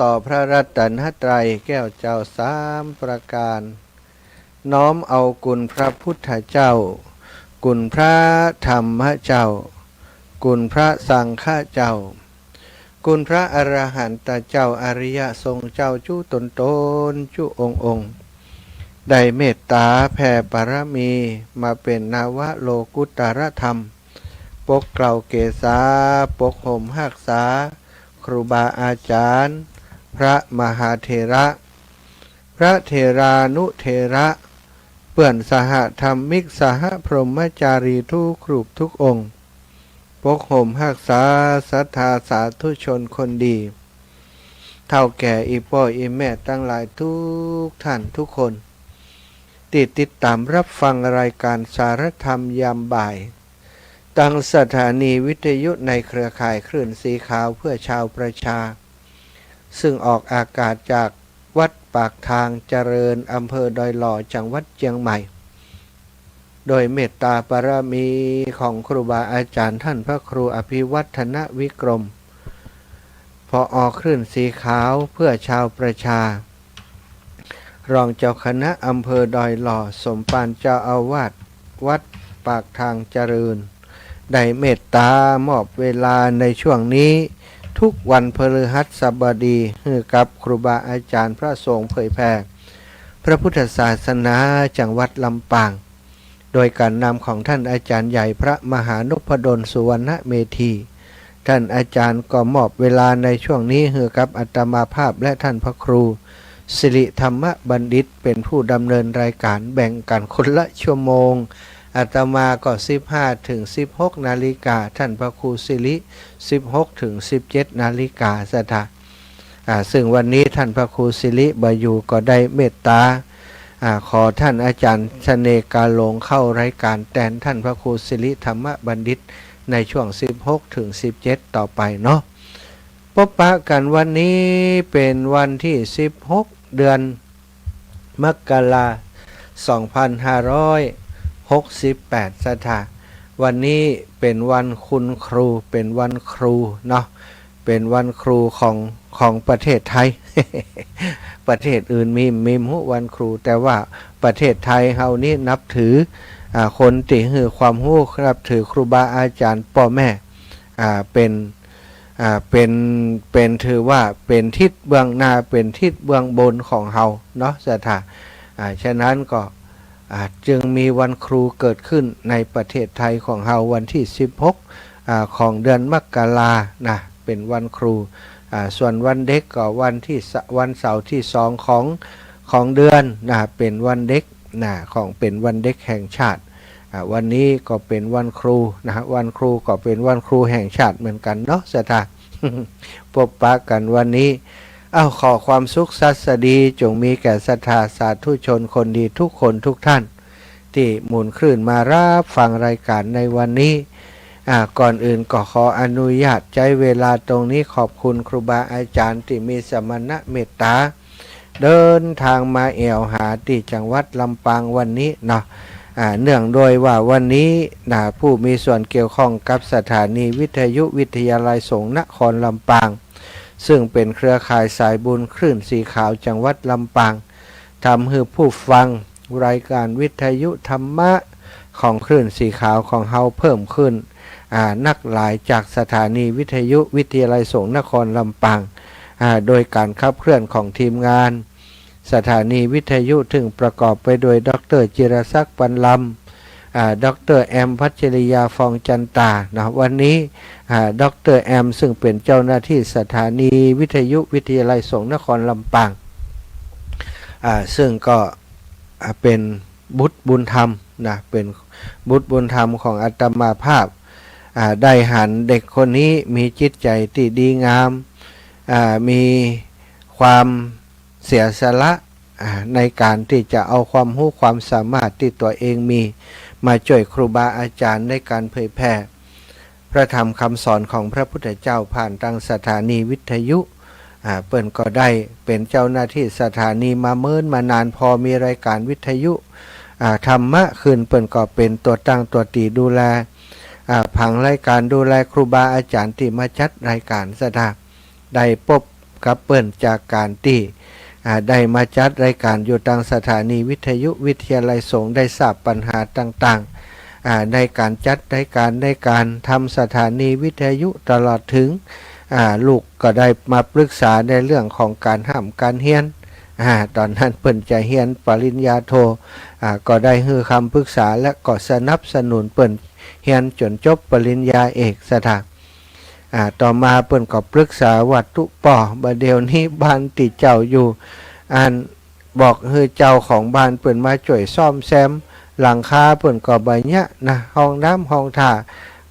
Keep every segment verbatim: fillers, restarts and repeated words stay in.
ต่อพระรัตนตรัยแก้วเจ้าสามประการ น้อมเอาคุณพระพุทธเจ้า คุณพระธรรมเจ้า คุณพระสังฆเจ้า คุณพระอรหันตเจ้าอริยสงฆ์เจ้าจุ๊ตนๆ จุ๊องค์ๆ ได้เมตต๋าแผ่ปารมีมาเป๋นนวโลกุตตรธรรม ปกเกล้าเกษา ปกห่มฮักษา ครูบาอาจ๋ารย์ พระมหาเถระ พระเถรานุเถระ เปื้อนสหธรรมิก สหพรหมจารีทุกรูปทุกองค์ ปกห่มฮักษาศรัทธาสาธุชนคนดี เฒ่าแก่อี่ป้ออี่แม่ตังหลายทุกท่านทุกคน ตี้ติดต๋ามฮับฟังรายก๋านสารธรรมยามบ่าย ตางสถานีวิทยุในเครือข่ายคลื่นสีขาวเพื่อชาวประชา ซึ่งออกอากาศจากวัดปากทางเจริญ อำเภอดอยหล่อ จังหวัดเจียงใหม่ โดยเมตตาปารมีของครูบาอาจ๋ารย์ท่านพระครูอภิวัฒนวิกรม ผอ.คลื่นสีขาวเพื่อชาวประชา รองเจ้าคณะอำเภอดอยหล่อ สมภารเจ้าอาวาสวัดปากทางเจริญ ได้เมตตามอบเวลาในช่วงนี้ ทุกวันพฤหัสบดี หื้อกับครูบาอาจ๋ารย์พระสงฆ์เผยแผ่พระพุทธศาสนาจังหวัดลำปาง โดยก๋านนำของท่านอาจ๋ารย์ใหญ่พระมหานพดล สุวรรณเมธี ท่านอาจ๋ารย์ก็มอบเวลาในช่วงนี้หื้อกับอาตมาภาพและท่านพระครูสิริธรรมบัณฑิตเป๋นผู้ดำเนินรายก๋าน แบ่งกั๋นคนละชั่วโมง อาตมาก็สิบห้าถึงสิบหกนาฬิกา ท่านพระครูสิริ สิบหกถึงสิบเจ็ดนาฬิกา ศรัทธา อ่า ซึ่งวันนี้ท่านพระครูสิริบ่อยู่ ก็ได้เมตตา อ่า ขอท่านอาจ๋ารย์เสน่ห์กาหลงเข้ารายก๋านแตนท่านพระครูสิริธรรมบัณฑิต ในช่วงสิบหกถึงสิบเจ็ดต่อไปเนาะ ปะกั๋นวันนี้เป๋นวันตี้สิบหก เดือนมกรา สองพันห้าร้อยหกสิบแปด ศรัทธา วันนี้เป๋นวันคุณครู เป๋นวันครูเนาะ เป๋นวันครูของ ของประเทศไทย ประเทศอื่นมี มีบ่ฮู้วันครู แต่ว่าประเทศไทยเฮานี้นับถือ อ่า คนตี้หื้อความฮู้ นับถือครูบาอาจ๋ารย์ป้อแม่ อ่า เป๋น อ่า เป๋น เป๋น ถือว่าเป๋นทิศเบื้องหน้า เป๋นทิศเบื้องบนของเฮาเนาะ ศรัทธา อ่า ฉะนั้นก็ อ่า จึงมีวันครูเกิดขึ้นในประเทศไทยของเฮา วันตี้สิบหก อ่า ของเดือนมกรานะ เป๋นวันครู อ่า ส่วนวันเด็กก็วันตี้ส- วันเสาร์ตี้สองของ ของเดือนนะ เป๋นวันเด็กนะ ของ เป๋นวันเด็กแห่งชาติ อ่า วันนี้ก็เป๋นวันครูนะ วันครูก็เป๋นวันครูแห่งชาติเหมือนกั๋นเนาะ ศรัทธา ปะกั๋นวันนี้ เอ้า ขอความสุขสัสดีจงมีแก่ศรัทธาสาธุชนคนดีทุกคนทุกท่าน ตี้หมุนคลื่นมาฮับฟังรายก๋านในวันนี้ อ่า ก่อนอื่นก็ขออนุญาตใจ๊เวลาตรงนี้ขอบคุณครูบาอาจ๋ารย์ตี้มีสมณเมตตา เดินตางมาแอ่วหาตี้จังหวัดลำปางวันนี้เนาะ อ่า เนื่องด้วยว่าวันนี้นะ ผู้มีส่วนเกี่ยวข้องกับสถานีวิทยุวิทยาลัยสงฆ์นครลำปาง ซึ่งเป๋นเครือข่ายสายบุญคลื่นสีขาวจังหวัดลำปาง ทำหื้อผู้ฟังรายก๋านวิทยุธรรมะของคลื่นสีขาวของเฮาเพิ่มขึ้น อ่า นักหลายจากสถานีวิทยุวิทยาลัยสงฆ์นครลำปาง อ่า โดยก๋านขับเคลื่อนของทีมงานสถานีวิทยุ ซึ่งประกอบไปด้วยด็อกเตอร์จิรศักดิ์ ปันลำ อ่า ด็อกเตอร์แอม พัชริยา ฟองจันตา นะ วันนี้ อ่า ด็อกเตอร์แอม ซึ่งเป๋นเจ้าหน้าตี้สถานีวิทยุวิทยาลัยสงฆ์นครลำปาง อ่า ซึ่งก็ อ่า เป๋นบุตรบุญธรรมนะ เป๋นบุตรบุญธรรมของอาตมาภาพ อ่า ได้หันเด็กคนนี้มีจิตใจ๋ตี้ดีงาม อ่า มีความเสียสละ อ่า ในก๋านตี้จะเอาความฮู้ความสามารถตี้ตั๋วเองมี มาจ้วยครูบาอาจ๋ารย์ในก๋านเผยแผ่ พระธรรมคำสอนของพระพุทธเจ้าผ่านตางสถานีวิทยุ อ่า เปิ้นก็ได้เป๋นเจ้าหน้าตี้สถานีมาเมินมานาน พอมีรายก๋านวิทยุ อ่า ธรรมะขึ้น เปิ้นก็เป๋นตั๋วตั้งตั๋วตี๋ดูแล อ่า ผังรายก๋าน ดูแลครูบาอาจ๋ารย์ตี้มาจัดรายก๋าน ศรัทธา ได้ปะ กับเปิ้นจากก๋านตี้ อ่า ได้มาจัดรายก๋านอยู่ตางสถานีวิทยุวิทยาลัยสงฆ์ ได้ทราบปัญหาต่างๆ อ่า ในก๋านจัดรายก๋าน ในก๋านทำสถานีวิทยุ ตลอดเถิง อ่า ลูกก็ได้มาปรึกษาในเรื่องของก๋านฮ่ำก๋านเฮียน อ่า ต๋อนนั้นเปิ้นจะเฮียนปริญญาโท อ่า ก็ได้หื้อคำปรึกษาและก็สนับสนุนเปิ้นเฮียนจ๋นจบปริญญาเอกซะถา อ่า ต่อมาเปิ้นก็ปรึกษาว่า ตุ๊ป้อ บ่าเดี่ยวนี้บ้านตี้เจ้าอยู่ อัน บอกหื้อเจ้าของบ้านเปิ้นมาจ้วยซ่อมแซม หลังคาเปิ้นก็บ่เยียะนะ ห้องน้ำห้องท่า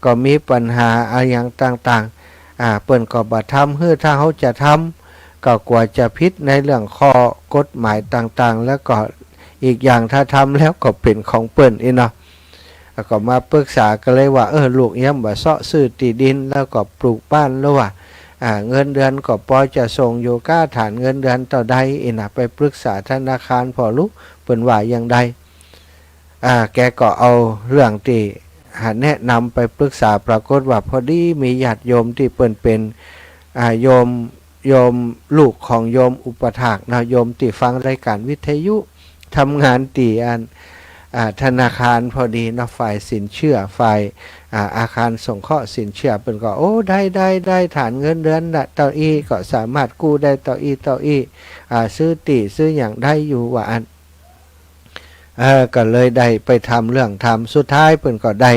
ก็มีปัญหาอะหยังต่างๆ อ่า เปิ้นก็บ่ทำหื้อ ถ้าเฮาจะทำก็กั๋วจะผิดในเรื่องข้อกฎหมายต่างๆ แล้วก็อีกอย่างถ้าทำแล้วก็เป๋นของเปิ้นอี้เนาะ แล้วก็มาปรึกษากั๋นเลยว่า เออ ลูกเยียมบ่าเซาะซื้อตี้ดินแล้วก็ปลูกบ้านแล้วว่า อ่า เงินเดือนก็ปอจะส่งอยู่ก้า ฐานเงินเดือนเต้าใด อี้นะ ไปปรึกษาธนาคารผ่อลุเปิ้นว่าอย่างใด อ่า แกก็เอาเรื่องตี้ อ่า แนะนำไปปรึกษา ปรากฏว่าพอดีมีญาติโยมตี้เปิ้นเป๋น อ่า โยม โยมลูกของโยมอุปัฏฐากเนาะ โยมตี้ฟังรายก๋านวิทยุ ทำงานตี้อัน อ่า ธนาคารพอดีเนาะ ฝ่ายสินเชื่อ ฝ่าย อ่า อาคารสงเคราะห์สินเชื่อ เปิ้นก็ โอ้ ได้ ได้ ได้ ฐานเงินเดือนน่ะเต้าอี้ ก็สามารถกู้ได้เต้าอี้ เต้าอี้ อ่า ซื้อตี้ซื้อหยังได้อยู่ว่าอั้น เออ ก็เลยได้ไปทำเรื่องทำ สุดท้ายเปิ้นก็ได้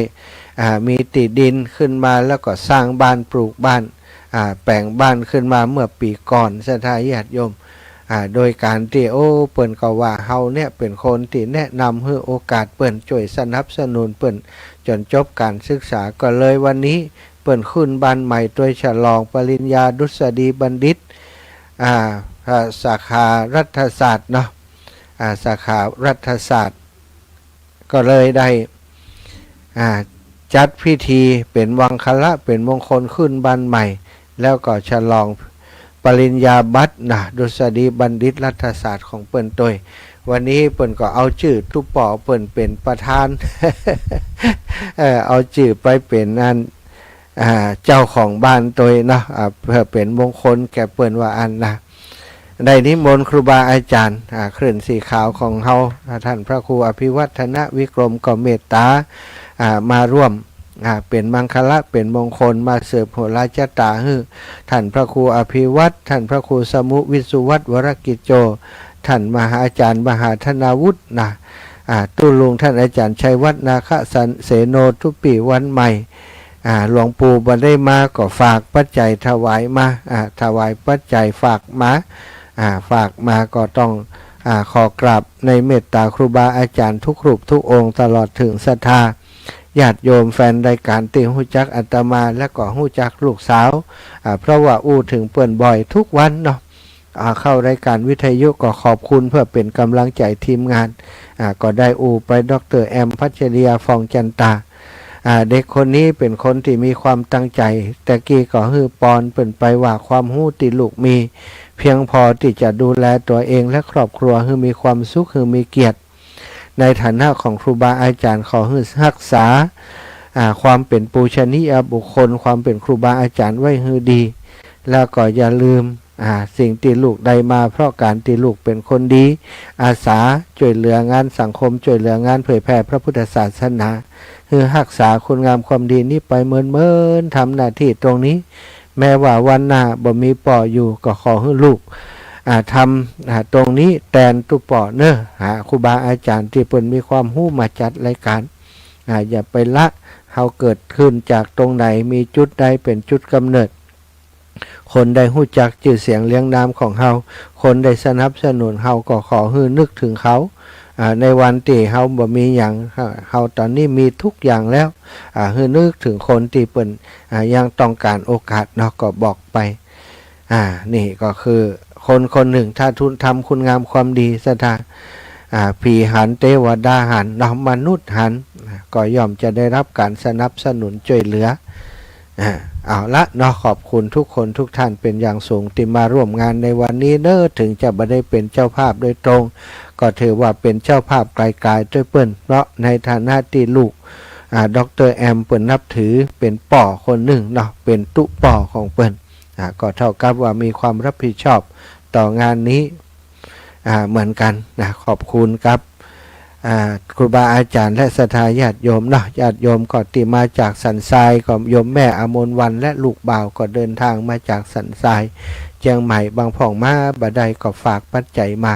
อ่า มีตี้ดินขึ้นมา แล้วก็สร้างบ้านปลูกบ้าน อ่า แป๋งบ้านขึ้นมาเมื่อปี๋ก่อน ศรัทธาญาติโยม อ่า โดยก๋านตี้ โอ้ เปิ้นก็ว่าเฮาเนี่ยเป๋นคนตี้แนะนำหื้อโอกาสเปิ้น จ้วยสนับสนุนเปิ้นจ๋นจบก๋านศึกษา ก็เลยวันนี้เปิ้นขึ้นบ้านใหม่ตวยฉลองปริญญาดุษฎีบัณฑิต อ่า อ่า สาขารัฐศาสตร์เนาะ อ่า สาขารัฐศาสตร์ ก็เลยได้ อ่า จัดพิธีเป๋นมังคละ เป๋นมงคลขึ้นบ้านใหม่ แล้วก็ฉลองปริญญาบัตรนะ ดุษฎีบัณฑิตรัฐศาสตร์ของเปิ้นตวย วันนี้เปิ้นก็เอาจื้อตุ๊ป้อเปิ้นเป๋นประธาน เออ เอาจื้อไปเป๋นอัน อ่า เจ้าของบ้านตวยเนาะ อ่า เปื้อเป๋นมงคลแก่เปิ้นว่าอั้นนะ ได้นิมนต์ครูบาอาจ๋ารย์ อ่า คลื่นสีขาวของเฮา อ่า ท่านพระครูอภิวัฒนวิกรมก็เมตต๋า อ่า มาร่วม อ่า เป๋นมังคละ เป๋นมงคล มาสืบโหราจะต๋าหื้อ ท่านพระครูอภิวัฒน์ ท่านพระครูสมุวิสุวัฒน์วรกิจโจ ท่านมหาอาจ๋ารย์มหาธนาวุฒินะ อ่า ตุ๊ลุงท่านอาจ๋ารย์ชัยวัฒน์นาคเสโน ตุ๊ปี้วันใหม่ อ่า หลวงปู่บ่ได้มาก็ฝากปัจจัยถวายมา อ่า ถวายปัจจัยฝากมา อ่า ฝากมาก็ต้อง อ่า ขอกราบในเมตต๋าครูบาอาจ๋ารย์ทุกรูปทุกองค์ ตลอดเถิงศรัทธาญาติโยมแฟนรายก๋านตี้ฮู้จักอาตมาและก็ฮู้จักลูกสาว อ่า เพราะว่าอู้เถิงเปิ้นบ่อยทุกวันเนาะ อ่า เข้ารายก๋านวิทยุก็ขอบคุณเปื้อเป๋นก๋ำลังใจ๋ทีมงาน อ่า ก็ได้อู้ไปด็อกเตอร์แอมพัชริยา ฟองจันตา อ่า เด็กคนนี้เป๋นคนตี้มีความตั้งใจ๋ แต่กี้ก็หื้อปอนเปิ้นไปว่าความฮู้ตี้ลูกมี เพียงพอตี้จะดูแลตั๋วเองและครอบครัวหื้อมีความสุข หื้อมีเกียรติ ในฐานะของครูบาอาจ๋ารย์ ขอหื้อฮักษา อ่า ความเป๋นปูชนียบุคคล ความเป๋นครูบาอาจ๋ารย์ไว้หื้อดี แล้วก็อย่าลืม อ่า สิ่งตี้ลูกได้มาเพราะก๋านตี้ลูกเป๋นคนดี อาสาจ้วยเหลืองานสังคม จ้วยเหลืองานเผยแผ่พระพุทธศาสนา หื้อฮักษาคุณงามความดีนี้ไปเมินๆ ทำหน้าตี้ตรงนี้ แม้ว่าวันหน้าบ่มีป้ออยู่ ก็ขอหื้อลูก อ่า ทำ อ่า ตรงนี้แตนตุ๊ป้อเน่อ หาครูบาอาจ๋ารย์ตี้เปิ้นมีความฮู้มาจัดรายก๋าน อ่า อย่าไปละ เฮาเกิดขึ้นจากตรงไหน มีจุดใดเป๋นจุดกำเนิด คนได้ฮู้จักจื้อเสียงเรียงนามของเฮา คนได้สนับสนุนเฮา ก็ขอหื้อนึกเถิงเขา อ่า ในวันตี้เฮาบ่มีหยัง เฮาต๋อนนี้มีทุกอย่างแล้ว อ่า หื้อนึกเถิงคนตี้เปิ้น อ่า ยังต้องก๋านโอกาสเนาะ ก็บอกไป อ่า นี่ก็คือคนคนนึ่ง ถ้าทุนทำคุณงามความดีศรัทธา อ่า ผีหัน เตวดาหันเนาะ มนุษย์หัน อ่า ก็ย่อมจะได้รับก๋านสนับสนุนจ้วยเหลือ อ่า เอาละเนาะ ขอบคุณทุกคนทุกท่านเป๋นอย่างสูงตี้มาร่วมงานในวันนี้เน่อ เถิงจะบ่ได้เป๋นเจ้าภาพโดยตรง ก็ถือว่าเป๋นเจ้าภาพไก๋ๆ ตวยเปิ้น เพราะในฐานะตี้ลูก อ่า ด็อกเตอร์แอมเปิ้นนับถือเป๋นป้อคนนึ่งเนาะ เป๋นตุ๊ป้อของเปิ้น อ่า ก็เท่ากับว่ามีความรับผิดชอบต่องานนี้ อ่า เหมือนกั๋นนะ ขอบคุณครับ อ่า ครูบาอาจ๋ารย์และศรัทธาญาติโยมเนาะ ญาติโยมก็ตี้มาจากสันทราย ก็โยมแม่อมรวรรณและลูกบ่าวก็เดินทางมาจากสันทราย เจียงใหม่ บางพ่องมาบ่ได้ก็ฝากปัจจัยมา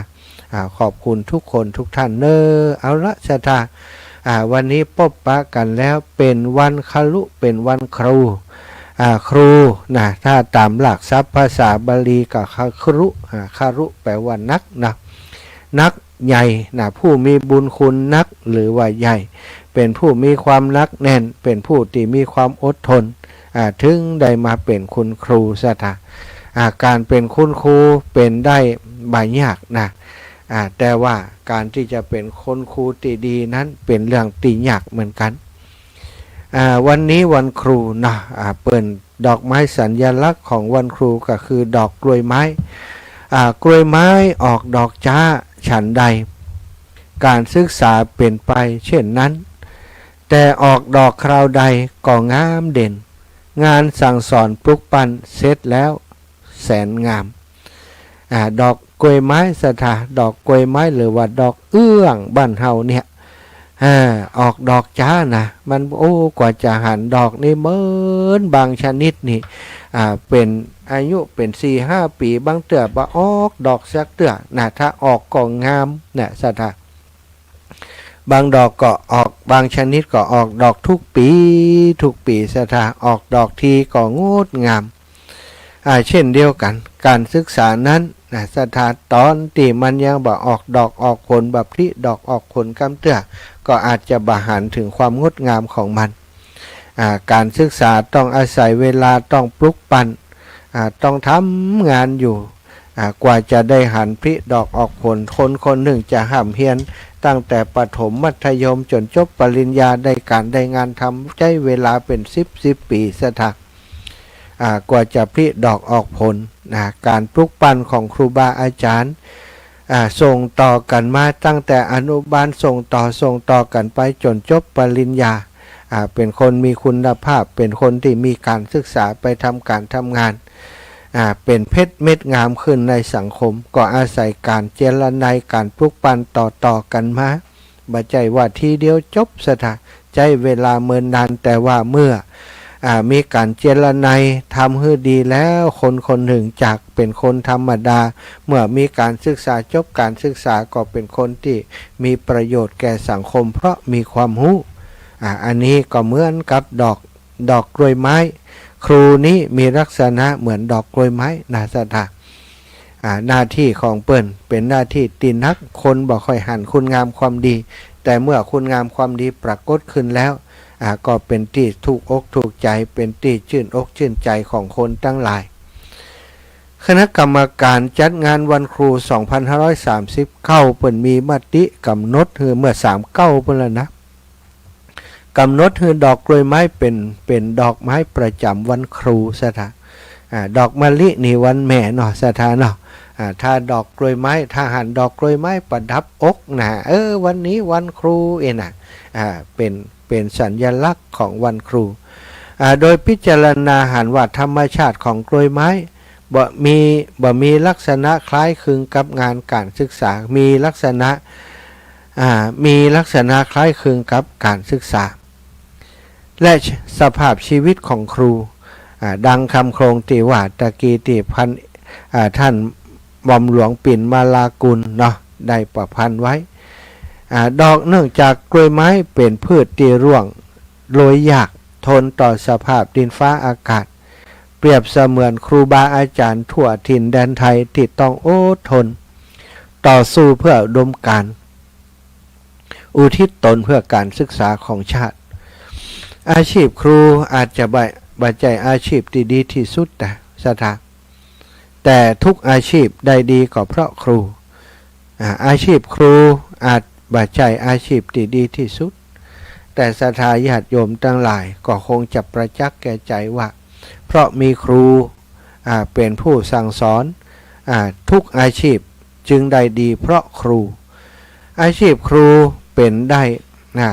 อ่า ขอบคุณทุกคนทุกท่านเน้อ เอาละศรัทธา อ่า วันนี้ปบปะกั๋นแล้ว เป๋นวันครุ เป๋นวันครู อ่า ครูนะ ถ้าต๋ามหลักศัพท์ภาษาบาลีก็ครุ อ่า ครุแปลว่านักนะ นักใหญ่นะ ผู้มีบุญคุณนักหรือว่าใหญ่ เป๋นผู้มีความหนักแน่น เป๋นผู้ตี้มีความอดทน อ่า ถึงได้มาเป๋นคุณครูศรัทธา อ่า ก๋านเป๋นคุณครูเป๋นได้บ่ยากนะ อ่า แต่ว่าก๋านตี้จะเป๋นคุณครูตี้ดีนั้นเป๋นเรื่องตี้ยากเหมือนกั๋น อ่า วันนี้วันครูเนาะ อ่า เปิ้นดอกไม้สัญลักษณ์ของวันครูก็คือดอกกล้วยไม้ อ่า กล้วยไม้ออกดอกจ๊าฉันใด ก๋านศึกษาเป๋นไปเช่นนั้น แต่ออกดอกคราวใดก็งามเด่น งานสั่งสอนปลุกปั้นเสร็จแล้วแสนงาม อ่า ดอกกล้วยไม้ศรัทธา ดอกกล้วยไม้หรือว่าดอกเอื้องบ้านเฮาเนี่ย อ่า ออกดอกจ๊านะ มัน โอ้ กว่าจะหันดอกนี่เหมินบางชนิดนี่ อ่า เป๋นอายุเป๋นสี่ห้าปี๋ บางเตื้อบ่ออกดอกสักเตื้อนะ ถ้าออกก็งามนะศรัทธา บางดอกก็ออก บางชนิดก็ออกดอกทุกปี๋ ทุกปี๋ศรัทธา ออกดอกทีก็งดงาม อ่า เช่นเดียวกั๋น ก๋านศึกษานั้นนะศรัทธา ต๋อนตี้มันยังบ่ออกดอกออกผล บ่ผลิดอกออกผลกำเตื้อ ก็อาจจะบ่หันเถิงความงดงามของมัน อ่า ก๋านศึกษาต้องอาศัยเวลา ต้องปลุกปั้น อ่า ต้องทำงานอยู่ อ่า กว่าจะได้หันผลิดอกออกผล คนคนนึ่งจะฮ่ำเฮียนตั้งแต่ประถมมัธยมจ๋นจบปริญญา ได้ก๋านได้งานทำ ใจ๊เวลาเป๋นสิบสิบปี๋ศรัทธา อ่า กว่าจะผลิดอกออกผลนะ ก๋านปลุกปั้นของครูบาอาจ๋ารย์ อ่า ส่งต่อกั๋นมาตั้งแต่อนุบาล ส่งต่อ ส่งต่อกั๋นไปจ๋นจบปริญญา อ่า เป๋นคนมีคุณภาพ เป๋นคนตี้มีก๋านศึกษา ไปทำก๋านทำงาน อ่า เป๋นเพชรเม็ดงามขึ้นในสังคม ก็อาศัยก๋านเจรไนย ก๋านปลุกปั้นต่อๆ กั๋นมา บ่ใจ้ว่าทีเดียวจบศรัทธา ใจ๊เวลาเมินนาน แต่ว่าเมื่อ อ่า มีก๋านเจรไนยทำหื้อดีแล้ว คนคนนึ่งจากเป๋นคนธรรมดา เมื่อมีก๋านศึกษา จบก๋านศึกษาก็เป๋นคนตี้มีประโยชน์แก่สังคม เพราะมีความฮู้ อ่า อันนี้ก็เหมือนกับดอก ดอกกล้วยไม้ ครูนี้มีลักษณะเหมือนดอกกล้วยไม้นะศรัทธา อ่า หน้าตี้ของเปิ้นเป๋นหน้าตี้ตี้นัก คนบ่ค่อยหันคุณงามความดี แต่เมื่อคุณงามความดีปรากฏขึ้นแล้ว อ่า ก็เป๋นตี้ถูกอกถูกใจ๋ เป๋นตี้จื้นอกจื้นใจ๋ของคนตังหลาย คณะกรรมการจัดงานวันครู สองพันห้าร้อยสามสิบเก้า เปิ้นมีมติกำหนดหื้อ เมื่อสามเก้าปู้นแล้วนะ กำหนดหื้อดอกกล้วยไม้เป๋น เป๋นดอกไม้ประจ๋ำวันครูศรัทธา อ่า ดอกมะลินี่วันแม่เนาะศรัทธาเนาะ อ่า ถ้าดอกกล้วยไม้ ถ้าหันดอกกล้วยไม้ประดับอกนะ เออ วันนี้วันครูเองนะ อ่า เป๋น เป๋นสัญลักษณ์ของวันครู อ่า โดยพิจารณาหันว่าธรรมชาติของกล้วยไม้บ่มี บ่มีลักษณะคล้ายคลึงกับงานก๋านศึกษา มีลักษณะ อ่า มีลักษณะคล้ายคลึงกับก๋านศึกษา และสภาพชีวิตของครู อ่า ดังคำโครงตี้ว่าตะกี้ตี้พัน อ่า ท่านหม่อมหลวงปิ่นมาลากุลเนาะ ได้ประพันธ์ไว้ อ่า ดอก เนื่องจากกล้วยไม้เป๋นพืชตี้ร่วงโรยยาก ทนต่อสภาพดินฟ้าอากาศ เปรียบเสมือนครูบาอาจ๋ารย์ทั่วถิ่นแดนไทยตี้ต้องอดทน ต่อสู้เพื่ออุดมการณ์ อุทิศตนเพื่อก๋านศึกษาของชาติ อาชีพครูอาจจะบ่ บ่ใจ้อาชีพตี้ดีตี้สุดนะศรัทธา แต่ทุกอาชีพได้ดีก็เพราะครู อ่า อาชีพครูอาจบ่ใจ้อาชีพตี้ดีตี้สุด แต่ศรัทธาญาติโยมตังหลายก็คงจะประจักษ์แก่ใจ๋ว่า เพราะมีครู อ่า เป๋นผู้สั่งสอน อ่า ทุกอาชีพจึงได้ดีเพราะครู อาชีพครูเป๋นได้ อ่า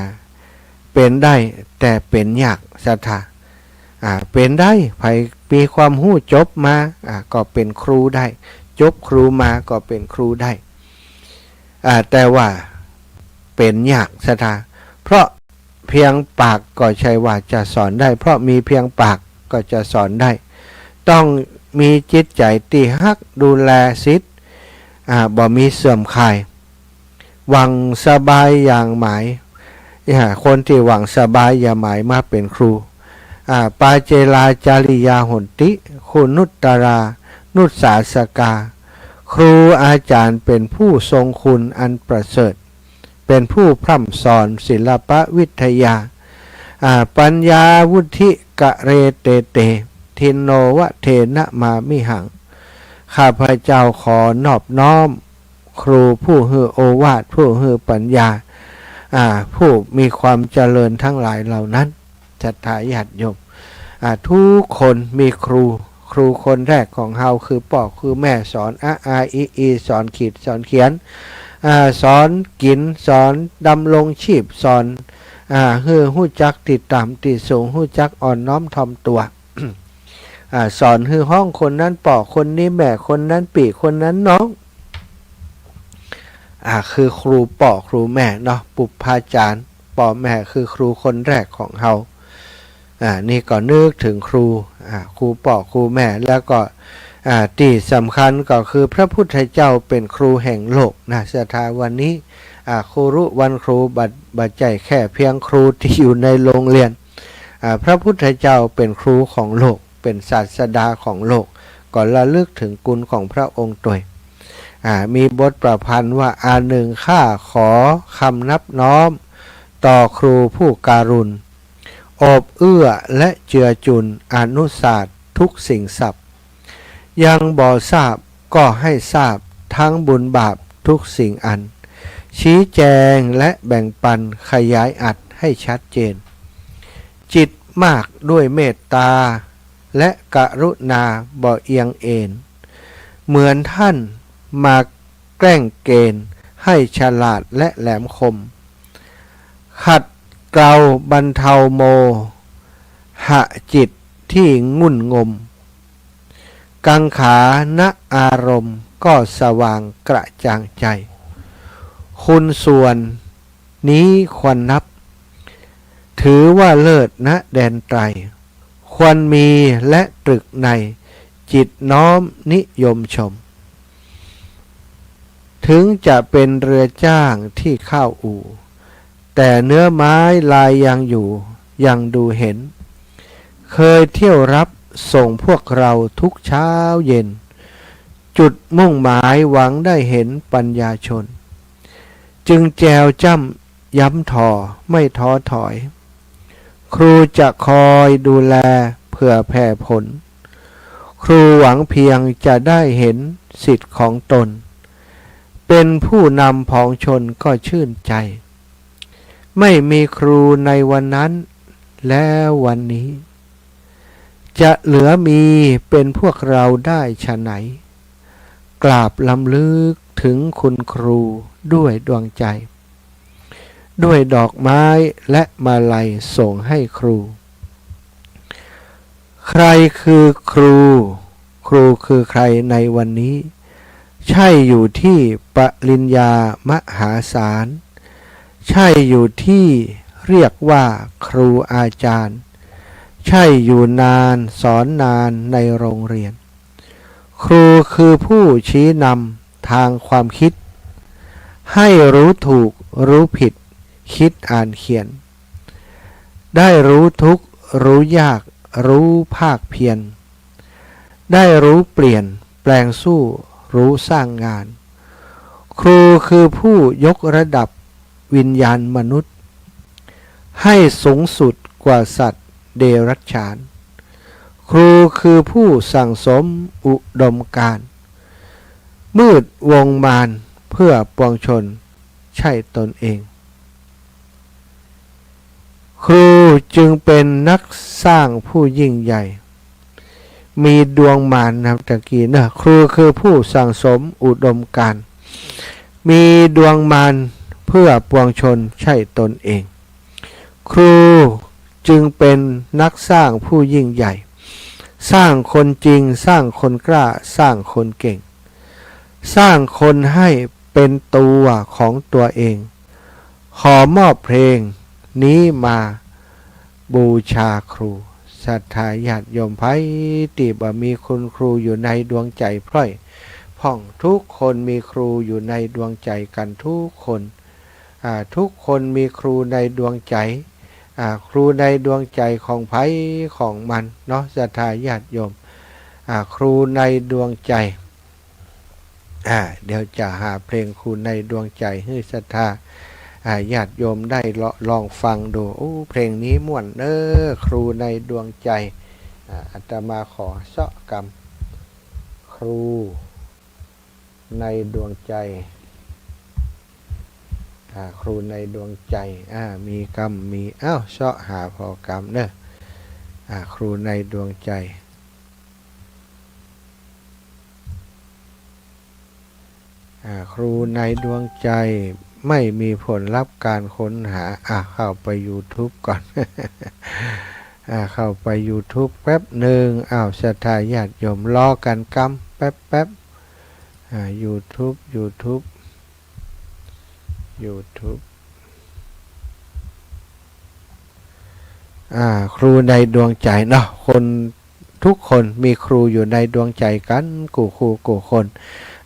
เป๋นได้ แต่เป๋นยากศรัทธา อ่า เป๋นได้ ใผมีความฮู้จบมา อ่า ก็เป๋นครูได้ จบครูมาก็เป๋นครูได้ อ่า แต่ว่าเป๋นยากศรัทธา เพราะเพียงปากก็ใช่ว่าจะสอนได้ เพราะมีเพียงปากก็จะสอนได้ ต้องมีจิตใจ๋ตี้ฮักดูแลศิษย์ อ่า บ่มีเสื่อมคลาย หวังสบายอย่างหมาย อ่า คนตี้หวังสบายอย่าหมายมาเป๋นครู อ่า ปาเจราจาริยาหนติ คุณุตตรา นุสสาสกา ครูอาจ๋ารย์เป๋นผู้ทรงคุณอันประเสริฐ เป๋นผู้พร่ำสอนศิลปวิทยา อ่า ปัญญาวุฒิกะเรเตเต ทินโนวะเทนะมามิหัง ข้าพเจ้าขอนอบน้อมครูผู้หื้อโอวาท ผู้หื้อปัญญา อ่า ผู้มีความเจริญทั้งหลายเหล่านั้น ศรัทธาญาติโยม อ่า ทุกคนมีครู ครูคนแรกของเฮาคือป้อคือแม่ สอน a a i i สอนขีดสอนเขียน อ่า สอนกิ๋น สอนดำรงชีพ สอน อ่า หื้อฮู้จักตี้ต่ำตี้สูง ฮู้จักอ่อนน้อมถ่อมตั๋ว อ่า สอนหื้อฮ้องคนนั้นป้อ คนนี้แม่ คนนั้นปี้ คนนั้นน้อง อ่า คือครูป้อครูแม่เนาะ ปุพพาจ๋ารย์ ป้อแม่คือครูคนแรกของเฮา อ่า นี่ก็นึกเถิงครู อ่า ครูป้อครูแม่ แล้วก็ อ่า ตี้สำคัญก็คือพระพุทธเจ้าเป๋นครูแห่งโลกนะ ศรัทธา วันนี้ อ่า ครูรุวันครู บ่ บ่ใจ้แค่เพียงครูตี้อยู่ในโรงเรียน อ่า พระพุทธเจ้าเป๋นครูของโลก เป๋นศาสดาของโลก ก็ระลึกเถิงคุณของพระองค์ตวย อ่า มีบทประพันธ์ว่า อานึ่งข้าขอคำนับน้อม ต่อครูผู้การุณ โอบเอื้อและเจือจุนอนุสาสน์ทุกสิ่งสับ ยังบ่ทราบก็ให้ทราบทั้งบุญบาปทุกสิ่งอัน ชี้แจงและแบ่งปันขยายอรรถให้ชัดเจน จิตมากด้วยเมตตา และกรุณาบ่เอียงเอน เหมือนท่านมาแกล้งเกณฑ์ให้ฉลาดและแหลมคม ขัดเกลาบรรเทาโมหะจิตที่งุ่นงม กังขานะอารมณ์ก็สว่างกระจ่างใจ คุณส่วนนี้ควรนับ ถือว่าเลิศนะแดนไตร ควรมีและตรึกในจิตน้อมนิยมชม ถึงจะเป็นเรือจ้างที่เข้าอู่ แต่เนื้อไม้ลายยังอยู่ยังดูเห็น เคยเที่ยวรับส่งพวกเราทุกเช้าเย็น จุดมุ่งหมายหวังได้เห็นปัญญาชน จึงแจวจ้ำย้ำถ่อไม่ท้อถอย ครูจะคอยดูแลเผื่อแผ่ผล ครูหวังเพียงจะได้เห็นสิทธิ์ของตน เป็นผู้นำผองชนก็ชื่นใจ ไม่มีครูในวันนั้นแล้ววันนี้ จะเหลือมีเป็นพวกเราได้ฉะไหน กราบรำลึกถึงคุณครูด้วยดวงใจ ด้วยดอกไม้และมาลัยส่งให้ครู ใครคือครู ครูคือใครในวันนี้ ใช่อยู่ที่ปริญญามหาศาล ใช่อยู่ที่เรียกว่าครูอาจารย์ ใช่อยู่นานสอนนานในโรงเรียน ครูคือผู้ชี้นำทางความคิด ให้รู้ถูกรู้ผิด คิดอ่านเขียน ได้รู้ทุกข์รู้ยาก รู้ภาคเพียร ได้รู้เปลี่ยนแปลงสู้ รู้สร้างงาน ครูคือผู้ยกระดับวิญญาณมนุษย์ ให้สูงสุดกว่าสัตว์เดรัจฉาน ครูคือผู้สั่งสมอุดมการณ์ มืดวงมารเพื่อปวงชนใช่ตนเอง ครูจึงเป็นนักสร้างผู้ยิ่งใหญ่ มีดวงมารนะ ตะกี้นะ ครูคือผู้สั่งสมอุดมการณ์ มีดวงมารเพื่อปวงชนใช่ตนเอง ครู จึงเป็นนักสร้างผู้ยิ่งใหญ่ สร้างคนจริง สร้างคนกล้า สร้างคนเก่ง สร้างคนให้เป็นตัวของตัวเอง ขอมอบเพลงนี้มาบูชาครู ศรัทธาญาติโยมใผตี้บ่มีคุณครูอยู่ในดวงใจ๋พร่อยพ่อง ทุกคนมีครูอยู่ในดวงใจ๋กั๋นทุกคน อ่า ทุกคนมีครูในดวงใจ๋ อ่า ครูในดวงใจ๋ของใผของมันเนาะ ศรัทธาญาติโยม อ่า ครูในดวงใจ๋ อ่า เดี๋ยวจะหาเพลงครูในดวงใจ๋หื้อศรัทธา อ่า ญาติโยมได้ลองฟังดู โอ้ เพลงนี้ม่วนเน้อ ครูในดวงใจ๋ อ่า อาตมาขอเซาะกำ ครูในดวงใจ๋ อ่า ครูในดวงใจ๋ อ่า มีกำ มี อ้าว เซาะหาผ่อกำเน้อ อ่า ครูในดวงใจ๋ อ่า ครูในดวงใจ๋ ไม่มีผลลัพธ์การค้นหา อ่า เข้าไปยูทูบก่อน อ่า เข้าไปยูทูบแป๊บหนึ่ง อ้าว ศรัทธาญาติโยม รอกั๋นกำ แป๊บๆ อ่า ยูทูบ ยูทูบ ยูทูบ อ่า ครูในดวงใจ๋เนาะ คน ทุกคนมีครูอยู่ในดวงใจ๋กั๋นกู้คู่กู้คน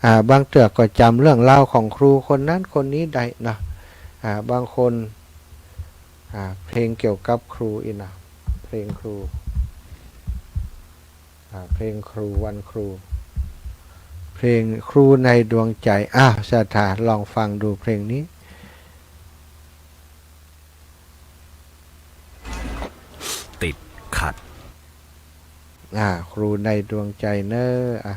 อ่า บางเตื้อก็จ๋ำเรื่องราวของครูคนนั้นคนนี้ได้เนาะ อ่า บางคน อ่า เพลงเกี่ยวกับครูอี้นะ เพลงครู อ่า เพลงครู วันครู เพลงครูในดวงใจ๋ อ้าว ศรัทธาลองฟังดูเพลงนี้ ติดขัด อ่า ครูในดวงใจ๋เน้อ อ่ะ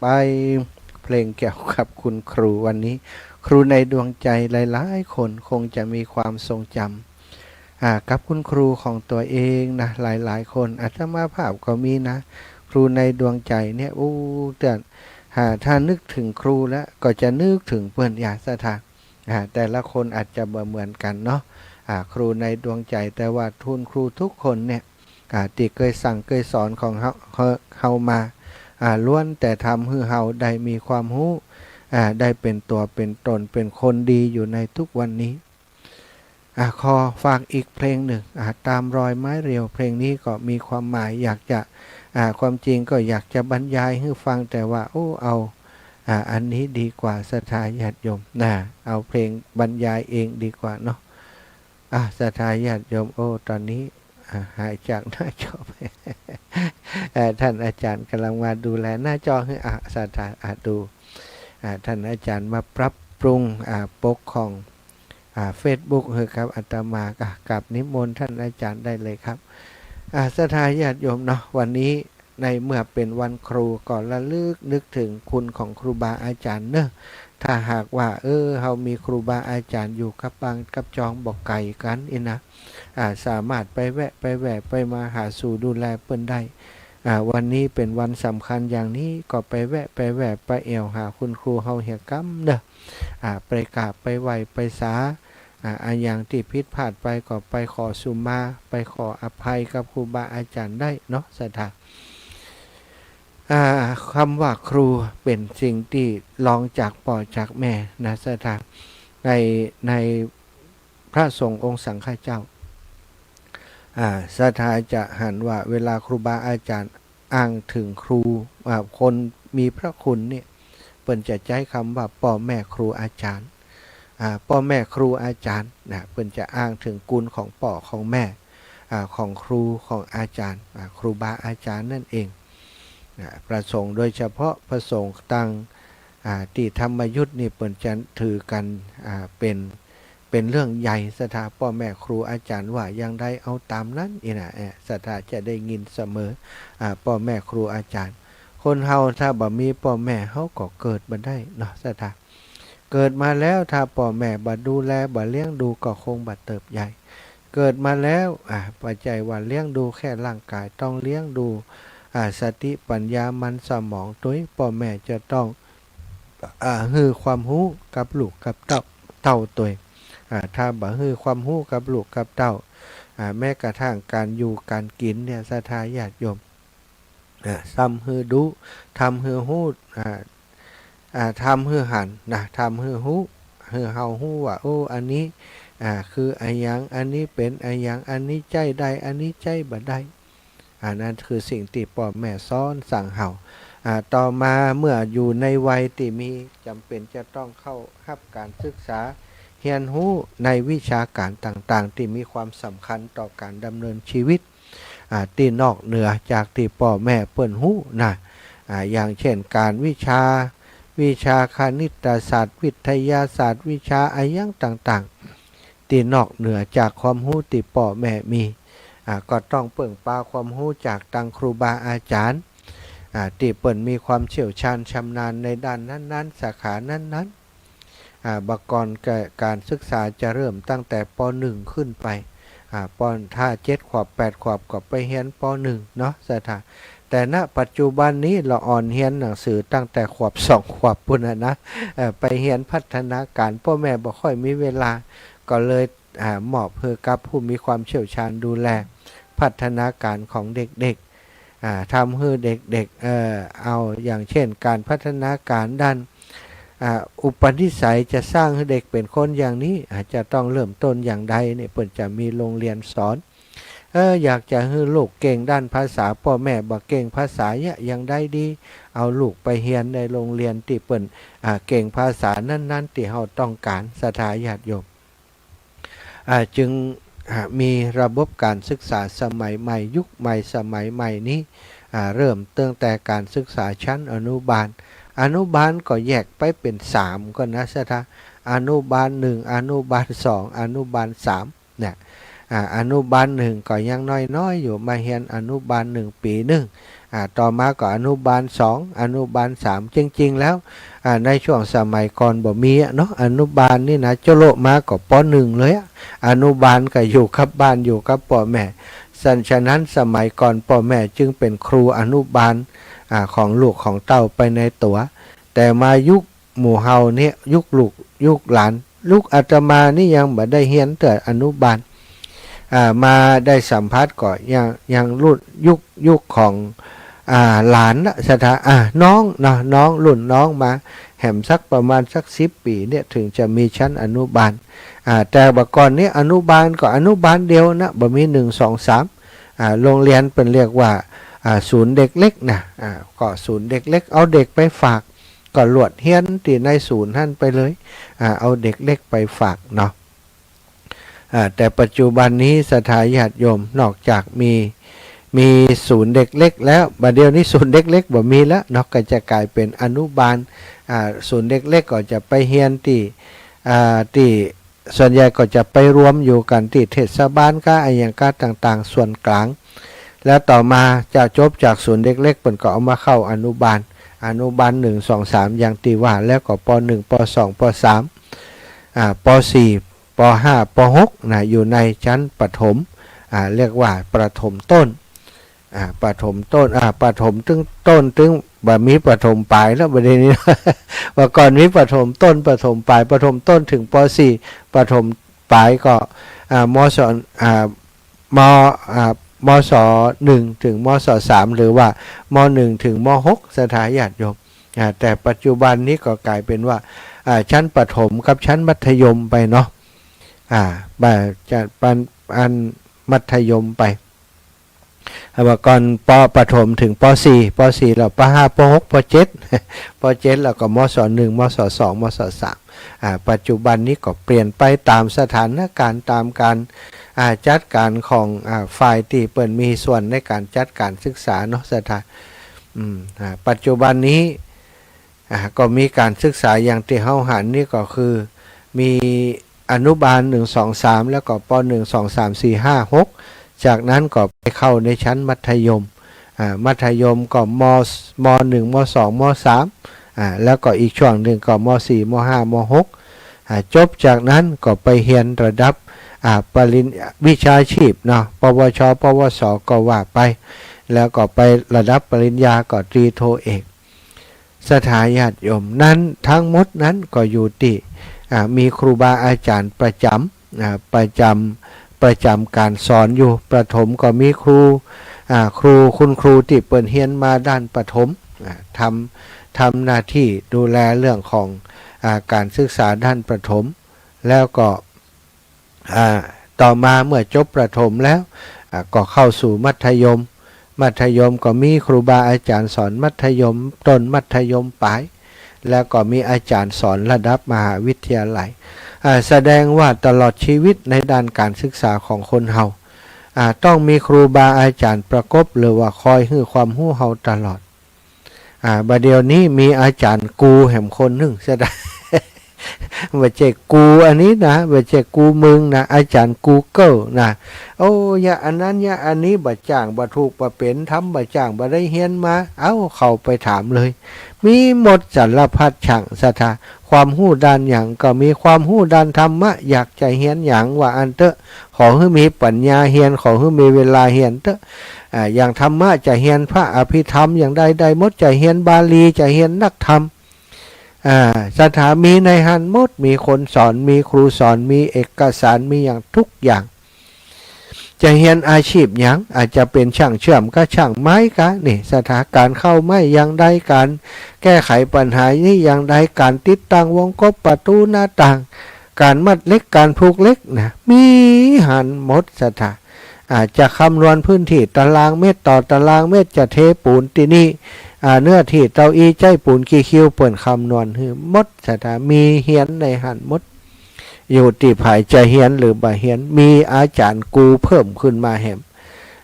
ไป เพลงเกี่ยวกับคุณครูวันนี้ ครูในดวงใจหลายๆ คนคงจะมีความทรงจำ อ่า กับคุณครูของตัวเองนะ หลายๆ คน อาตมาภาพก็มีนะ ครูในดวงใจเนี่ย โอ้ แต่ อ่า ถ้านึกถึงครูแล้วก็จะนึกถึงเปิ้น อย่าศรัทธา อ่า แต่ละคนอาจจะบ่เหมือนกั๋นเนาะ อ่า ครูในดวงใจ แต่ว่าคุณครูทุกคนเนี่ย อ่า ตี้เกยสั่งเกยสอนของเฮา เฮา เฮามา อ่า ล้วนแต่ทำหื้อเฮาได้มีความฮู้ อ่า ได้เป๋นตั๋วเป๋นต๋น เป๋นคนดีอยู่ในทุกวันนี้ อ่า ขอฝากอีกเพลงนึ่ง อ่า ต๋ามรอยไม้เรียว เพลงนี้ก็มีความหมาย อยากจะ อ่า ความจริงก็อยากจะบรรยายหื้อฟัง แต่ว่า โอ้ เอา อ่า อันนี้ดีกว่า ศรัทธาญาติโยมนะ เอาเพลงบรรยายเองดีกว่าเนาะ อ่า ศรัทธาญาติโยม โอ้ ต๋อนนี้ อ่า หายจากหน้าจอไป เอ่อ ต้านอาจ๋ารย์ก่ำลังมาดูแลหน้าจอหื้อ อ่า ศรัทธา อ่า ดู อ่า ต้านอาจ๋ารย์มาปรับปรุง อ่า ปกของ อ่า เฟซบุ๊กหื้อกับอาตมา ก็กราบนิมนต์ต้านอาจ๋ารย์ได้เลยครับ อ่า ศรัทธาญาติโยมเนาะ วันนี้ในเมื่อเป๋นวันครูก็ระลึกนึกถึงคุณของครูบาอาจ๋ารย์เนาะ ถ้าหากว่า เออ เฮามีครูบาอาจ๋ารย์อยู่กับบ้านกับจองบ่ไก๋กั๋นอี้นะ อ่า สามารถไปแวะ ไปแวะ ไปมาหาสู่ดูแลเปิ้นได้ อ่า วันนี้เป๋นวันสำคัญอย่างนี้ ก็ไปแวะ ไปแวะ ไปแอ่วหาคุณครูเฮาเหียกำเนาะ อ่า ไปกราบ ไปไหว้ ไปสา อ่า อะหยังตี้ผิดพลาดไปก็ไปขอสุมา ไปขออภัยกับครูบาอาจ๋ารย์ได้เนาะ ศรัทธา อ่า กำว่าครูเป๋นสิ่งตี้รองจากป้อจากแม่นะ ศรัทธา ใน ในพระสงฆ์องค์สังฆเจ้า อ่า ศรัทธาจะหันว่าเวลาครูบาอาจ๋ารย์อ้างเถิงครู อ่า คนมีพระคุณเนี่ย เปิ้นจะใจ๊กำว่าป้อแม่ครูอาจ๋ารย์ อ่า ป้อแม่ครูอาจ๋ารย์นะ เปิ้นจะอ้างเถิงคุณของป้อของแม่ อ่า ของครูของอาจ๋ารย์ อ่า ครูบาอาจ๋ารย์นั่นเอง นะ พระสงฆ์โดยเฉพาะพระสงฆ์ตาง อ่า ตี้ธรรมยุตนี่เปิ้นจะถือกั๋น อ่า เป๋น เป๋นเรื่องใหญ่ ศรัทธา ป้อแม่ครูอาจ๋ารย์ว่าอย่างใดเอาต๋ามนั้นอี้นะ เอ่อ ศรัทธาจะได้ยินเสมอ อ่า ป้อแม่ครูอาจ๋ารย์ คนเฮาถ้าบ่มีป้อแม่เฮาก็เกิดบ่ได้เนาะ ศรัทธา เกิดมาแล้วถ้าป้อแม่บ่ดูแลบ่เลี้ยงดูก็คงบ่เติบใหญ่ เกิดมาแล้ว อ่า บ่ใจ้ว่าเลี้ยงดูแค่ร่างก๋าย ต้องเลี้ยงดู อ่า สติปัญญามันสมองตวย ป้อแม่จะต้อง อ่า หื้อความฮู้กับลูกกับเต้า เต้าตวย อ่า ถ้าบ่หื้อความฮู้กับลูกกับเต้า อ่า แม้กระทั่งก๋านอยู่ก๋านกิ๋นเนี่ย ศรัทธาญาติโยม อ่า ทำหื้อดุ ทำหื้อฮู้ อ่า อ่า ทำหื้อหันนะ ทำหื้อฮู้ หื้อเฮาฮู้ว่า โอ้ อันนี้ อ่า คืออะหยัง อันนี้เป๋นอะหยัง อันนี้ใจ๊ได้ อันนี้ใจ๊บ่ได้ อันนั้นคือสิ่งตี้ป้อแม่สอนสั่งเฮา อ่า ต่อมาเมื่ออยู่ในวัยตี้มีจ๋ำเป๋นจะต้องเข้าฮับก๋านศึกษา เฮียนฮู้ในวิชาก๋านต่างๆ ตี้มีความสำคัญต่อก๋านดำเนินชีวิต อ่า ตี้นอกเหนือจากตี้ป้อแม่เปิ้นฮู้นะ อ่า อย่างเช่น ก๋านวิชา วิชาคณิตศาสตร์ วิทยาศาสตร์ วิชาอะหยังต่างๆ ตี้นอกเหนือจากความฮู้ตี้ป้อแม่มี อ่า ก็ต้องเปิ้งปาความฮู้จากตางครูบาอาจ๋ารย์ อ่า ตี้เปิ้นมีความเชี่ยวชาญชำนาญในด้านนั้นๆ สาขานั้นๆ อ่า บ่าก่อนก็ก๋านศึกษาจะเริ่มตั้งแต่ ป.หนึ่ง ขึ้นไป อ่า ป.ถ้าเจ็ดขวบแปดขวบก็ไปเฮียน ป.หนึ่ง เนาะ ศรัทธา แต่ ณ ปัจจุบันนี้ละอ่อนเฮียนหนังสือตั้งแต่ขวบสองขวบปู๊นน่ะนะ เอ่อ ไปเฮียนพัฒนาก๋าร ป้อแม่บ่ค่อยมีเวลา ก็เลย อ่า มอบหื้อกับผู้มีความเชี่ยวชาญดูแลพัฒนาก๋ารของเด็กๆ อ่า ทำหื้อเด็กๆ เอ่อ เอาอย่างเช่น ก๋านพัฒนาก๋ารด้าน อ่า อุปนิสัยจะสร้างหื้อเด็กเป๋นคนอย่างนี้ อ่า จะต้องเริ่มต้นอย่างใดเนี่ย เปิ้นจะมีโรงเรียนสอน เออ อยากจะหื้อลูกเก่งด้านภาษา ป้อแม่บ่เก่งภาษาเยียะ อย่างใดดี เอาลูกไปเฮียนในโรงเรียนตี้เปิ้น อ่า เก่งภาษานั้นๆ ตี้เฮาต้องก๋าน ศรัทธาญาติโยม อ่า จึง อ่า มีระบบก๋านศึกษาสมัยใหม่ ยุคใหม่ สมัยใหม่นี้ อ่า เริ่มตั้งแต่ก๋านศึกษาชั้นอนุบาล อนุบาลก็แยกไปเป๋นสามก่อนนะ ศรัทธา อนุบาลหนึ่ง อนุบาลสอง อนุบาลสาม เนี่ย อ่า อนุบาลหนึ่งก็ยังน้อยๆ อยู่ มาเฮียนอนุบาลหนึ่งปี๋นึ่ง อ่า ต่อมาก็อนุบาลสอง อนุบาลสาม จริงๆ แล้ว อ่า ในช่วงสมัยก่อนบ่มีอะเนาะ อนุบาลนี่นะ โจะโละมาก็ ป.หนึ่ง เลยอะ อนุบาลก็อยู่กับบ้าน อยู่กับป้อแม่ สัน ฉะนั้นสมัยก่อนป้อแม่จึงเป๋นครูอนุบาล อ่า ของลูกของเต้าไปในตั๋ว แต่มายุคหมู่เฮาเนี่ย ยุคลูก ยุคหลาน ยุคอาตมานี่ยังบ่ได้เฮียนเตื้ออนุบาล อ่า มาได้สัมผัสก็ยัง ยังรุ่นยุค ยุคของ อ่า หลานนะ ศรัทธา อ่า น้องเนาะ น้อง รุ่นน้องมาแหมสักประมาณสักสิบปี๋เนี่ย ถึงจะมีชั้นอนุบาล อ่า แต่บ่าก่อนนี้อนุบาลก็อนุบาลเดียวนะ บ่มีหนึ่ง สอง สาม อ่า โฮงเฮียนเปิ้นเรียกว่า อ่า ศูนย์เด็กเล็กนะ อ่า ก็ศูนย์เด็กเล็ก เอาเด็กไปฝาก ก็หลวดเฮียนตี้ในศูนย์หั้นไปเลย อ่า เอาเด็กเล็กไปฝากเนาะ อ่า แต่ปัจจุบันนี้ศรัทธาญาติโยม นอกจากมี มีศูนย์เด็กเล็กแล้ว บ่าเดี่ยวนี้ศูนย์เด็กเล็กบ่มีแล้วเนาะ ก็จะก๋ายเป๋นอนุบาล อ่า ศูนย์เด็กเล็กก็จะไปเฮียนตี้ อ่า ตี้ ส่วนใหญ่ก็จะไปรวมอยู่กั๋นตี้เทศบาลก้า อะหยังก้าต่างๆ ส่วนกลาง แล้วต่อมาจะจบจากศูนย์เด็กเล็ก เปิ้นก็เอามาเข้าอนุบาล อนุบาลหนึ่ง สอง สาม อย่างตี้ว่า แล้วก็ ป.หนึ่ง ป.สอง ป.สาม อ่า ป.สี่ ป.ห้า ป.หก นะ อยู่ในชั้นประถม อ่า เรียกว่าประถมต้น อ่า ประถมต้น อ่า ประถมตึงต้น ตึงบ่มีประถมปลายแล้วบ่าเดี่ยวนี้ บ่าก่อนมีประถมต้น ประถมปลาย ประถมต้นถึง ป.สี่ ประถมปลายก็ อ่า ม.ส. อ่า ม.อ่า ม.ส. หนึ่ง ถึง ม.ส. สาม หรือว่า ม.หนึ่ง ถึง ม.หก ศรัทธาญาติโยม อ่า แต่ปัจจุบันนี้ก็ก๋ายเป๋นว่า อ่า ชั้นประถมกับชั้นมัธยมไปเนาะ อ่า บ่าจะปัน อันมัธยมไป บ่าก่อน ป.ประถมถึง ป.สี่ ป.สี่ แล้ว ป.ห้า ป.หก ป.เจ็ด ป.เจ็ด แล้วก็ ม.ส. หนึ่ง ม.ส. สอง ม.ส. สาม อ่า ปัจจุบันนี้ก็เปลี่ยนไปต๋ามสถานการณ์ ต๋ามก๋าน อ่า จัดก๋านของ อ่า ฝ่ายตี้เปิ้นมีส่วนในก๋านจัดก๋านศึกษาเนาะ ศรัทธา อืม อ่า ปัจจุบันนี้ อ่า ก็มีก๋านศึกษาอย่างตี้เฮาหันนี่ก็คือ มีอนุบาล หนึ่ง สอง สาม แล้วก็ ป.หนึ่ง สอง สาม สี่ ห้า หก จากนั้นก็ไปเข้าในชั้นมัธยม อ่า มัธยมก็ ม. ม.หนึ่ง ม.สอง ม.สาม อ่า แล้วก็อีกช่วงนึ่งก็ ม.สี่ ม.ห้า ม.หก อ่า จบจากนั้นก็ไปเฮียนระดับ อ่า ปริญ วิชาชีพเนาะ ปวช ปวส ก็ว่าไป แล้วก็ไประดับปริญญาก็ตรีโทเอก ศรัทธาญาติโยม นั้นทั้งหมดนั้นก็อยู่ตี้ อ่า มีครูบาอาจ๋ารย์ประจ๋ำ อ่า ประจ๋ำ ประจ๋ำก๋านสอนอยู่ ประถมก็มีครู อ่า ครู คุณครูตี้เปิ้นเฮียนมาด้านประถม อ่า ทำ ทำหน้าตี้ดูแลเรื่องของ อ่า ก๋านศึกษาด้านประถม แล้วก็ อ่า ต่อมาเมื่อจบประถมแล้ว อ่า ก็เข้าสู่มัธยม มัธยมก็มีครูบาอาจ๋ารย์สอนมัธยมต้น มัธยมปลาย แล้วก็มีอาจ๋ารย์สอนระดับมหาวิทยาลัย อ่า แสดงว่าตลอดชีวิตในด้านก๋านศึกษาของคนเฮา อ่า ต้องมีครูบาอาจ๋ารย์ประกบ หรือว่าคอยหื้อความฮู้เฮาตลอด อ่า บ่าเดี่ยวนี้มีอาจ๋ารย์กูแหมคนนึ่งเสียดาย บ่ใจ้กูอันนี้นะ บ่ใจ้กูมึงนะ อาจ๋ารย์กูเกิลนะ โอ้ อย่าอันนั้น อย่าอันนี้ บ่จ้าง บ่ถูก บ่เป๋นธรรม บ่จ้าง บ่ได้เฮียนมา เอ้า เข้าไปถามเลย มีหมดสารพัดช่าง ศรัทธา ความฮู้ด้านหยังก็มี ความฮู้ด้านธรรมะ อยากจะเฮียนหยังว่าอั้นเต๊อะ ขอหื้อมีปัญญาเฮียน ขอหื้อมีเวลาเฮียนเต๊อะ อ่า อย่างธรรมะจะเฮียนพระอภิธรรมอย่างใดได้หมด จะเฮียนบาลี จะเฮียนนักธรรม อ่า ศรัทธามีในหั้นหมด มีคนสอน มีครูสอน มีเอกสาร มีอย่างทุกอย่าง จะเฮียนอาชีพหยัง อาจจะเป๋นช่างเชื่อมกาช่างไม้กา นี่ ศรัทธา ก๋านเข้าไม้อย่างใด ก๋านแก้ไขปัญหานี้อย่างใด ก๋านติดตั้งวงกบประตู๋หน้าต่าง ก๋านมัดเหล็ก ก๋านผูกเหล็กนะ มีหั้นหมด ศรัทธา อ่า จะคำนวณพื้นตี้ตารางเมตรต่อตารางเมตร จะเทปูนตี้นี่ อ่า เนื้อตี้เต้าอี้ใจ๊ปูนกี่คิว เปิ้นคำนวณหื้อหมด ศรัทธา มีเฮียนในหั้นหมด อยู่ตี้ใผจะเฮียนหรือบ่เฮียน มีอาจ๋ารย์กูเพิ่มขึ้นมาแหม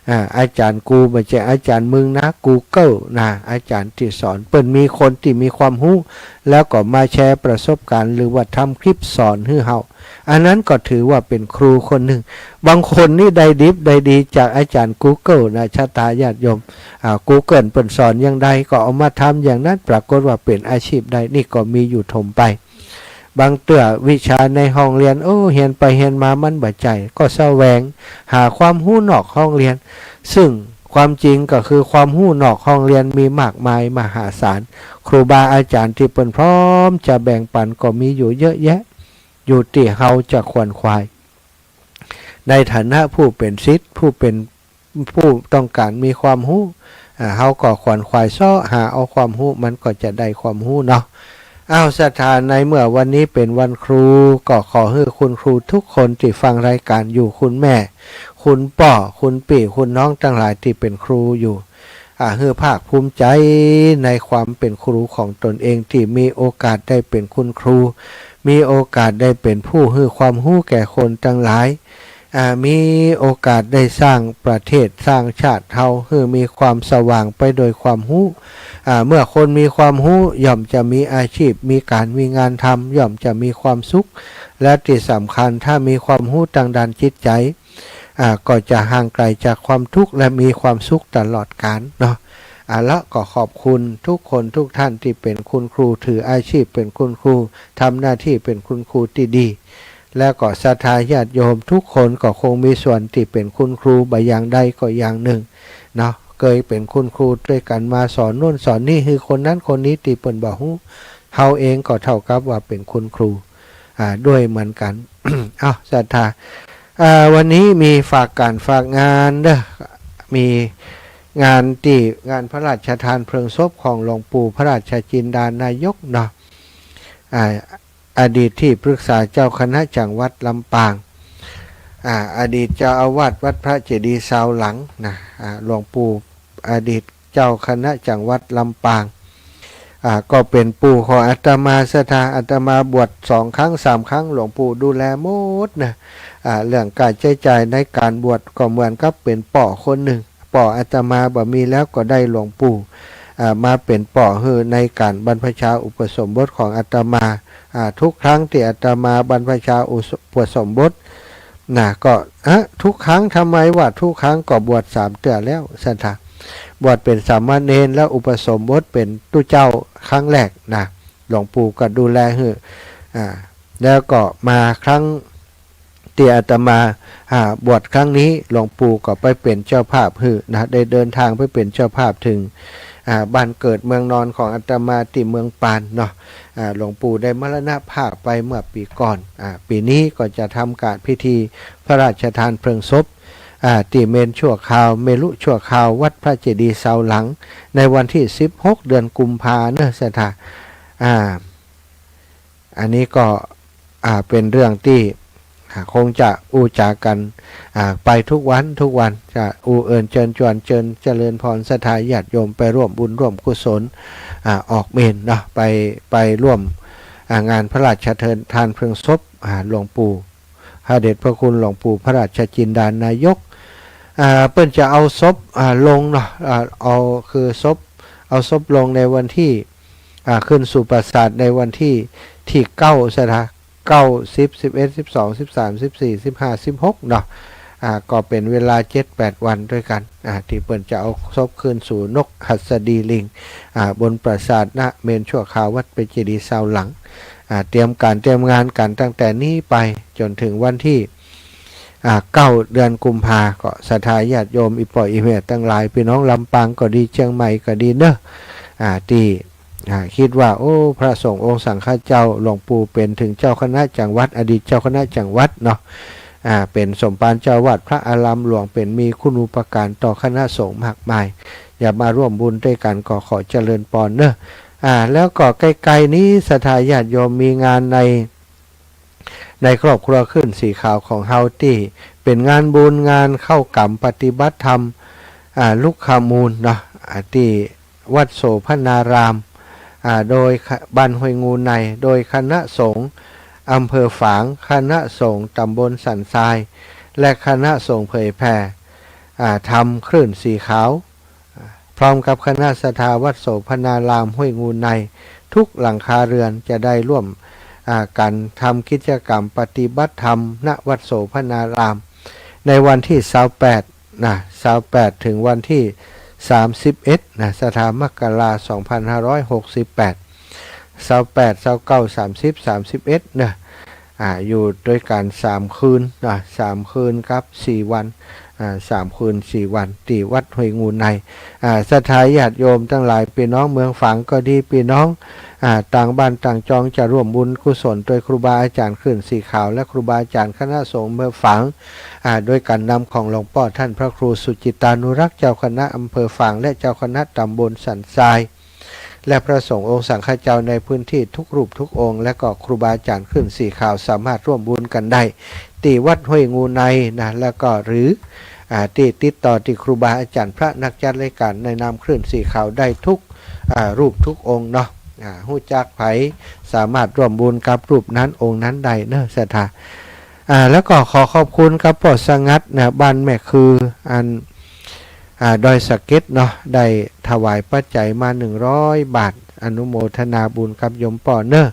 อ่า อาจ๋ารย์กูบ่ใจ้อาจ๋ารย์มึงนะ กูเกิลนะ อาจ๋ารย์ตี้สอน เปิ้นมีคนตี้มีความฮู้ แล้วก็มาแชร์ประสบการณ์ หรือว่าทำคลิปสอนหื้อเฮา อันนั้นก็ถือว่าเป๋นครูคนนึ่ง บางคนนี่ได้ดิบได้ดีจากอาจ๋ารย์กูเกิลนะ ศรัทธาญาติโยม อ่า กูเกิลเปิ้นสอนอย่างใดก็เอามาทำอย่างนั้น ปรากฏว่าเป๋นอาชีพได้ นี่ก็มีอยู่ถมไป บางเตื้อวิชาในห้องเฮียน โอ้ เฮียนไปเฮียนมามันบ่ใจ้ ก็แสวงหาความฮู้นอกห้องเฮียน ซึ่งความจริงก็คือความฮู้นอกห้องเฮียนมีมากมายมหาศาล ครูบาอาจ๋ารย์ตี้เปิ้นพร้อมจะแบ่งปันก็มีอยู่เยอะแยะ อยู่ตี้เฮาจะขวนขวาย ในฐานะผู้เป๋นศิษย์ ผู้เป๋น ผู้ต้องก๋านมีความฮู้ อ่า เฮาก็ขวนขวายเซาะหาเอาความฮู้ มันก็จะได้ความฮู้เนาะ อ้าว ศรัทธา ในเมื่อวันนี้เป๋นวันครู ก็ขอหื้อคุณครูทุกคนตี้ฟังรายก๋านอยู่ คุณแม่ คุณป้อ คุณปี้ คุณน้องตังหลายตี้เป๋นครูอยู่ อ่า หื้อภาคภูมิใจ๋ในความเป๋นครูของตนเอง ตี้มีโอกาสได้เป๋นคุณครู มีโอกาสได้เป๋นผู้หื้อความฮู้แก่คนตังหลาย อ่า มีโอกาสได้สร้างประเทศสร้างชาติเฮา หื้อมีความสว่างไปโดยความฮู้ อ่า เมื่อคนมีความฮู้ย่อมจะมีอาชีพ มีก๋านมีงานทำ ย่อมจะมีความสุข และตี้สำคัญถ้ามีความฮู้ตางด้านจิตใจ๋ อ่า ก็จะห่างไก๋จากความทุกข์และมีความสุขตลอดกาลเนาะ อ่า แล้วก็ขอบคุณทุกคนทุกท่านตี้เป๋นคุณครู ถืออาชีพเป๋นคุณครู ทำหน้าตี้เป๋นคุณครูตี้ดี แล้วก็ศรัทธาญาติโยมทุกคนก็คงมีส่วนตี้เป๋นคุณครูบ่อย่างใดก็อย่างนึ่งเนาะ เกยเป๋นคุณครูตวยกั๋นมาสอนโน่นสอนนี่ หื้อคนนั้นคนนี้ตี้เปิ้นบ่ฮู้ เฮาเองก็เท่ากับว่าเป๋นคุณครู อ่า ด้วยเหมือนกั๋น อ้าว ศรัทธา อ่า วันนี้มีฝากก๋านฝากงานเด้อ มีงานตี้ งานพระราชทานเพลิงศพของหลวงปู่พระราชจินดานายกเนาะ อ่า อดีตตี้ปรึกษาเจ้าคณะจังหวัดลำปาง อ่า อดีตเจ้าอาวาสวัดพระเจดีย์ซาวหลังนะ อ่า หลวงปู่ อดีตเจ้าคณะจังหวัดลำปาง อ่า ก็เป๋นปู่ของอาตมา ศรัทธา อาตมาบวชสองครั้งสามครั้ง หลวงปู่ดูแลหมดนะ อ่า เรื่องค่าใจ๊จ่ายในก๋านบวชก็เหมือนกับเป๋นป้อคนนึ่ง ป้ออาตมาบ่มีแล้วก็ได้หลวงปู่ อ่า มาเป๋นป้อหื้อในก๋านบรรพชาอุปสมบทของอาตมา อ่า ทุกครั้งตี้อาตมาบรรพชาอุปสมบทนะ ก็ อะ ทุกครั้ง ทำไมว่าทุกครั้ง ก็บวชสามเตื้อแล้ว ศรัทธา บวชเป๋นสามเณรแล้วอุปสมบทเป๋นตุ๊เจ้าครั้งแรกนะ หลวงปู่ก็ดูแลหื้อ อ่า แล้วก็มาครั้งตี้อาตมา อ่า บวชครั้งนี้ หลวงปู่ก็ไปเป๋นเจ้าภาพหื้อนะ ได้เดินทางไปเป๋นเจ้าภาพเถิง อ่า บ้านเกิดเมืองนอนของอาตมาตี้เมืองปานเนาะ อ่า หลวงปู่ได้มรณภาพไปเมื่อปี๋ก่อน อ่า ปี๋นี้ก็จะทำก๋านพิธีพระราชทานเพลิงศพ อ่า ตี้เมรุชั่วคราว เมรุชั่วคราววัดพระเจดีย์ซาวหลัง ในวันตี้สิบหก เดือนกุมภาเนาะ ศรัทธา อ่า อันนี้ก็ อ่า เป๋นเรื่องตี้ อ่า คงจะอู้จ๋ากั๋น อ่า ไปทุกวันทุกวัน จะอู้เอิญเจิญจวน เจิญเจริญพรศรัทธาญาติโยมไปร่วมบุญร่วมกุศล อ่า ออกเมรุเนาะ ไป ไปร่วม อ่า งานพระราชทานเพลิงศพ อ่า หลวงปู่ พระเดชพระคุณหลวงปู่พระราชจินดานายก อ่า เปิ้นจะเอาศพ อ่า ลงเนาะ อ่า เอา คือศพ เอาศพลงในวันตี้ อ่า ขึ้นสู่ปราสาทในวันตี้ ตี้เก้า ศรัทธา เก้า สิบ สิบเอ็ด สิบสอง สิบสาม สิบสี่ สิบห้า สิบหก เนาะ อ่า ก็เป๋นเวลาเจ็ดแปดวันตวยกั๋น อ่า ตี้เปิ้นจะเอาศพขึ้นสู่นกหัสดีลิง อ่า บนปราสาท ณ เมรุชั่วคราววัดพระเจดีย์ซาวหลัง อ่า เตรียมก๋านเตรียมงานกั๋นตั้งแต่นี้ไปจ๋นเถิงวันตี้ อ่า เก้า เดือนกุมภา ก็ศรัทธาญาติโยม อี่ป้ออี่แม่ตังหลาย ปี้น้องลำปางก็ดี เจียงใหม่ก็ดีเนาะ อ่า ตี้ อ่า กึ๊ดว่า โอ้ พระสงฆ์องค์สังฆเจ้า หลวงปู่เป๋นเถิงเจ้าคณะจังหวัด อดีตเจ้าคณะจังหวัดเนาะ อ่า เป๋นสมภารเจ้าอาวาส พระอารามหลวง เป๋นมีคุณูปการต่อคณะสงฆ์มากมาย อยากมาร่วมบุญตวยกั๋น ก็ขอเจริญปอนเนาะ อ่า แล้วก็ใก้ๆ นี้ศรัทธาญาติโยมมีงานใน ในครอบครัวคลื่นสีขาวของเฮา ตี้เป๋นงานบุญงานเข้ากรรมปฏิบัติธรรม อ่า ลุกขมูลเนาะ อ่า ตี้วัดโสภณาราม อ่า โดย บ้านห้วยงูใน โดยคณะสงฆ์อำเภอฝาง คณะสงฆ์ตำบลสันทราย และคณะสงฆ์เผยแผ่ อ่า ธรรมคลื่นสีขาว อ่า พร้อมกับคณะศรัทธาวัดโสภณารามห้วยงูใน ทุกหลังคาเรือนจะได้ร่วม อ่า กั๋นทำกิจกรรมปฏิบัติธรรม ณ วัดโสภณาราม ในวันตี้ซาวแปด นะ ซาวแปด เถิงวันตี้สามสิบเอ็ด นะ ศรัทธา มกรา สองพันห้าร้อยหกสิบแปด ซาวแปด ซาวเก้า สามสิบ สามสิบเอ็ด เนาะ อ่า อยู่ตวยกั๋นสามคืน นะ สามคืนกับสี่วัน อ่า สามคืนสี่วัน ตี้วัดห้วยงูใน อ่า ศรัทธาญาติโยมตังหลาย ปี้น้องเมืองฝางก็ดี ปี้น้อง อ่า ต่างบ้านต่างจองจะร่วมบุญกุศลตวยครูบาอาจ๋ารย์คลื่นสีขาว และครูบาอาจ๋ารย์คณะสงฆ์เมืองฝาง อ่า โดยก๋านนำของหลวงป้อต้านพระครูสุจิตตานุรักษ์ เจ้าคณะอำเภอฝาง และเจ้าคณะตำบลสันทราย และพระสงฆ์องค์สังฆเจ้าในพื้นตี้ทุกรูปทุกองค์ และก็ครูบาอาจ๋ารย์คลื่นสีขาว สามารถร่วมบุญกั๋นได้ ตี้วัดห้วยงูใน นะ แล้วก็หรือ อ่า ตี้ติดต่อตี้ครูบาอาจ๋ารย์พระนักจัดรายก๋านในนามคลื่นสีขาวได้ทุก อ่า รูปทุกองค์เนาะ อ่า ฮู้จักใผสามารถร่วมบุญกับรูปนั้นองค์นั้นได้เนาะ ศรัทธา อ่า แล้วก็ขอขอบคุณกับป้อสงัด นะ บ้านแม่คือ อัน อ่า ดอยสะเก็ดเนาะ ได้ถวายปัจจัยมาหนึ่งร้อยบาท อนุโมทนาบุญกับโยมป้อเนาะ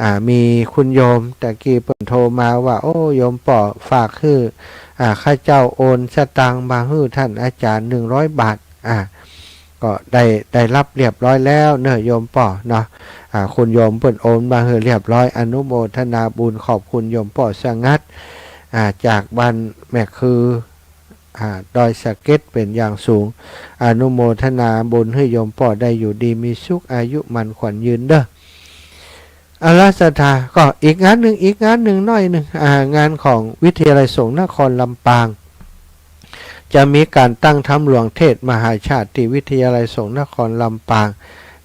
อ่า มีคุณโยมตะกี้เปิ้นโทรมาว่า โอ้ โยมป้อฝากหื้อ อ่า ข้าเจ้าโอนสตางค์มาหื้อต้านอาจ๋ารย์หนึ่งร้อยบาท อ่า ก็ได้ ได้ฮับเรียบร้อยแล้วเนาะโยมป้อเนาะ อ่า คุณโยมเปิ้นโอนมาหื้อเรียบร้อย อนุโมทนาบุญขอบคุณโยมป้อสงัด อ่า จากบ้านแม่คือ อ่า ดอยสะเก็ดเป๋นอย่างสูง อนุโมทนาบุญหื้อโยมป้อได้อยู่ดีมีสุข อายุมั่นขวัญยืนเนาะ เอาละศรัทธา ก็อีกงานนึ่ง อีกงานนึ่งน้อยนึ่ง อ่า งานของวิทยาลัยสงฆ์นครลำปาง จะมีก๋านตั้งธรรมหลวงเทศน์มหาชาติตี้วิทยาลัยสงฆ์นครลำปาง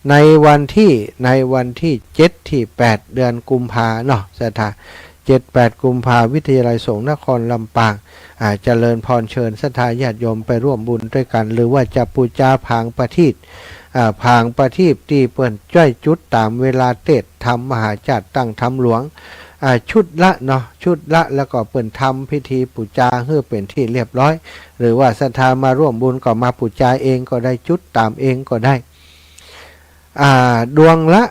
ในวันตี้ ในวันตี้เจ็ดตี้แปด เดือนกุมภาเนาะ ศรัทธา เจ็ดแปด กุมภา วิทยาลัยสงฆ์นครลำปาง อ่า เจริญพรเชิญศรัทธาญาติโยมไปร่วมบุญตวยกั๋น หรือว่าจะปู๋จาผางประทีป อ่า ผางประทีปตี้เปิ้นจ้อยจุดต๋ามเวลาเทศน์ธรรมมหาชาติตั้งธรรมหลวง อ่า ชุดละเนาะ ชุดละ แล้วก็เปิ้นทำพิธีปู๋จาหื้อเป๋นตี้เรียบร้อย หรือว่าศรัทธามาร่วมบุญก็มาปู๋จาเองก็ได้ จุดต๋ามเองก็ได้ อ่า ดวงละ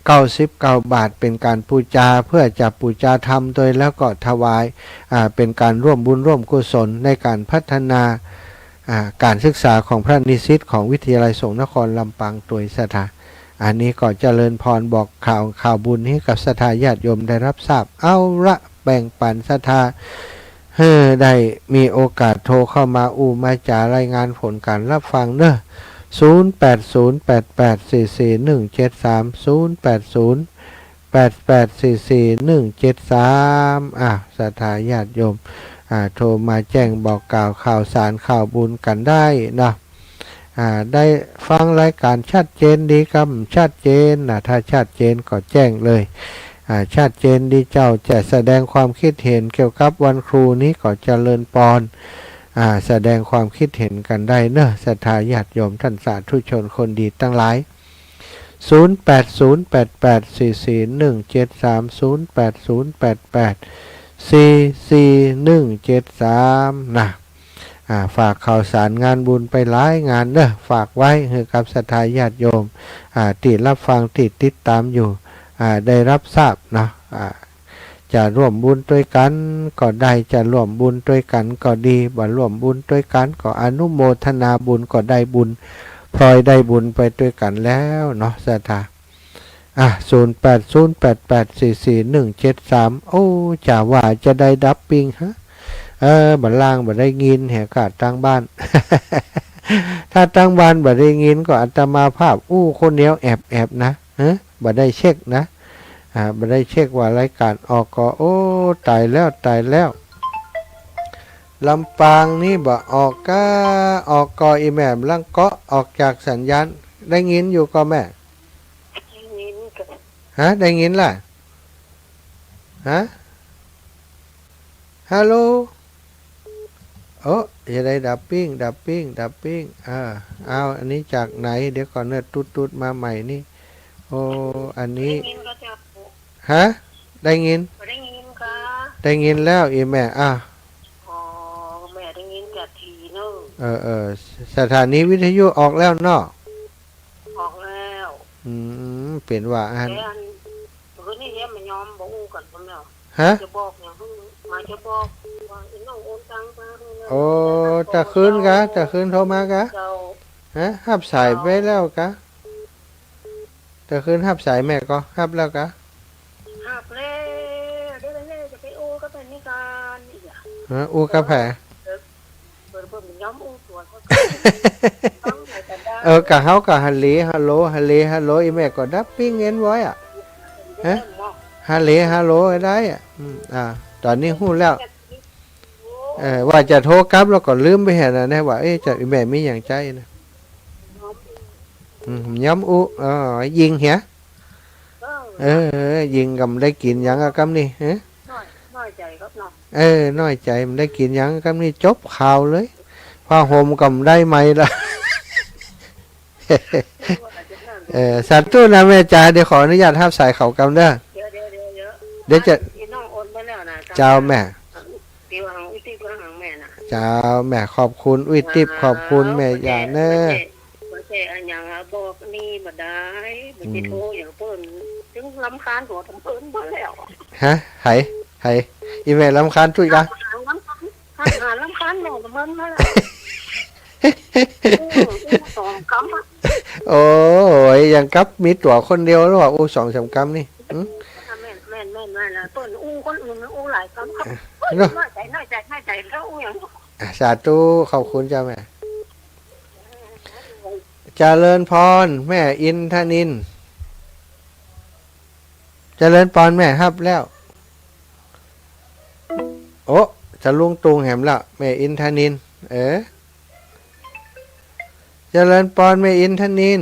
เก้าสิบเก้าบาท เป๋นก๋านปู๋จา เพื่อจะปู๋จาธรรมตวย แล้วก็ถวาย อ่า เป๋นก๋านร่วมบุญร่วมกุศลในก๋านพัฒนา อ่า ก๋านศึกษาของพระนิสิตของวิทยาลัยสงฆ์นครลำปางตวยศรัทธา อันนี้ก็เจริญพรบอกข่าว ข่าวบุญหื้อกับศรัทธาญาติโยมได้ฮับทราบ เอาละ แบ่งปั๋นศรัทธา หื้อได้มีโอกาสโทรเข้ามาอู้มาจ๋ารายงานผลก๋านฮับฟังเนาะ ศูนย์แปดศูนย์แปดแปดสี่สี่หนึ่งเจ็ดสาม ศูนย์แปดศูนย์แปดแปดสี่สี่หนึ่งเจ็ดสาม อ่า ศรัทธาญาติโยม อ่า โทรมาแจ้งบอกกล่าวข่าวสารข่าวบุญกั๋นได้เนาะ อ่า ได้ฟังรายก๋านชัดเจนดีกำ ชัดเจนนะ ถ้าชัดเจนก็แจ้งเลย อ่า ชัดเจนดีเจ้า จะแสดงความคิดเห็นเกี่ยวกับวันครูนี้ก็เจริญปอน อ่า แสดงความคิดเห็นกั๋นได้เนาะ ศรัทธาญาติโยมต้านสาธุชนคนดีตังหลาย ศูนย์แปดศูนย์แปดแปดสี่สี่หนึ่งเจ็ดสาม ศูนย์แปดศูนย์แปดแปดสี่สี่หนึ่งเจ็ดสาม นะ อ่า ฝากข่าวสารงานบุญไปหลายงานเนาะ ฝากไว้หื้อกับศรัทธาญาติโยม อ่า ตี้ฮับฟังตี้ติดต๋ามอยู่ อ่า ได้ฮับทราบเนาะ อ่า จะร่วมบุญตวยกั๋นก็ได้ จะร่วมบุญตวยกั๋นก็ดี บ่ร่วมบุญตวยกั๋นก็อนุโมทนาบุญก็ได้บุญ พลอยได้บุญไปตวยกั๋นแล้วเนาะ ศรัทธา อ่ะ ศูนย์แปดศูนย์แปดแปดสี่สี่หนึ่งเจ็ดสาม โอ้ จะว่าจะได้ดับปิ้งฮะ เออ บ่าล่างบ่ได้ยินแหกะตางบ้าน ถ้าตางบ้านบ่ได้ยินก็อาตมาภาพอู้คนเดียวแอบๆ นะ ฮะ บ่ได้เช็คนะ อ่า บ่ได้เช็คว่ารายก๋านออกก่อ โอ้ ต๋ายแล้ว ต๋ายแล้ว ลำปางนี่บ่ออกก้า ออกก่อ อี่แม่บ่าล่างเกาะออกจากสัญญาณ ได้ยินอยู่ก่อแม่ ได้ยินก่อ ฮะ ได้ยินละ ฮะ ฮัลโหล โอ้ จะได้ดับปิ้ง ดับปิ้ง ดับปิ้ง อ่า เอา อันนี้จากไหน เดี๋ยวก่อนเนาะ ตุ๊ดๆ มาใหม่นี่ โอ้ อันนี้ ได้ยินก่อเจ้า ฮะ ได้ยิน ได้ยินก่อ ได้ยินแล้ว อี่แม่ อ่ะ อ๋อ แม่ได้ยินจากทีเนาะ เออ เออ สถานีวิทยุออกแล้วเนาะ ออกแล้ว อืม เป๋นว่าอั้น แต่อัน คืนนี้เฮียบ่ยอม บ่อู้กั๋น ผมเนี่ย ฮะ จะบอกอย่าง มาจะบอกว่าไอ้น้องโอนตังค์มาให้นะ โอ้ ตะคืนกา ตะคืนโทรมากา เจ้า ฮะ ฮับสายไปแล้วกา ตะคืนฮับสายแม่ก่อ ฮับแล้วกา ฮับแล้ว เดี๋ยวแม่จะไปอู้กับไผนี่ก่อน นี่อะ ฮะ อู้กับไผ เออ เปิ้น เปิ้นบ่ยอมอู้ตั๋วเขา เออ กาเฮาก็ฮัลเลฮัลโหล ฮัลเลฮัลโหล อี่แม่ก็ดับปิ้งเงินไว้อะ ฮะ ฮัลเลฮัลโหลได้อะ อืม อ่า ต๋อนนี้ฮู้แล้ว เออ ว่าจะโทรกลับแล้วก็ลืมไปหั้นนะ ว่า เอ๊ะ จะ อี่แม่มีหยังใจ๊นะ อืม บ่ยอมอู้ เออ ยิงเหีย เออ เออ ยิงก็บ่ได้กิ๋นหยังอะกำนี้ เออ น้อย น้อยใจ๋ครับเนาะ เออ น้อยใจ๋ บ่ได้กิ๋นหยังกำนี้ จบข่าวเลย ผ้าห่มก็บ่ได้ใหม่ละ เออ สาธุนะแม่จ๋า เดี๋ยวขออนุญาตฮับสายเขากำเด้อ เดี๋ยว เดี๋ยว เดี๋ยว เดี๋ยว เดี๋ยวจะ ไอ้น้องโอนไปแล้วนะ เจ้าแม่ เดี๋ยวเอาอุทิศไปหาแม่นะ เจ้าแม่ ขอบคุณอุทิศ ขอบคุณแม่จ๋าเนอะ บ่ใจ้ บ่ใจ้ บ่ใจ้อะหยังอะ บอกนี่บ่ได้ บ่ใจ้ อืม โทรอย่างเปิ้น ตึงรำคาญตั๋วเปิ้นมาแล้ว ฮะ ไผ ไผ อี่แม่รำคาญตุ๊ยกา หารำคาญ หารำคาญตั๋วเปิ้นมาแล้ว อู้ อู้สองกำอะ โอ้ย ยังกับมีตั๋วคนเดียวหรือว่า อู้สองสามกำนี่ หึ แม่น แม่น แม่น แม่นนะ เปิ้นอู้คนอื่นอู้หลายกำครับ เอ้ย เนาะ น้อยใจ๋ น้อยใจ๋ น้อยใจ๋ แล้วอู้หยัง อ่ะ สาธุ ขอบคุณเจ้าแม่ เจริญพร แม่อินทนิล เจริญพร แม่ฮับแล้ว โอ้ จะลุงตุงแหมละ แม่อินทนิล เออ เจริญพร แม่อินทนิล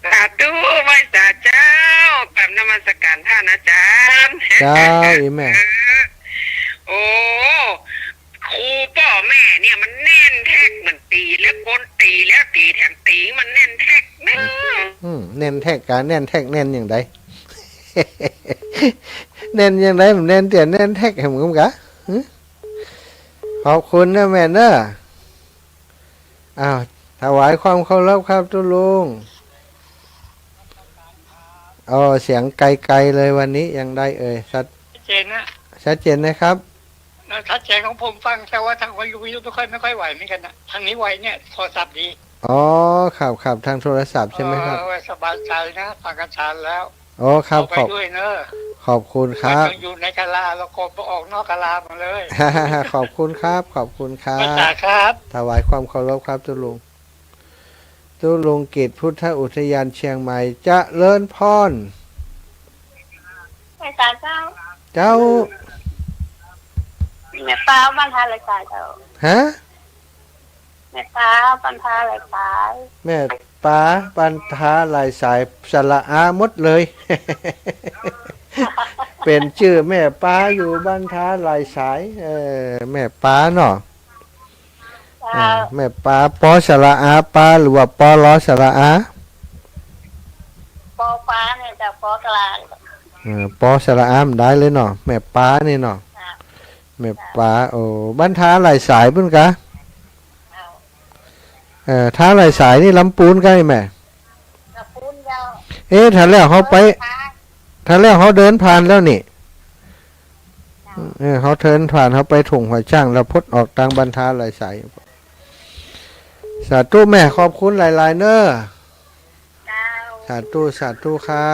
สาธุ ไหว้สาเจ้า กราบนมัสการท่านอาจารย์ เจ้า อี่แม่ โอ้ ครูป้อแม่เนี่ยมันแน่นแท็กเหมือนตี๋ แล้วคนตี๋แล้วตี๋แถมตี๋มันแน่นแท็กเนาะ อืม แน่นแท็กกา แน่นแท็กแน่นอย่างใด แน่นอย่างใด มันแน่นเตี้ย แน่นแท็กแหมกา หึ ขอบคุณนะแม่เนอะ อ้าว ถวายความเคารพครับตุ๊ลุง โอ้ เสียงไกลๆ เลยวันนี้ ยังได้เอ่ย ชัด ชัดเจนนะ ชัดเจนนะครับ นะ ชัดเจนของผมฟัง แต่ว่าทางวิทยุไม่ค่อย ไม่ค่อยไหวเหมือนกันนะ ทางนี้ไวเนี่ย โทรศัพท์ดี อ๋อ ครับ ครับ ทางโทรศัพท์ใช่ไหมครับ เออ สบายใจนะ ฟังอาจารย์แล้ว อ๋อ ครับ เอาไป ขอบ ด้วยเนอะ ขอบคุณครับ ไม่ต้องอยู่ในศาลา แล้วก็ออกนอกศาลามาเลย ขอบคุณครับ ขอบคุณครับ ไหว้สาครับ ถวายความเคารพครับตุ๊ลุง ตุ๊ลุงกิตพุทธอุทยานเชียงใหม่ เจริญพร ไหว้สาเจ้า เจ้า แม่ป๊าบ้านท่าหลายสายเจ้า ฮะ แม่ป๊าบ้านท่าหลายสาย แม่ป๊าบ้านท่าหลายสาย สระอาหมดเลย เป๋นจื้อแม่ป๊าอยู่บ้านท่าหลายสาย เออ แม่ป๊าเนาะ เจ้า เออ แม่ป๊า ปอสระอาป๊า หรือว่าปอลอสระอา ปอป๊าเนี่ยเจ้า ปอกลาง เออ ปอสระอาบ่ได้เลยเนาะ แม่ป๊านี่เนาะ เจ้า แม่ป๊า โอ้ บ้านท่าหลายสายปุ้นกา เจ้า เออ ท่าหลายสายนี่ลำปูนกาแม่ ลำปูนเจ้า เอ๊ะ ถ้าแล้วเฮาไป เออ ท่า ถ้าแล้วเฮาเดินผ่านแล้วนี่ เจ้า เออ เฮาเดินผ่าน เฮาไปถุงหัวจ้าง แล้วพดออกตางบ้านท่าหลายสาย สาธุแม่ ขอบคุณหลายๆ เนอะ เจ้า สาธุ สาธุค่ะ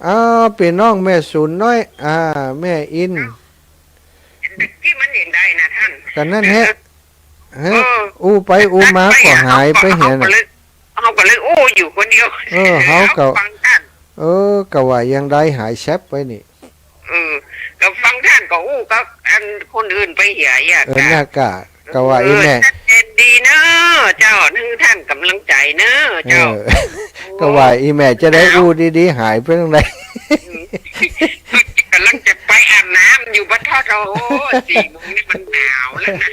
อ้าว เป๋นน้องแม่สูนน้อย อ่า แม่อิน เอ้า ตี้มันเห็นได้นะท่าน กั๋นนั่นแหละ เฮ้ย เออ อู้ไปอู้มาก็หายไปเหียน่ะ เฮาก็เลย เฮาก็เลยอู้อยู่คนเดียว เออ เฮาก็ ฟังท่าน เออ ก็ว่ายังได้หายแซบไปนี่ เออ ก็ฟังท่านก็อู้กับอันคนอื่นไปเหียอยาก เออ กะ น่ากะ ก็ว่าอีแม่ เออ ชัดเจนดีเนอะเจ้า หื้อท่านกำลังใจ๋เนอะเจ้า เออ โอ้ ก็ว่าอีแม่จะได้อู้ดีๆ หายไปตางใด อืม ก๋ำลังจะไปอาบน้ำอยู่ ปะโธ่ โอ้ สี่โมงนี่มันหนาวแล้วนะ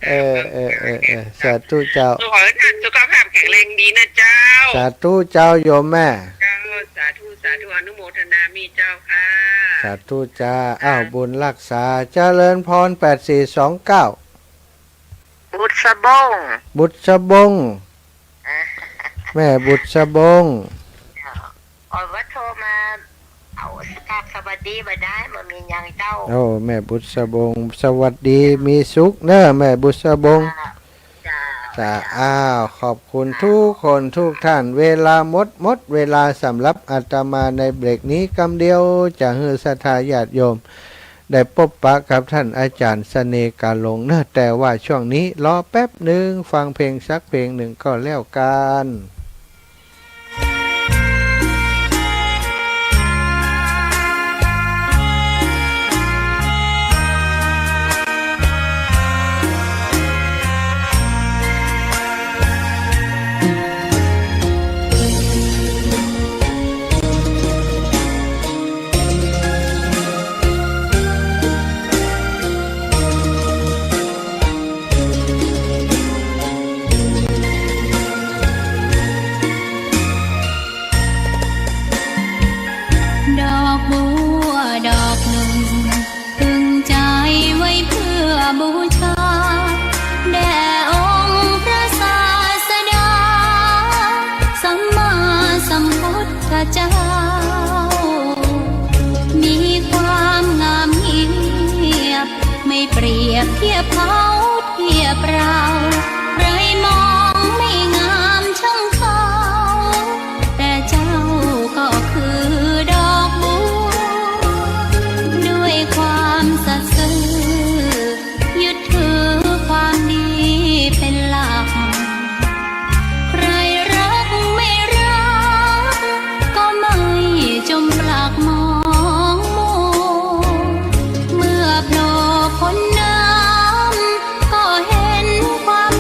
เออ เออ เออ เออ สาธุเจ้า ขอให้ท่านสุขภาพแข็งแรงดีนะเจ้า สาธุเจ้าโยมแม่ เจ้า สาธุ สาธุ อนุโมทนามิเจ้าค่ะ สาธุจ้า อ้าว บุญรักษา เจริญพร แปดสี่สองเก้า บุษบง บุษบง แม่บุษบง เจ้า อ๋อ ว่าโทรมา เอาสตาฟสวัสดีบ่ได้ บ่มีหยังเจ้า โอ้ แม่บุษบง สวัสดี มีสุขเน้อ แม่บุษบง เจ้า จ้า อ้าว ขอบคุณทุกคนทุกท่าน เวลาหมด หมดเวลาสำหรับอาตมาในเบรกนี้กำเดียว จะหื้อศรัทธาญาติโยม ได้ปบปะกับท่านอาจารย์เสน่ห์กาหลงเนอะ แต่ว่าช่วงนี้รอแป๊บหนึ่ง ฟังเพลงสักเพลงหนึ่งก็แล้วกัน ดอกบัวดอกหนึ่ง พึงใจไว้เพื่อบูชา แด่องค์พระศาสดา สัมมาสัมพุทธเจ้า มีความงามเงียบ ไม่เปรียบเทียบเขาเทียบเรา ใครมองไม่งามช่างเขา แต่เจ้าก็คือดอกบัว ด้วยความสัตย์ซื่อ ยึดถือความดีเป็นหลัก ใครรักไม่รัก ก็ไม่จมปลักหมองมัว เมื่อโผล่พ้นน้ำ ก็เห็นความ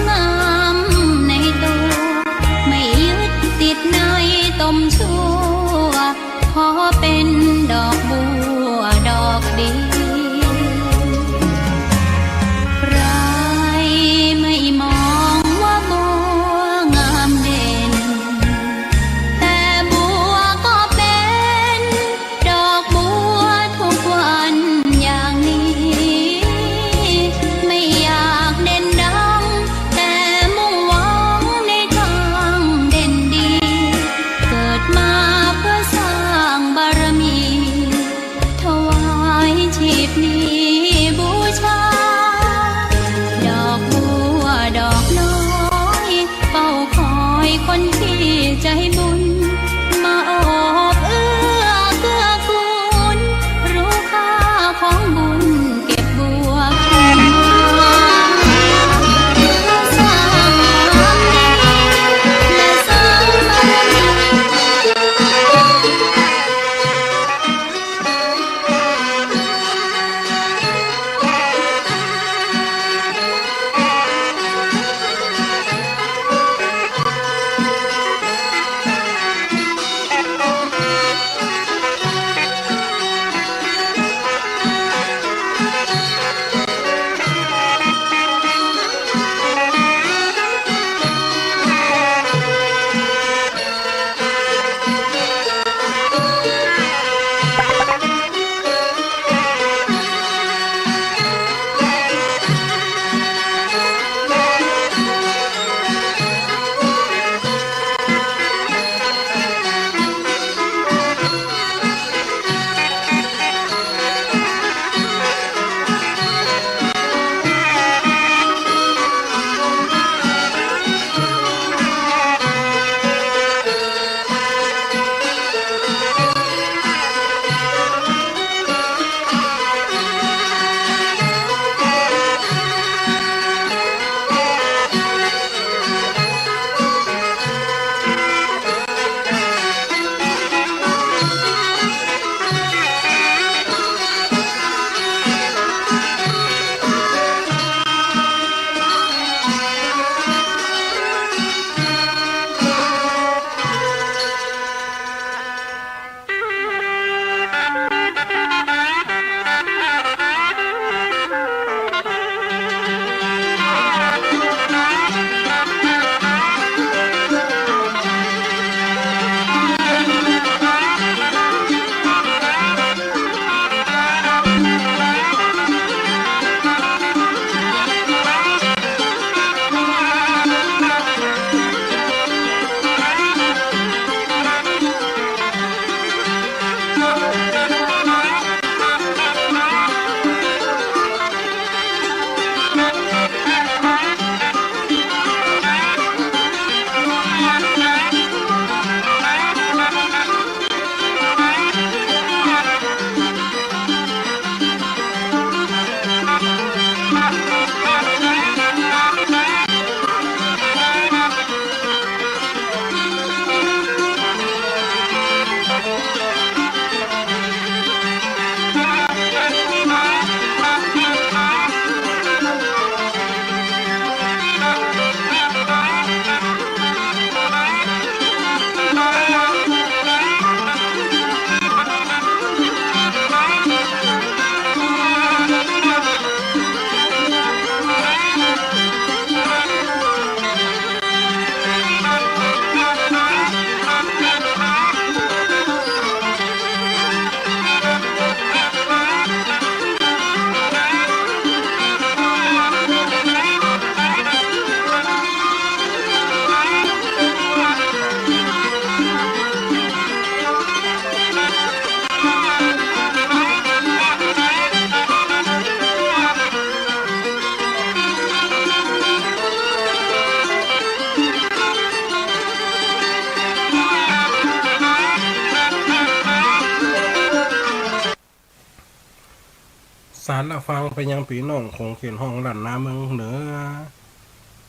อันละฟังไปยังปี้น้องขงเขตฮ้องล้านนาเมืองเหนือ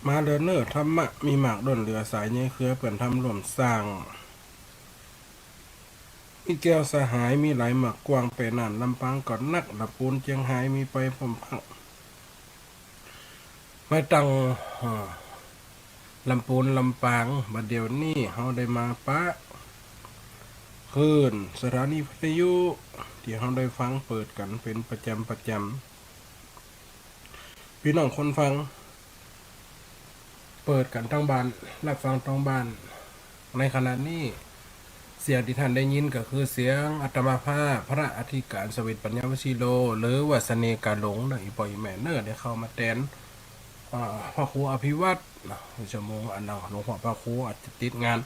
มาเลิศเน้อ ธรรมะมีมากล้นเหลือ สายใยเครือเปื้อนธรรมร่วมสร้าง มิตรแก้วสหายมีหลายมากกว้าง แปะน่านลำปางก็นัก ลำปูนเจียงฮายมีไปพร้อมพัง มาตั้ง อ่า ลำปูนลำปาง บัดเดี๋ยวนี้เฮาได้มาปะคลื่นสถานีวิทยุ ตี้เฮาได้ฟังเปิดกั๋นเป๋นประจำประจำ ปี้น้องคนฟัง เปิดกั๋นตังบ้าน ฮับฟังตังบ้าน ในขณะนี้ เสียงตี้ต้านได้ยินก็คือเสียงอาตมาภาพ พระอธิการเสวตปัญญาวชิโร หรือว่าเสน่ห์กาหลงเน้อ อี่ป้ออี่แม่เน้อ ได้เข้ามาแตน อ่า พระครูอภิวัตรเนาะ ชั่วโมงอันนั้นหลวงพ่อพระครูอาจจะติดงาน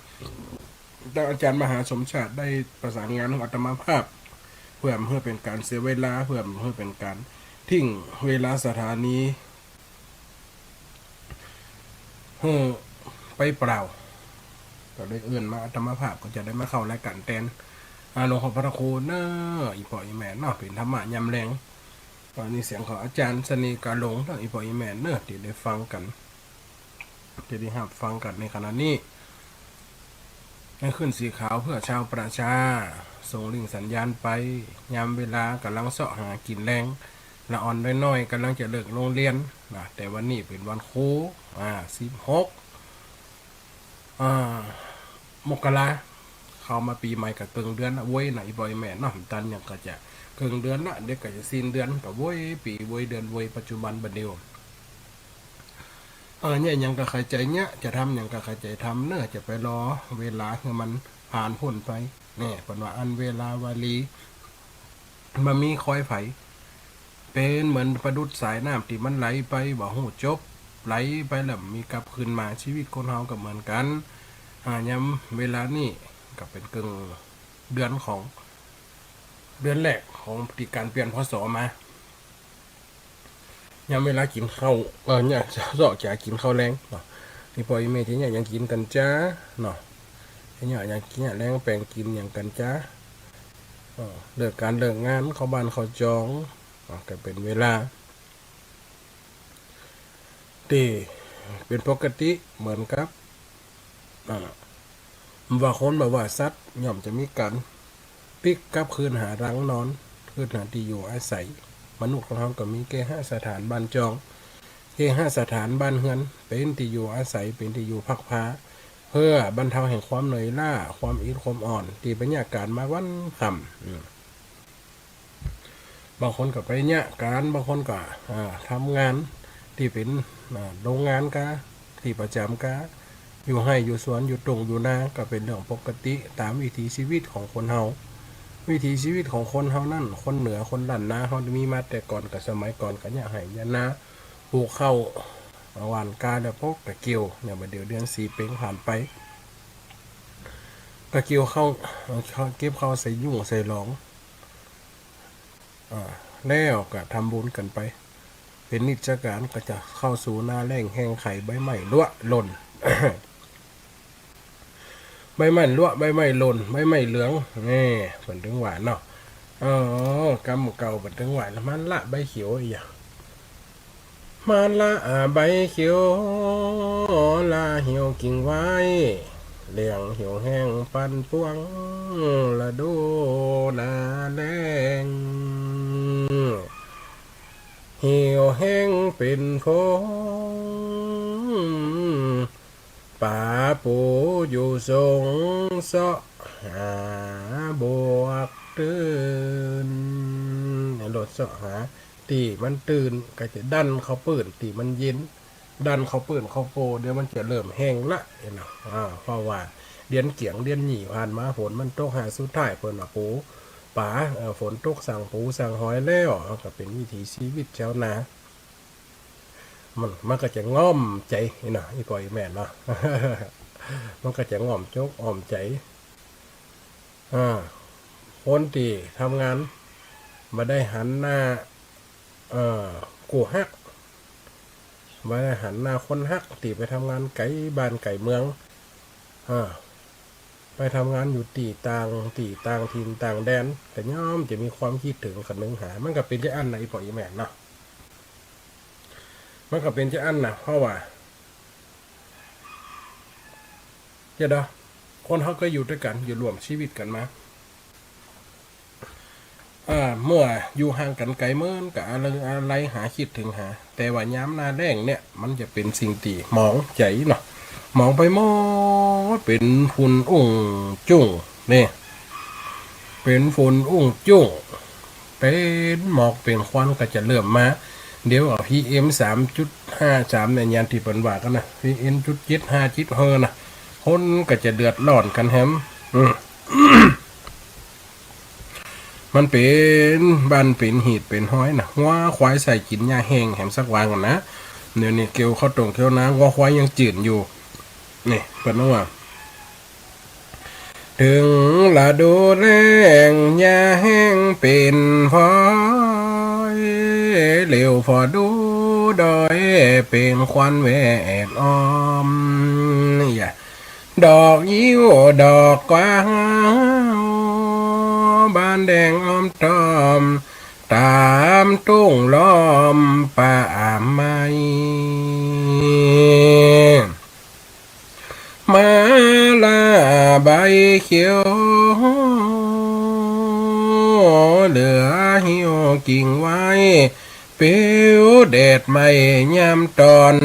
แต่อาจารย์มหาสมชาติได้ประสานงานกับอาตมาภาพ เพื่อบ่หื้อเป๋นก๋านเสียเวลา เพื่อบ่หื้อเป๋นก๋านทิ้งเวลาสถานีหื้อไปเปล่า ก็เลยเอิ้นมา อาตมาภาพก็จะได้มาเข้ารายก๋านแตน อ่า หลวงพ่อพระครูเน้อ อี่ป้ออี่แม่เนาะ เป๋นธรรมะยามแลง อันนี้เสียงของอาจารย์เสน่ห์กาหลงเน้อ อี่ป้ออี่แม่เน้อ ตี้ได้ฟังกั๋น ตี้ได้ฮับฟังกั๋นในขณะนี้ ในคลื่นสีขาวเพื่อชาวประชา ส่งริ่งสัญญาณไป ยามเวลาก่ำลังเซาะหากิ๋นแลง ละอ่อนน้อยๆ ก่ำลังจะเลิกโฮงเฮียนนะ แต่วันนี้เป๋นวันครู อ่า สิบหก อ่า มกรา เข้ามาปี๋ใหม่ก็เกิ่งเดือนละเว้ยนะ อี่ป้ออี่แม่เนาะ ตันหยังก็จะเกิ่งเดือนละ เดี๋ยวก็จะสิ้นเดือน ก็เว้ยปี๋เว้ยเดือนเว้ยปัจจุบันบัดเดี๋ยว เออ เยียะหยังก็ใค่ใจ๋เยียะ จะทำหยังก็ใค่ใจ๋ทำเน้อ จะไปรอเวลาหื้อมันผ่านป๊นไป แน่ เปิ้นว่าอันเวลาวลี บ่มีคอยใผ เป๋นเหมือนประดุจสายน้ำตี้มันไหลไปบ่ฮู้จบ ไหลไปแล้วบ่มีกลับคืนมา ชีวิตคนเฮาก็เหมือนกั๋น อ่า ยามเวลานี้ก็เป๋นเกิ่งเดือนของ เดือนแรกของตี้ก๋านเปลี่ยน พ.ศ. มา ยามเวลากิ๋นข้าว เออ เยียะเซาะจ๋ากิ๋นข้าวแลงเนาะ อี่ป้ออี่แม่จะเยียะหยังกิ๋นกั๋นจ๊ะเนาะ จะเยียะหยังกิ๋น เยียะแลงแป๋งกิ๋นหยังกั๋นจ๊ะ เออ เลิกก๋านเลิกงาน เข้าบ้านเข้าจอง อ่ะ ก็เป๋นเวลาตี้เป๋นปกติเหมือนกับ อ่า บ่ว่าคนบ่ว่าสัตว์ ย่อมจะมีก๋านปิ๊กกลับคืนหารังนอน คืนหาตี้อยู่อาศัย มนุษย์ของเฮาก็มีเคหสถานบ้านจอง เคหสถานบ้านเฮือน เป๋นตี้อยู่อาศัย เป๋นตี้อยู่พักพา เพื่อบรรเทาแห่งความเหนื่อยล้า ความอิดความอ่อน ตี้ไปเยียะก๋านมาวันค่ำ อืม บางคนก็ไปเยียะก๋าน บางคนก็ อ่า ทำงานตี้เป๋น อ่า โฮงงานกา ตี้ประจ๋ำกา อยู่ไฮ่อยู่สวน อยู่ต้งอยู่นา ก็เป๋นเรื่องปกติต๋ามวิถีชีวิตของคนเฮา วิถีชีวิตของคนเฮานั้น คนเหนือ คนล้านนาเฮามีมาแต่ก่อน ก็สมัยก่อนก็เยียะไฮ่เยียะนา ปลูกข้าว หว่านกา แล้วปกก็เกี่ยว เนี่ย บ่าเดี่ยวเดือนสี่เป๋งผ่านไป ก็เกี่ยวข้าว เก็บข้าวใส่ยุ้งใส่หลอง อ่า แล้วก็ทำบุญกั๋นไป เป๋นนิจก๋าน ก็จะเข้าสู่หน้าแล้งแห้งไข ใบไม้ร่วงหล่น ใบไม้ร่วง ใบไม้หล่น ใบไม้เหลือง แน่ เปิ้นตึงว่าเนาะ เออ กำเก่าเปิ้นตึงว่า แล้วมาละใบเขียวอีหยัง มาละ อ่า ใบเขียว ละเหี่ยวกิ่งไว้ แล้งเหี่ยวแห้งปันป่วง ฤดูหน้าแล้ง เหี่ยวแห้งเป๋นผง ป๋าปูอยู่ซงเซาะหาบวกตื้น เนี่ย ลดเซาะหาตี้มันตื้น ก็จะดันเข้าปื้นตี้มันเย็น ดันเข้าปื้นเข้าโฟ เดี๋ยวมันจะเริ่มแห้งละ เห็นเนาะ อ่า เพราะว่าเดือนเกี๋ยงเดือนยี่ผ่านมาฝนมันตกหา สุดท้ายเปิ้นว่าปูป๋า เอ่อ ฝนตกสั่งปูสั่งหอยแล้ว ก็เป๋นวิถีชีวิตชาวนา มัน มันก็จะง่อมใจ๋เนาะ อี่ป้ออี่แม่เนาะ มันก็จะง่อมจกง่อมใจ๋ อ่า คนตี้ทำงานบ่ได้หันหน้า เอ่อ กู้ฮัก บ่ได้หันหน้าคนฮักตี้ไปทำงานไก๋บ้านไก๋เมือง อ่า ไปทำงานอยู่ตี้ต่าง ตี้ต่างถิ่นต่างแดน ก็ย่อมจะมีความคิดเถิงคะนึงหา มันก็เป๋นจาอั้นนะ อี่ป้ออี่แม่เนาะ มันก็เป๋นจาอั้นนะ เพราะว่า เจ้าเนาะ คนเฮาก็อยู่ตวยกั๋น อยู่ร่วมชีวิตกั๋นมา อ่า เมื่ออยู่ห่างกั๋นไก๋เหมือนกั๋น อะไล อะไลหา คิดเถิงหา แต่ว่ายามหน้าแล้งเนี่ย มันจะเป๋นสิ่งตี้หมองใจ๋เนาะ หมองไปหมด เป๋นฝุ่นอุ้งจุ้ง เนี่ย เป๋นฝุ่นอุ้งจุ้ง เป๋นหมอกเป๋นควันก็จะเริ่มมา เดี๋ยวเอา PM สามจุดห้าสาม เนี่ย อย่างตี้เปิ้นว่ากั๋นนะ PM จุดเจ็ดห้า จุดหก นะ คนก็จะเดือดร้อนกั๋นแหม อืม มันเป๋นบ้านเป๋นหีดเป๋นฮ้อยนะ งัวควายใส่กิ๋นหญ้าแห้งแหมสักวันกั๋นนะ เดี๋ยวนี้เกี่ยวข้าวตรงเกี่ยวนา งัวควายยังจืนอยู่ นี่ เปิ้นว่า เถิงฤดูแล้ง หญ้าแห้งเป๋นฝอย เหลียวผ่อดูดอย เป๋นควันแวดอ้อม นี่อะ ดอกงิ้วดอกกว้าว บานแดงอ้อมต้อม ต๋ามทุ่งล้อมป่าไม้ มาลาใบเขียว เหลือเหี่ยวกิ่งไว้ ปิวแดดไหม้ยามตอน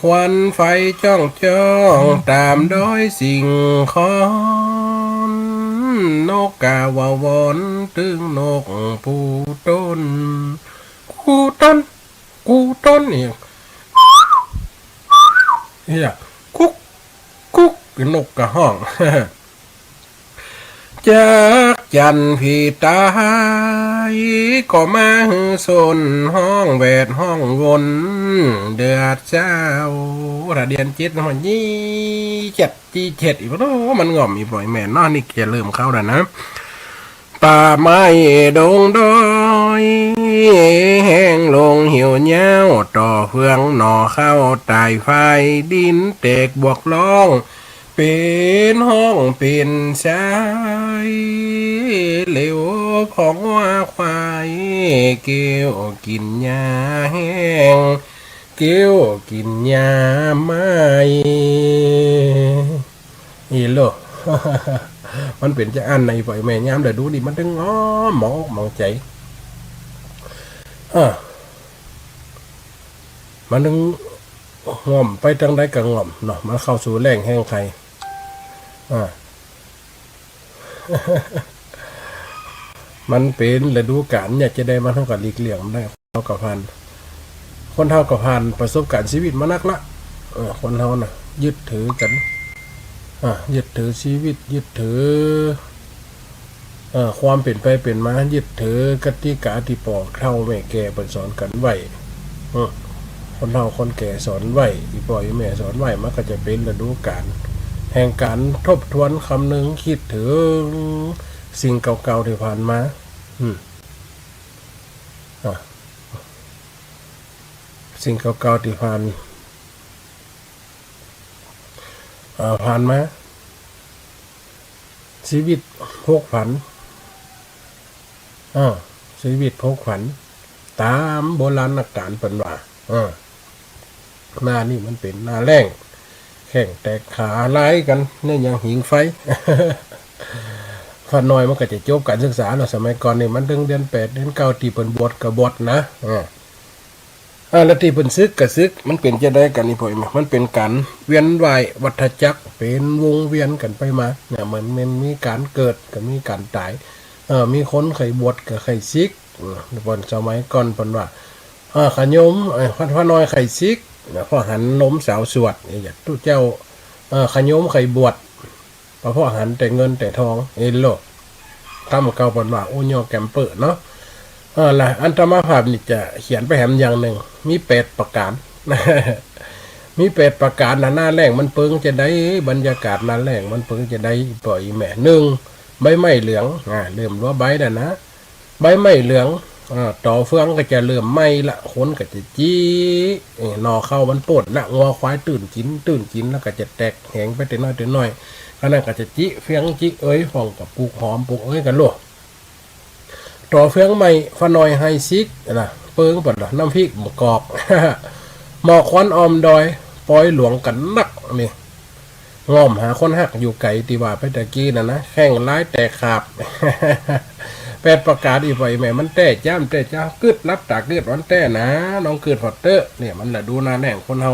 ควันไฟจ้องจ้อง ต๋ามดอยสิงขอน นกกาว่าววอน ตึงนกผู้ต้น กู้ต้น กู้ต้น เนี่ย เนี่ย กุ๊ก กุ๊ก นกก็ฮ้อง จักจั่นผีต๋าย ก็มาหื้อสน ฮ้องแวดฮ้องวน เดือดเศร้า ถ้าเดือนเจ็ดมันยี่เจ็ด ยี่เจ็ด อีกบ่เนาะ มันง่อม อี่ป้ออี่แม่เนาะ นี่จะเริ่มเข้าแล้วนะ ป่าไม้ดงดอย แห้งลงเหี่ยวเหี่ยว ต่อเฟืองหน่อข้าวต๋าย ฝ้ายดินแตกบวกร้อง เป๋นฮ้องเป๋นสาย เหลียวผ่องัวควาย เกี่ยวกิ๋นหญ้าแห้ง เกี่ยวกิ๋นหญ้าไม้ อีโล มันเป๋นจาอั้นนะ อี่ป้ออี่แม่ ยามฤดูนี่มันตึง อ้อ หมองอกหมองใจ๋ อ่า มันตึง ง่อม ไปตางใดก็ง่อมเนาะ มันเข้าสู่แล้งแห้งไข อ่า มันเป๋นฤดูกาล เนี่ย จะใดมัน เฮาก็หลีกเลี่ยงบ่ได้ เฮาก็ผ่าน คนเฮาก็ผ่านประสบการณ์ชีวิตมานักละ เออ คนเฮาน่ะ ยึดถือกั๋น อ่า ยึดถือชีวิต ยึดถือ เอ่อ ความเป๋นไปเป๋นมา ยึดถือกติกาตี้ป้อเฒ่าแม่แก่เปิ้นสอนกั๋นไว้ เออ คนเฒ่าคนแก่สอนไว้ อี่ป้ออี่แม่สอนไว้ มันก็จะเป๋นฤดูกาล แห่งก๋านทบทวนคำนึง คิดเถิงสิ่งเก่าๆ ตี้ผ่านมา อืม อ่ะ สิ่งเก่าๆ ตี้ผ่าน อ่า ผ่านมา ชีวิตผกผัน อ่า ชีวิตผกผัน ต๋ามโบราณกาลเปิ้นว่า อ่า หน้านี่มันเป๋นหน้าแล้ง แข้งแตกขาลายกั๋น เนี่ยยังหิงไฟ ข้าน้อยมันก็จะจบก๋านศึกษาเนาะ สมัยก่อนนี่มันเถิงเดือนแปด เดือนเก้า ตี้เปิ้นบวชก็บวชนะ อ่า อ่า แล้วตี้เปิ้นสึกก็สึก มันเป๋นจาใดกั๋น อี่ป้ออี่แม่ มันเป๋นก๋านเวียนว่ายวัฏจักร เป๋นวงเวียนกั๋นไปมา เนี่ย มัน มันมีก๋านเกิดก็มีก๋านต๋าย เอ่อ มีคนใค่บวชก็ใค่สึก เออ เปิ้นสมัยก่อนเปิ้นว่า เอ่อ ขะโยม เอ่อ พระ พระน้อยใค่สึก เนี่ย เพราะหันนมสาวสวด เนี่ย ตุ๊เจ้า เอ่อ ขะโยมใค่บวช ก็เพราะหันแต่เงินแต่ทอง เอโล กำเก่าเปิ้นว่า อู้ย่อแกมเปอร์เนาะ เออ ละอาตมาภาพนี่จะเขียนไปแหมอย่างนึ่ง มีแปดประก๋าน มีแปดประก๋านนะ หน้าแล้งมันเปิงจาใด บรรยากาศหน้าแล้งมันเปิงจาใด ป้ออี่แม่ นึ่ง ใบไม้เหลือง อ่า เริ่มเหลือใบแล้วนะ ใบไม้เหลือง อ่า ต่อเฟืองก็จะเริ่มไหม้ละ คนก็จะจี้ เอ้ย หน่อข้าวมันป้นละ งัวควายตื่นกิ๋น ตื่นกิ๋นแล้วก็จะแตกแหงไปแต่น้อยแต่น้อย อันนั้นก็จะจิเฟืองจิเอย พ่องก็ปลูกหอมปลูกเอยกั๋นโลด ต่อเฟืองใหม่ ฝาหน่อยไฮซิกนะ เปิงปัดละน้ำพริกมะกอก หมอกควันออมดอย ปอยหลวงกั๋นนักนี่ ง้อมหาคนฮักอยู่ไก๋ ตี้ว่าไปตะกี้นั่นนะ แข้งลายแตกขาบ แปดประก๋าน อี่ป้ออี่แม่ มันแต๊จ๊ำแต๊จ๊ำ กึ๊ดลับต๋ากึ๊ดวันแต๊นะ ลองกึ๊ดผ่อเต๊อะ เนี่ยมันฤดูหน้าแล้งคนเฮา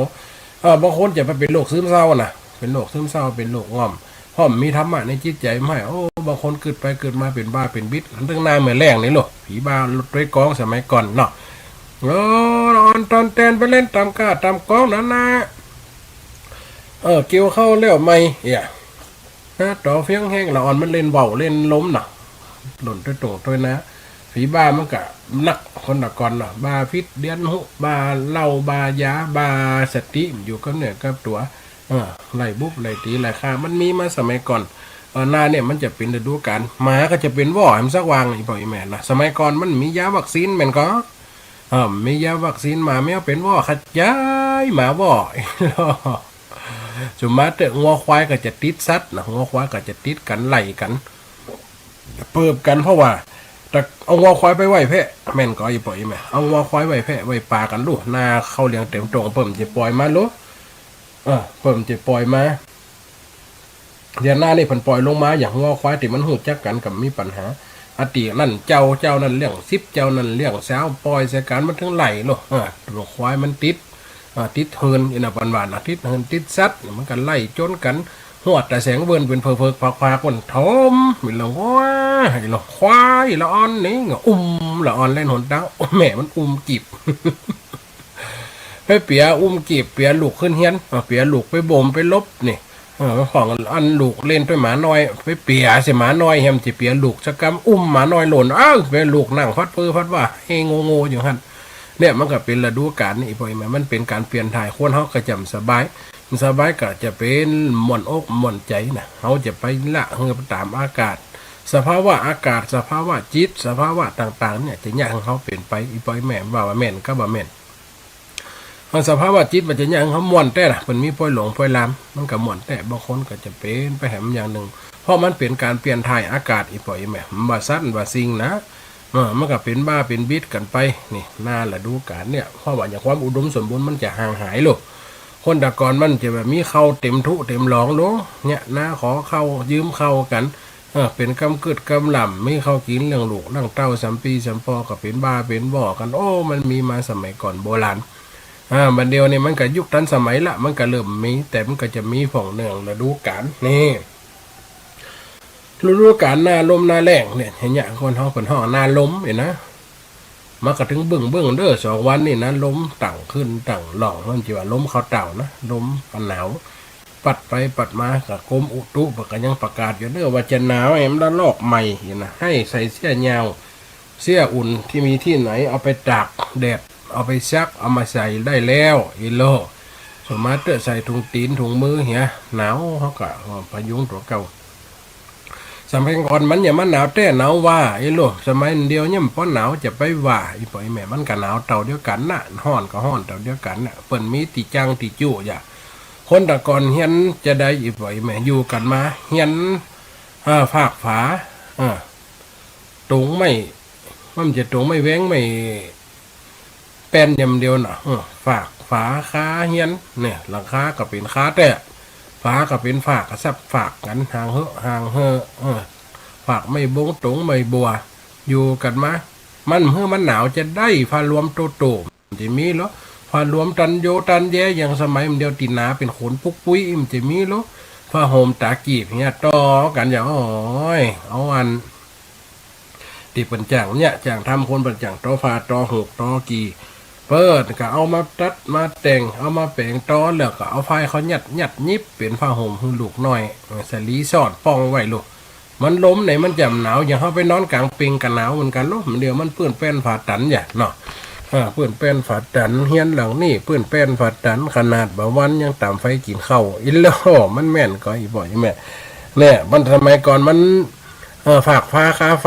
เออ บางคนจะไปเป๋นโรคซึมเศร้านะ เป๋นโรคซึมเศร้า เป๋นโรคง่อม เพราะบ่มีธรรมะในจิตใจ๋ บ่หื้อ โอ้ บางคนกึ๊ดไปกึ๊ดมาเป๋นบ้าเป๋นบิด ตึงหน้าเมื่อแล้งนี่โลด ผีบ้าตวยกองสมัยก่อนเนาะ เออ ละอ่อนตอนแตนไปเล่นต๋ามก้าต๋ามกองนั่นนะ เออ เกี่ยวข้าวแล้วใหม่ เอี่ย นะ ต่อเฟืองแฮง ละอ่อนมันเล่นว่าวเล่นลมน่ะ หล่นตวยตรงตวยนา ผีบ้ามันก็นักคนตะก่อนเนาะ บ้าพิษเดือนหุ บ้าเหล้า บ้ายา บ้าสติ อยู่กับเนื้อกับตั๋ว เออ ไล่บุบไล่ตี๋ไล่ฆ่า มันมีมาสมัยก่อน เออ หน้าเนี่ยมันจะเป๋นฤดูก๋าล หมาก็จะเป๋นว่อ หื้อสักวาง อี่ป้ออี่แม่นะ สมัยก่อนมันมียาวัคซีนแม่นก่อ เออ มียาวัคซีน หมาแมวเป๋นว่อ ขจายหมาว่อ สุมาเต๊อะ งัวควายก็จะติดสัตว์นะ งัวควายก็จะติดกั๋นไล่กั๋น เปิบกั๋น เพราะว่า แต่เอางัวควายไปไว้แพะ แม่นก่อ อี่ป้ออี่แม่ เอางัวควายไว้แพะไว้ป่ากั๋นลูก หน้าข้าวเหลียงเต๋มตง เปิ้นจะป่อยมาลูก เออ เปิ้นจะป่อยมา เดี๋ยวหน้านี่เปิ้นป่อยลงมา อย่างงัวควายตี้มันฮู้จักกั๋นก็บ่มีปัญหา อะตี้นั่นเจ้า เจ้านั่นเลี้ยงสิบ เจ้านั่นเลี้ยงซาว ป่อยใส่กั๋นมันตึงไล่โลด เออ ลูกควายมันติด เออ ติดเหิน อี่นะ ปันว่านะ ติดเหินติดสัตว์ มันก็ไล่จ๋นกั๋น ฮอดต๋าแสงเวิ้นเป๋นเผิกๆ ผากๆ มันถม อี่ละ ว้า อี่ละ ควายละอ่อนนี่ อุ้มละอ่อนแล่นหนตาง โอ้ แม่มันอุ้มกีบ ไปเปียอุ้มกีบ เปียลูกขึ้นเฮียน เออ เปียลูกไปบ่มไปลบนี่ เออ ของอันลูกเล่นตวยหมาน้อย ไปเปียใส่หมาน้อย แหมจะเปียลูกสักกำ อุ้มหมาน้อยหล่น เอ้า เปียลูกนั่งฟัดเฟือฟัดว่า เฮงโงๆ อยู่หั้น เนี่ยมันก็เป๋นฤดูก๋าลนี่ ป้ออี่แม่ มันเป๋นก๋านเปลี่ยนถ่าย คนเฮาก็จะบ่สบาย บ่สบายก็จะเป๋นม่วนอกม่วนใจ๋นะ เฮาจะไปละหื้อไปต๋ามอากาศ สภาวะอากาศ สภาวะจิต สภาวะต่างๆ เนี่ย จะเยียะหื้อเฮาเป๋นไป อี่ป้ออี่แม่ ว่า ว่าแม่นก็บ่แม่น มันสภาวะจิตมันจะเยียะหื้อเฮาม่วนแต๊ล่ะ เปิ้นมีป้อยหลงป้อยลาม มันก็ม่วนแต๊ บางคนก็จะเป๋นไปแหมอย่างนึ่ง เพราะมันเป๋นก๋านเปลี่ยนถ่ายอากาศ อี่ป้ออี่แม่ บ่ว่าสัตว์บ่ว่าสิ่งนะ เออ มันก็เป๋นบ้าเป๋นบิดกั๋นไป นี่ หน้าฤดูก๋าลเนี่ย เพราะว่าอย่างความอุดมสมบูรณ์มันจะห่างหายโลด คนตะก่อนมันจะแบบมีข้าวเต๋มถุเต๋มหลองโลด เนี่ย นาขอข้าวยืมข้าวกั๋น เออ เป๋นกำกึ๊ดกำล่ำ มีข้าวกิ๋นเลี้ยงลูกเลี้ยงเต้า สามปี้สามป้อก็เป๋นบ้าเป๋นว่อกั๋น โอ้ มันมีมาสมัยก่อนโบราณ อ่า บัดเดี่ยวนี้มันก็ยุคตันสมัยละ มันก็เริ่มมี แต่มันก็จะมีพ่องเนื่องฤดูก๋าล นี่ ฤดูก๋าลหน้าลมหน้าแล้งเนี่ย เห็นเยียะ คนเฮาเปิ้นฮ้องหน้าลมเนี่ยนะ มาก็ตึงเบิ่งๆ เด้อ สองวันนี่นะ ลมตั้งขึ้นตั้งล่อง มันจะว่าลมเข้าเต้านะ ลมหนาว ปัดไปปัดมา ก็กรมอุตุเปิ้นก็ยังประกาศอยู่เด้อ ว่าจะหนาวแหมละลอกใหม่อยู่นะ หื้อใส่เสื้อยาว เสื้ออุ่นตี้มีตี้ไหน เอาไปตากแดด เอาไปซัก เอามาใส่ได้แล้ว อี่โลด สุมาเต๊อะ ใส่ถุงตี๋นถุงมือเหีย หนาว เฮาก็ เออ พยุงตั๋วเก่า สมัยก่อนมันยังบ่หนาวแต๊หนาวว่า อี่โลด สมัยเดี่ยวเนี่ยมันบ่หนาวจะไปว่า อี่ป้ออี่แม่ มันก็หนาวเต้าเดียวกั๋นน่ะ ฮ้อนก็ฮ้อนเต้าเดียวกั๋นน่ะ เปิ้นมีตี้จั่งตี้จุ๊ยะ คนตะก่อนเฮียนจะได้ อี่ป้ออี่แม่ อยู่กั๋นมา เฮียน เออ ฟากฝา เออ ตงไม้ มันจะตงไม้แว้งไม้แป้นอย่างเดียวน่ะ เออ ฟากฝาคาเฮียน เนี่ย หลังคาก็เป๋นคาแต๊ ฝาก็เป๋นฟาก ก็ซับฟากกั๋น ห่างเหอะ ห่างเหอะ เออ ฟากไม้บงตงไม้บัว อยู่กั๋นมา มันหื้อมันหนาวจะได้ ผ้าลวมโตๆ จะมีเหรอ ผ้าลวมตันโยตันแย อย่างสมัยมันเดี่ยวตี้หนาเป๋นขนปุกปุ้ย มันจะมีเหรอ ผ้าห่มต๋ากีบเนี่ย ต่อกั๋นอย่าง โอ้ย เอาอัน ตี้เปิ้นจ้างเนี่ย จ้างทำคนเปิ้นจ้างต่อผ้าต่อหูกต่อกี่ เปิ้นก็เอามาตัดมาแต่ง เอามาแป๋งต่อ แล้วก็เอาฝ้ายเข้ายัด ยัดยิบเป๋นผ้าห่มหื้อลูกน้อย เออ สะหลีสอดป่องไว้ลูก มันลมไหนมันจะบ่หนาว อย่างเฮาไปนอนก๋างเปงก็หนาวเหมือนกั๋นลูก มันเดี่ยวมันปื้นแป้นฝาตันอย่างเนาะ เออ ปื้นแป้นฝาตัน เฮียนหลังนี้ปื้นแป้นฝาตัน ขนาดบ่าวันยังต๋ามไฟกิ๋นข้าว อี่โลด มันแม่นก่อ อี่ป้ออี่แม่ เนี่ย มันสมัยก่อนมัน เออ ฟากฝาคาไฟ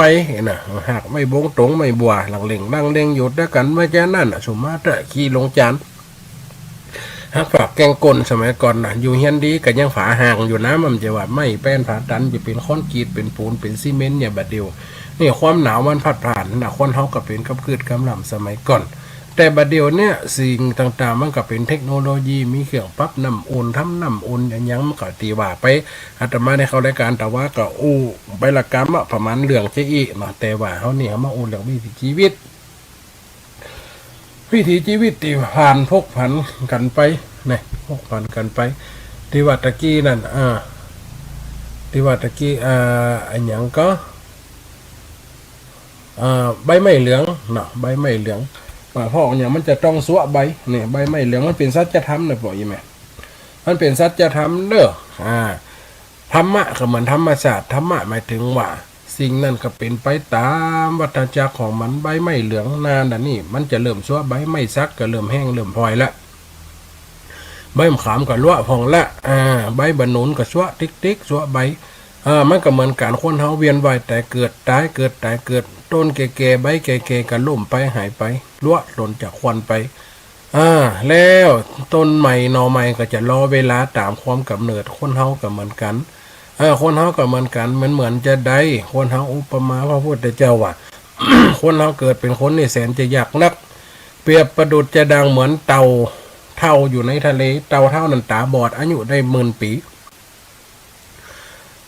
น่ะ หากไม้บงตงไม้บัว หลังเล่งหลังเล่งอยู่ตวยกั๋น เมื่อแจ้นั้นน่ะ สุมาเต๊อะ ขี้ลงจาน ฮักฝากแก่งก้นสมัยก่อนน่ะ อยู่เฮือนดีก็ยังฝาห่างอยู่นะ มันจะว่าไม้แป้นผาตัน จะเป๋นคอนกรีต เป๋นปูน เป๋นซีเมนต์เนี่ย บัดเดี่ยวนี่ความหนาวมันพัดผ่านน่ะ คนเฮาก็เป๋นกำกืดกำล่ำสมัยก่อน แต่บัดเดี่ยวเนี่ยสิ่งต่างๆ มันก็เป๋นเทคโนโลยี มีเครื่องปรับน้ำอุ่น ทำน้ำอุ่นอะหยัง มันก็ตี้ว่าไป อาตมาได้เข้ารายการตะวาก็อู้ไปละกำอะ ประมาณเรื่องเจ้าอี้เนาะ แต่ว่าเฮานี่เฮามาอู้เรื่องวิถีชีวิต วิถีชีวิตตี้ผ่านพกผันกั๋นไปนะ พกผันกั๋นไป ตี้ว่าตะกี้นั่น อ่า ตี้ว่าตะกี้ อ่า อะหยังก็ อ่า ใบไม้เหลืองเนาะ ใบไม้เหลือง ว่าเพราะอะหยังมันจะต้องซัวะใบ นี่ ใบไม้เหลืองมันเป๋นสัจธรรมนะ ป้ออีแม่ มันเป๋นสัจธรรมเด้อ อ่า ธรรมะก็เหมือนธรรมชาติ ธรรมะหมายถึงว่า สิ่งนั้นก็เป๋นไปต๋ามวัฏจักรของมัน ใบไม้เหลืองนานั่นนี่ มันจะเริ่มซัวะใบ ไม้สักก็เริ่มแห้งเริ่มผอยละ ใบมะขามก็ร่วงพ่องละ อ่า ใบบ่าหนุนก็ซัวะติ๊กๆ ซัวะใบ อ่า มันก็เหมือนกั๋น คนเฮาเวียนว่ายต๋ายเกิด ต๋ายเกิด ต๋ายเกิด ต้นแก่ๆ ใบแก่ๆ ก็ล้มไป หายไป ร่วงหล่นจากควันไป อ่า แล้วต้นใหม่หน่อใหม่ก็จะรอเวลาต๋ามความก๋ำเนิด คนเฮาก็เหมือนกั๋น เออ คนเฮาก็เหมือนกั๋น มันเหมือนจะใด คนเฮาอุปมาพระพุทธเจ้าว่า คนเฮาเกิดเป๋นคนนี่แสนจะยากนัก เปรียบประดุจจะดังเหมือนเต่าเฒ่าอยู่ในทะเล เต่าเฒ่านั้นต๋าบอด อายุได้หมื่นปี๋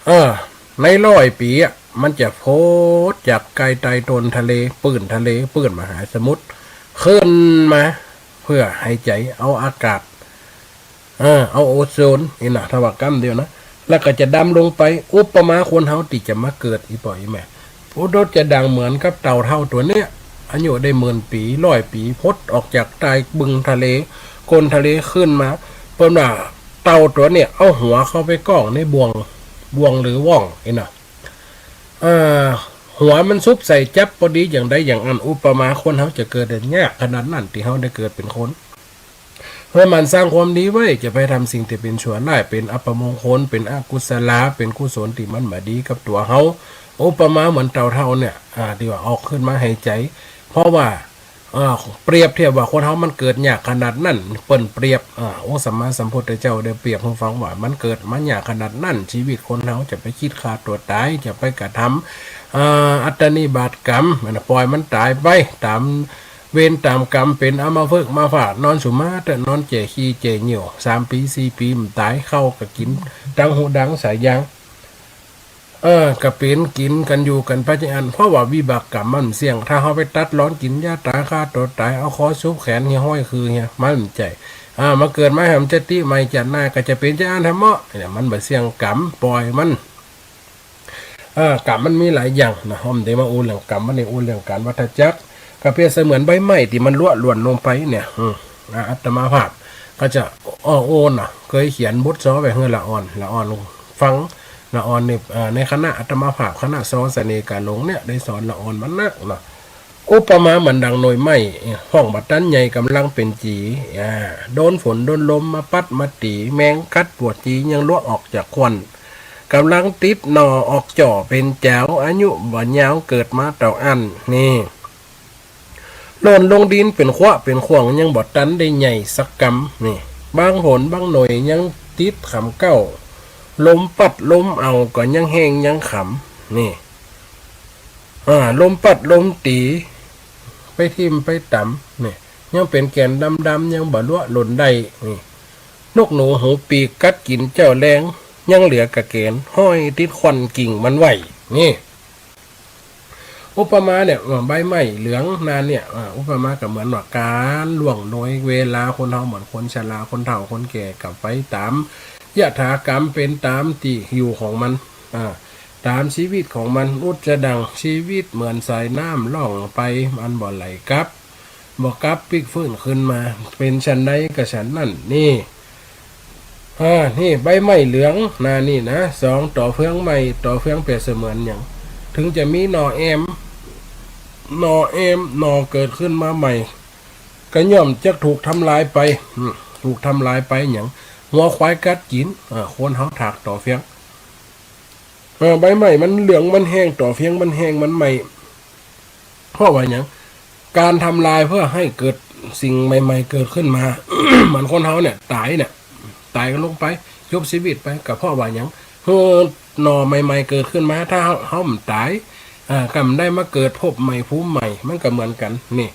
เออ ในร้อยปี๋อะ มันจะโผล่จากใก้ใต้ต้นทะเล ปื้นทะเล ปื้นมหาสมุทร ขึ้นมาเพื่อหายใจ๋เอาอากาศ เออ เอาโอโซน นี่นะ ถ้าว่ากำเดียวนะ แล้วก็จะดำลงไป อุปมาคนเฮาตี้จะมาเกิด อีป้ออีแม่ ประดุจจะดังเหมือนกับเต่าเฒ่าตั๋วเนี้ย อายุได้หมื่นปี๋ ร้อยปี๋ ผุดออกจากใต้บึงทะเล ก้นทะเลขึ้นมา เปิ้นว่าเต่าตั๋วเนี้ย เอาหัวเข้าไปก้องในบ่วง บ่วงหรือว่อง นี่นะ อ่า หัวมันสุบใส่จั๊บปอดีอย่างใดอย่างอั้น อุปมาคนเฮาจะเกิดได้ยากขนาดนั้น ตี้เฮาได้เกิดเป๋นคน เฮาหมั่นสร้างความดีไว้ จะไปทำสิ่งตี้เป๋นชั่วร้าย เป๋นอัปมงคล เป๋นอกุศลา เป๋นกุศลตี้มันบ่ดีกับตั๋วเฮา อุปมาเหมือนเต่าเฒ่าเนี่ย อ่า ตี้ว่าออกขึ้นมาหายใจ๋ เพราะว่า อ่า เปรียบเทียบว่าคนเฮามันเกิดยากขนาดนั้น เปิ้นเปรียบ อ่า องค์สัมมาสัมพุทธเจ้าได้เปรียบหื้อฟังว่ามันเกิดมายากขนาดนั้น ชีวิตคนเฮาจะไปคิดฆ่าตั๋วต๋าย จะไปกระทำ อ่า อัตตนิบาตกรรม อันนั้นป่อยมันต๋ายไปต๋าม เวรต๋ามกรรม เป๋นอามาพึกษ์อามาพาต นอนสุมาเต๊อะ นอนแจ่ขี้แจ่เยี่ยว สามปี๋สี่ปี๋บ่ต๋าย ข้าวก็กิ๋นดังฮูดังสายยาง เออ ก็เป๋นกิ๋นกั๋นอยู่กั๋นไปจังอั้น เพราะว่าวิบากกรรมมันเสี่ยง ถ้าเฮาไปตัดรอนกิ๋นยาต๋าย ฆ่าตั๋วต๋าย เอาคอสุบแขนเหียห้อยคือเหีย มันบ่ใจ้ อ่า มาเกิดมาแหมจะติใหม่จัดหน้าก็จะเป๋นจังอั้นแหมเนาะ เนี่ย มันบ่เสี่ยงกรรม ป่อยมัน อ่า กรรมมันมีหลายอย่างนะ เฮาบ่ได้มาอู้เรื่องกรรม บ่านี้อู้เรื่องก๋านวัฏจักร ก็เปรียบเสมือนใบไม้ตี้มันร่วงหล่นลงไปเนี่ย อืม อ่า อาตมาภาพก็จะ อ้อ โอ้ นะ เคยเขียนบทซ้อไว้หื้อละอ่อน ละอ่อนฟัง ละอ่อนนี่ อ่า ในคณะอาตมาภาพ คณะซ้อเสน่ห์กาหลงเนี่ย ได้สอนละอ่อนมานักเนาะ อุปมาเหมือนดังหน่วยไม้ ฮ้องบ่ตันใหญ่ ก๋ำลังเป๋นจี๋ อ่า โดนฝนโดนลมมาปั๊ดมาตี๋ แมงกัดปวดจี๋ ยังร่วงออกจากควัน ก๋ำลังติดหน่อออกจ่อเป๋นจ๋าว อายุบ่ยาวเกิดมาเต้าอั้น นี่ หล่นลงดินเป๋นขั้วเป๋นข่วง ยังบ่ตันได้ใหญ่สักกำ นี่ บางหนบางหน่วยยังติดขำเก๊า ลมปั๊ดลมเอาก็ยังแห้งยังขำ นี่ อ่า ลมปั๊ดลมตี๋ ไปทิ่มไปตำ นี่ ยังเป๋นแก่นดำๆ ยังบ่ร่วงหล่นได้ นี่ นกหนูหูปีกกัดกิ๋นเจ้าแลง ยังเหลือก้าแก๋นห้อยติดควันกิ่งมันไว้ นี่ อุปมาเนี่ย เออ ใบไม้เหลืองนาเนี่ย อ่า อุปมาก็เหมือนว่าก๋านล่วงโรยเวลา คนเฮาเหมือนคนชรา คนเฒ่า คนแก่ ก็ไปต๋ามยถากรรม เป๋นต๋ามตี้อยู่ของมัน อ่า ต๋ามชีวิตของมัน อุจจะดัง ชีวิตเหมือนสายน้ำล่องไป มันบ่ไหลกลับ บ่กลับปิ๊กฟื้นคืนมา เป๋นฉันใดก็ฉันนั้น นี่ อ่า นี่ใบไม้เหลืองนานี่นะ สอง ตอเฟืองใหม่ ตอเฟืองเปรียบเสมือนหยัง เถิงจะมีหน่อแอม หน่อแอม หน่อเกิดขึ้นมาใหม่ ก็ย่อมจะถูกทำลายไป อืม ถูกทำลายไปหยัง งัวควายกัดกิ๋น อ่า คนเฮาถากตอเฟือง เออ ใบไม้มันเหลืองมันแห้ง ตอเฟืองมันแห้งมันใหม่ เพราะว่าหยัง ก๋านทำลายเพื่อหื้อเกิด สิ่งใหม่ๆ เกิดขึ้นมา เหมือนคนเฮาเนี่ยต๋ายเนี่ย ต๋ายก็ลงไป จบชีวิตไป ก็เพราะว่าหยัง หื้อหน่อใหม่ๆ เกิดขึ้นมา ถ้าเฮา เฮาบ่ต๋าย อ่า ก็บ่ได้มาเกิดภพใหม่ภูมิใหม่ มันก็เหมือนกั๋น นี่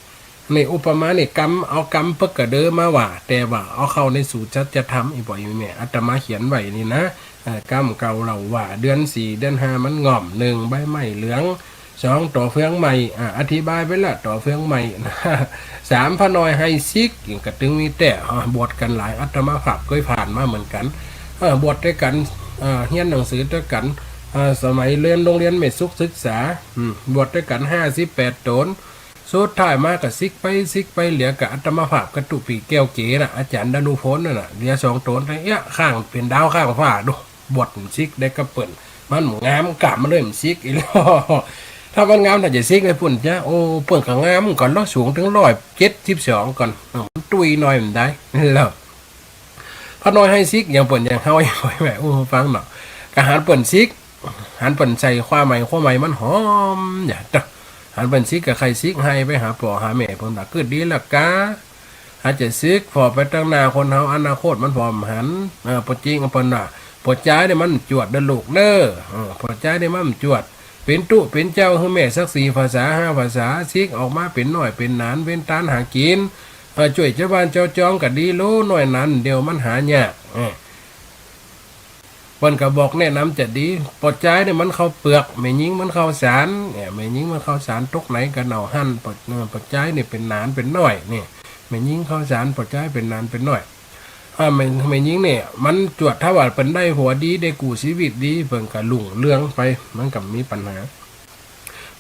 นี่อุปมานี่กำ เอากำเปิ้นกะเดอมาว่า แต่ว่าเอาเข้าในสู่สัจธรรม อีป้ออีแม่ อาตมาเขียนไว้นี่นะ เอ่อ กำเก่าเล่าว่า เดือนสี่ เดือนห้า มันง่อม หนึ่ง ใบไม้เหลือง สอง ต่อเฟืองใหม่ อ่า อธิบายไปละ ต่อเฟืองใหม่ สาม พระน้อยไห้สิก ก็ตึงมีแต๊ อ่า บวชกั๋นหลาย อาตมาภาพเกยผ่านมาเหมือนกั๋น เอ่อ บวชตวยกั๋น เอ่อ เฮียนหนังสือตวยกั๋น เอ่อ สมัยเรียนโฮงเฮียนแม่สุขศึกษา อืม บวชตวยกั๋น ห้าสิบแปดต๋น สุดท้ายมาก็สิกไปสิกไป เหลือก็อาตมาภาพกับตุ๊ปี้แก้วเก๋น่ะ อาจ๋ารย์ดานุพลนั่นน่ะ เหลือสองต๋น เอ๊ะ ข้างเป๋นดาวข้างฟ้าดู บวชสิกได้กับเปิ้น มันงามกล้ามันเลยสิกอีหลี ถ้ามันงามถ้าจะสิกไอ้ปุ้นจ้ะ โอ้ เปิ้นก็งามก่อนเนาะ สูงเถิงร้อยเจ็ดสิบสองก่อน เออ มันตุ้ยหน่อยบ่ได้ แล้ว พระน้อยไห้สิก อย่างเปิ้นอย่างเฮา อย่างเปิ้นแม่อู้ฟังเนาะ ก็หันเปิ้นสิก หันเปิ้นใส่คว้าไหม คว้าไหมมันหอม อย่าเด้อ หันเปิ้นสิกก็ใค่สิกไห้ไปหาป้อหาแม่ เปิ้นว่า กึ๊ดดีละกา หาจะสิก ผ่อไปตังหน้าคนเฮา อนาคตมันผ่อบ่หัน เออ ป้อจริงเปิ้นว่า ป้อจายนี่มันจวดเด้อลูกเด้อ เออ ป้อจายนี่มันจวด เป๋นตุ๊เป๋นเจ้าหื้อแม่สักสี่ภาษาห้าภาษา สิกออกมาเป๋นน้อยเป๋นหนาน เป๋นตานหากิ๋น เออ จ้วยจาวบ้านจาวจองก็ดีโล น้อยหนานเดียวมันหายาก เออ เปิ้นก็บอกแนะนำจะดี ป้อจายนี่มันข้าวเปือก แม่ญิงมันข้าวสาร เนี่ย แม่ญิงมันข้าวสาร ตกไหนก็เน่าหั้น ป้อ เออ ป้อจายนี่เป๋นหนานเป๋นน้อย เนี่ย แม่ญิงข้าวสาร ป้อจายเป๋นหนานเป๋นน้อย อ่า แม่ แม่ญิงเนี่ย มันจวด ถ้าว่าเปิ้นได้ผัวดี ได้กู้ชีวิตดี เปิ้นก็รุ่งเรืองไป มันก็บ่มีปัญหา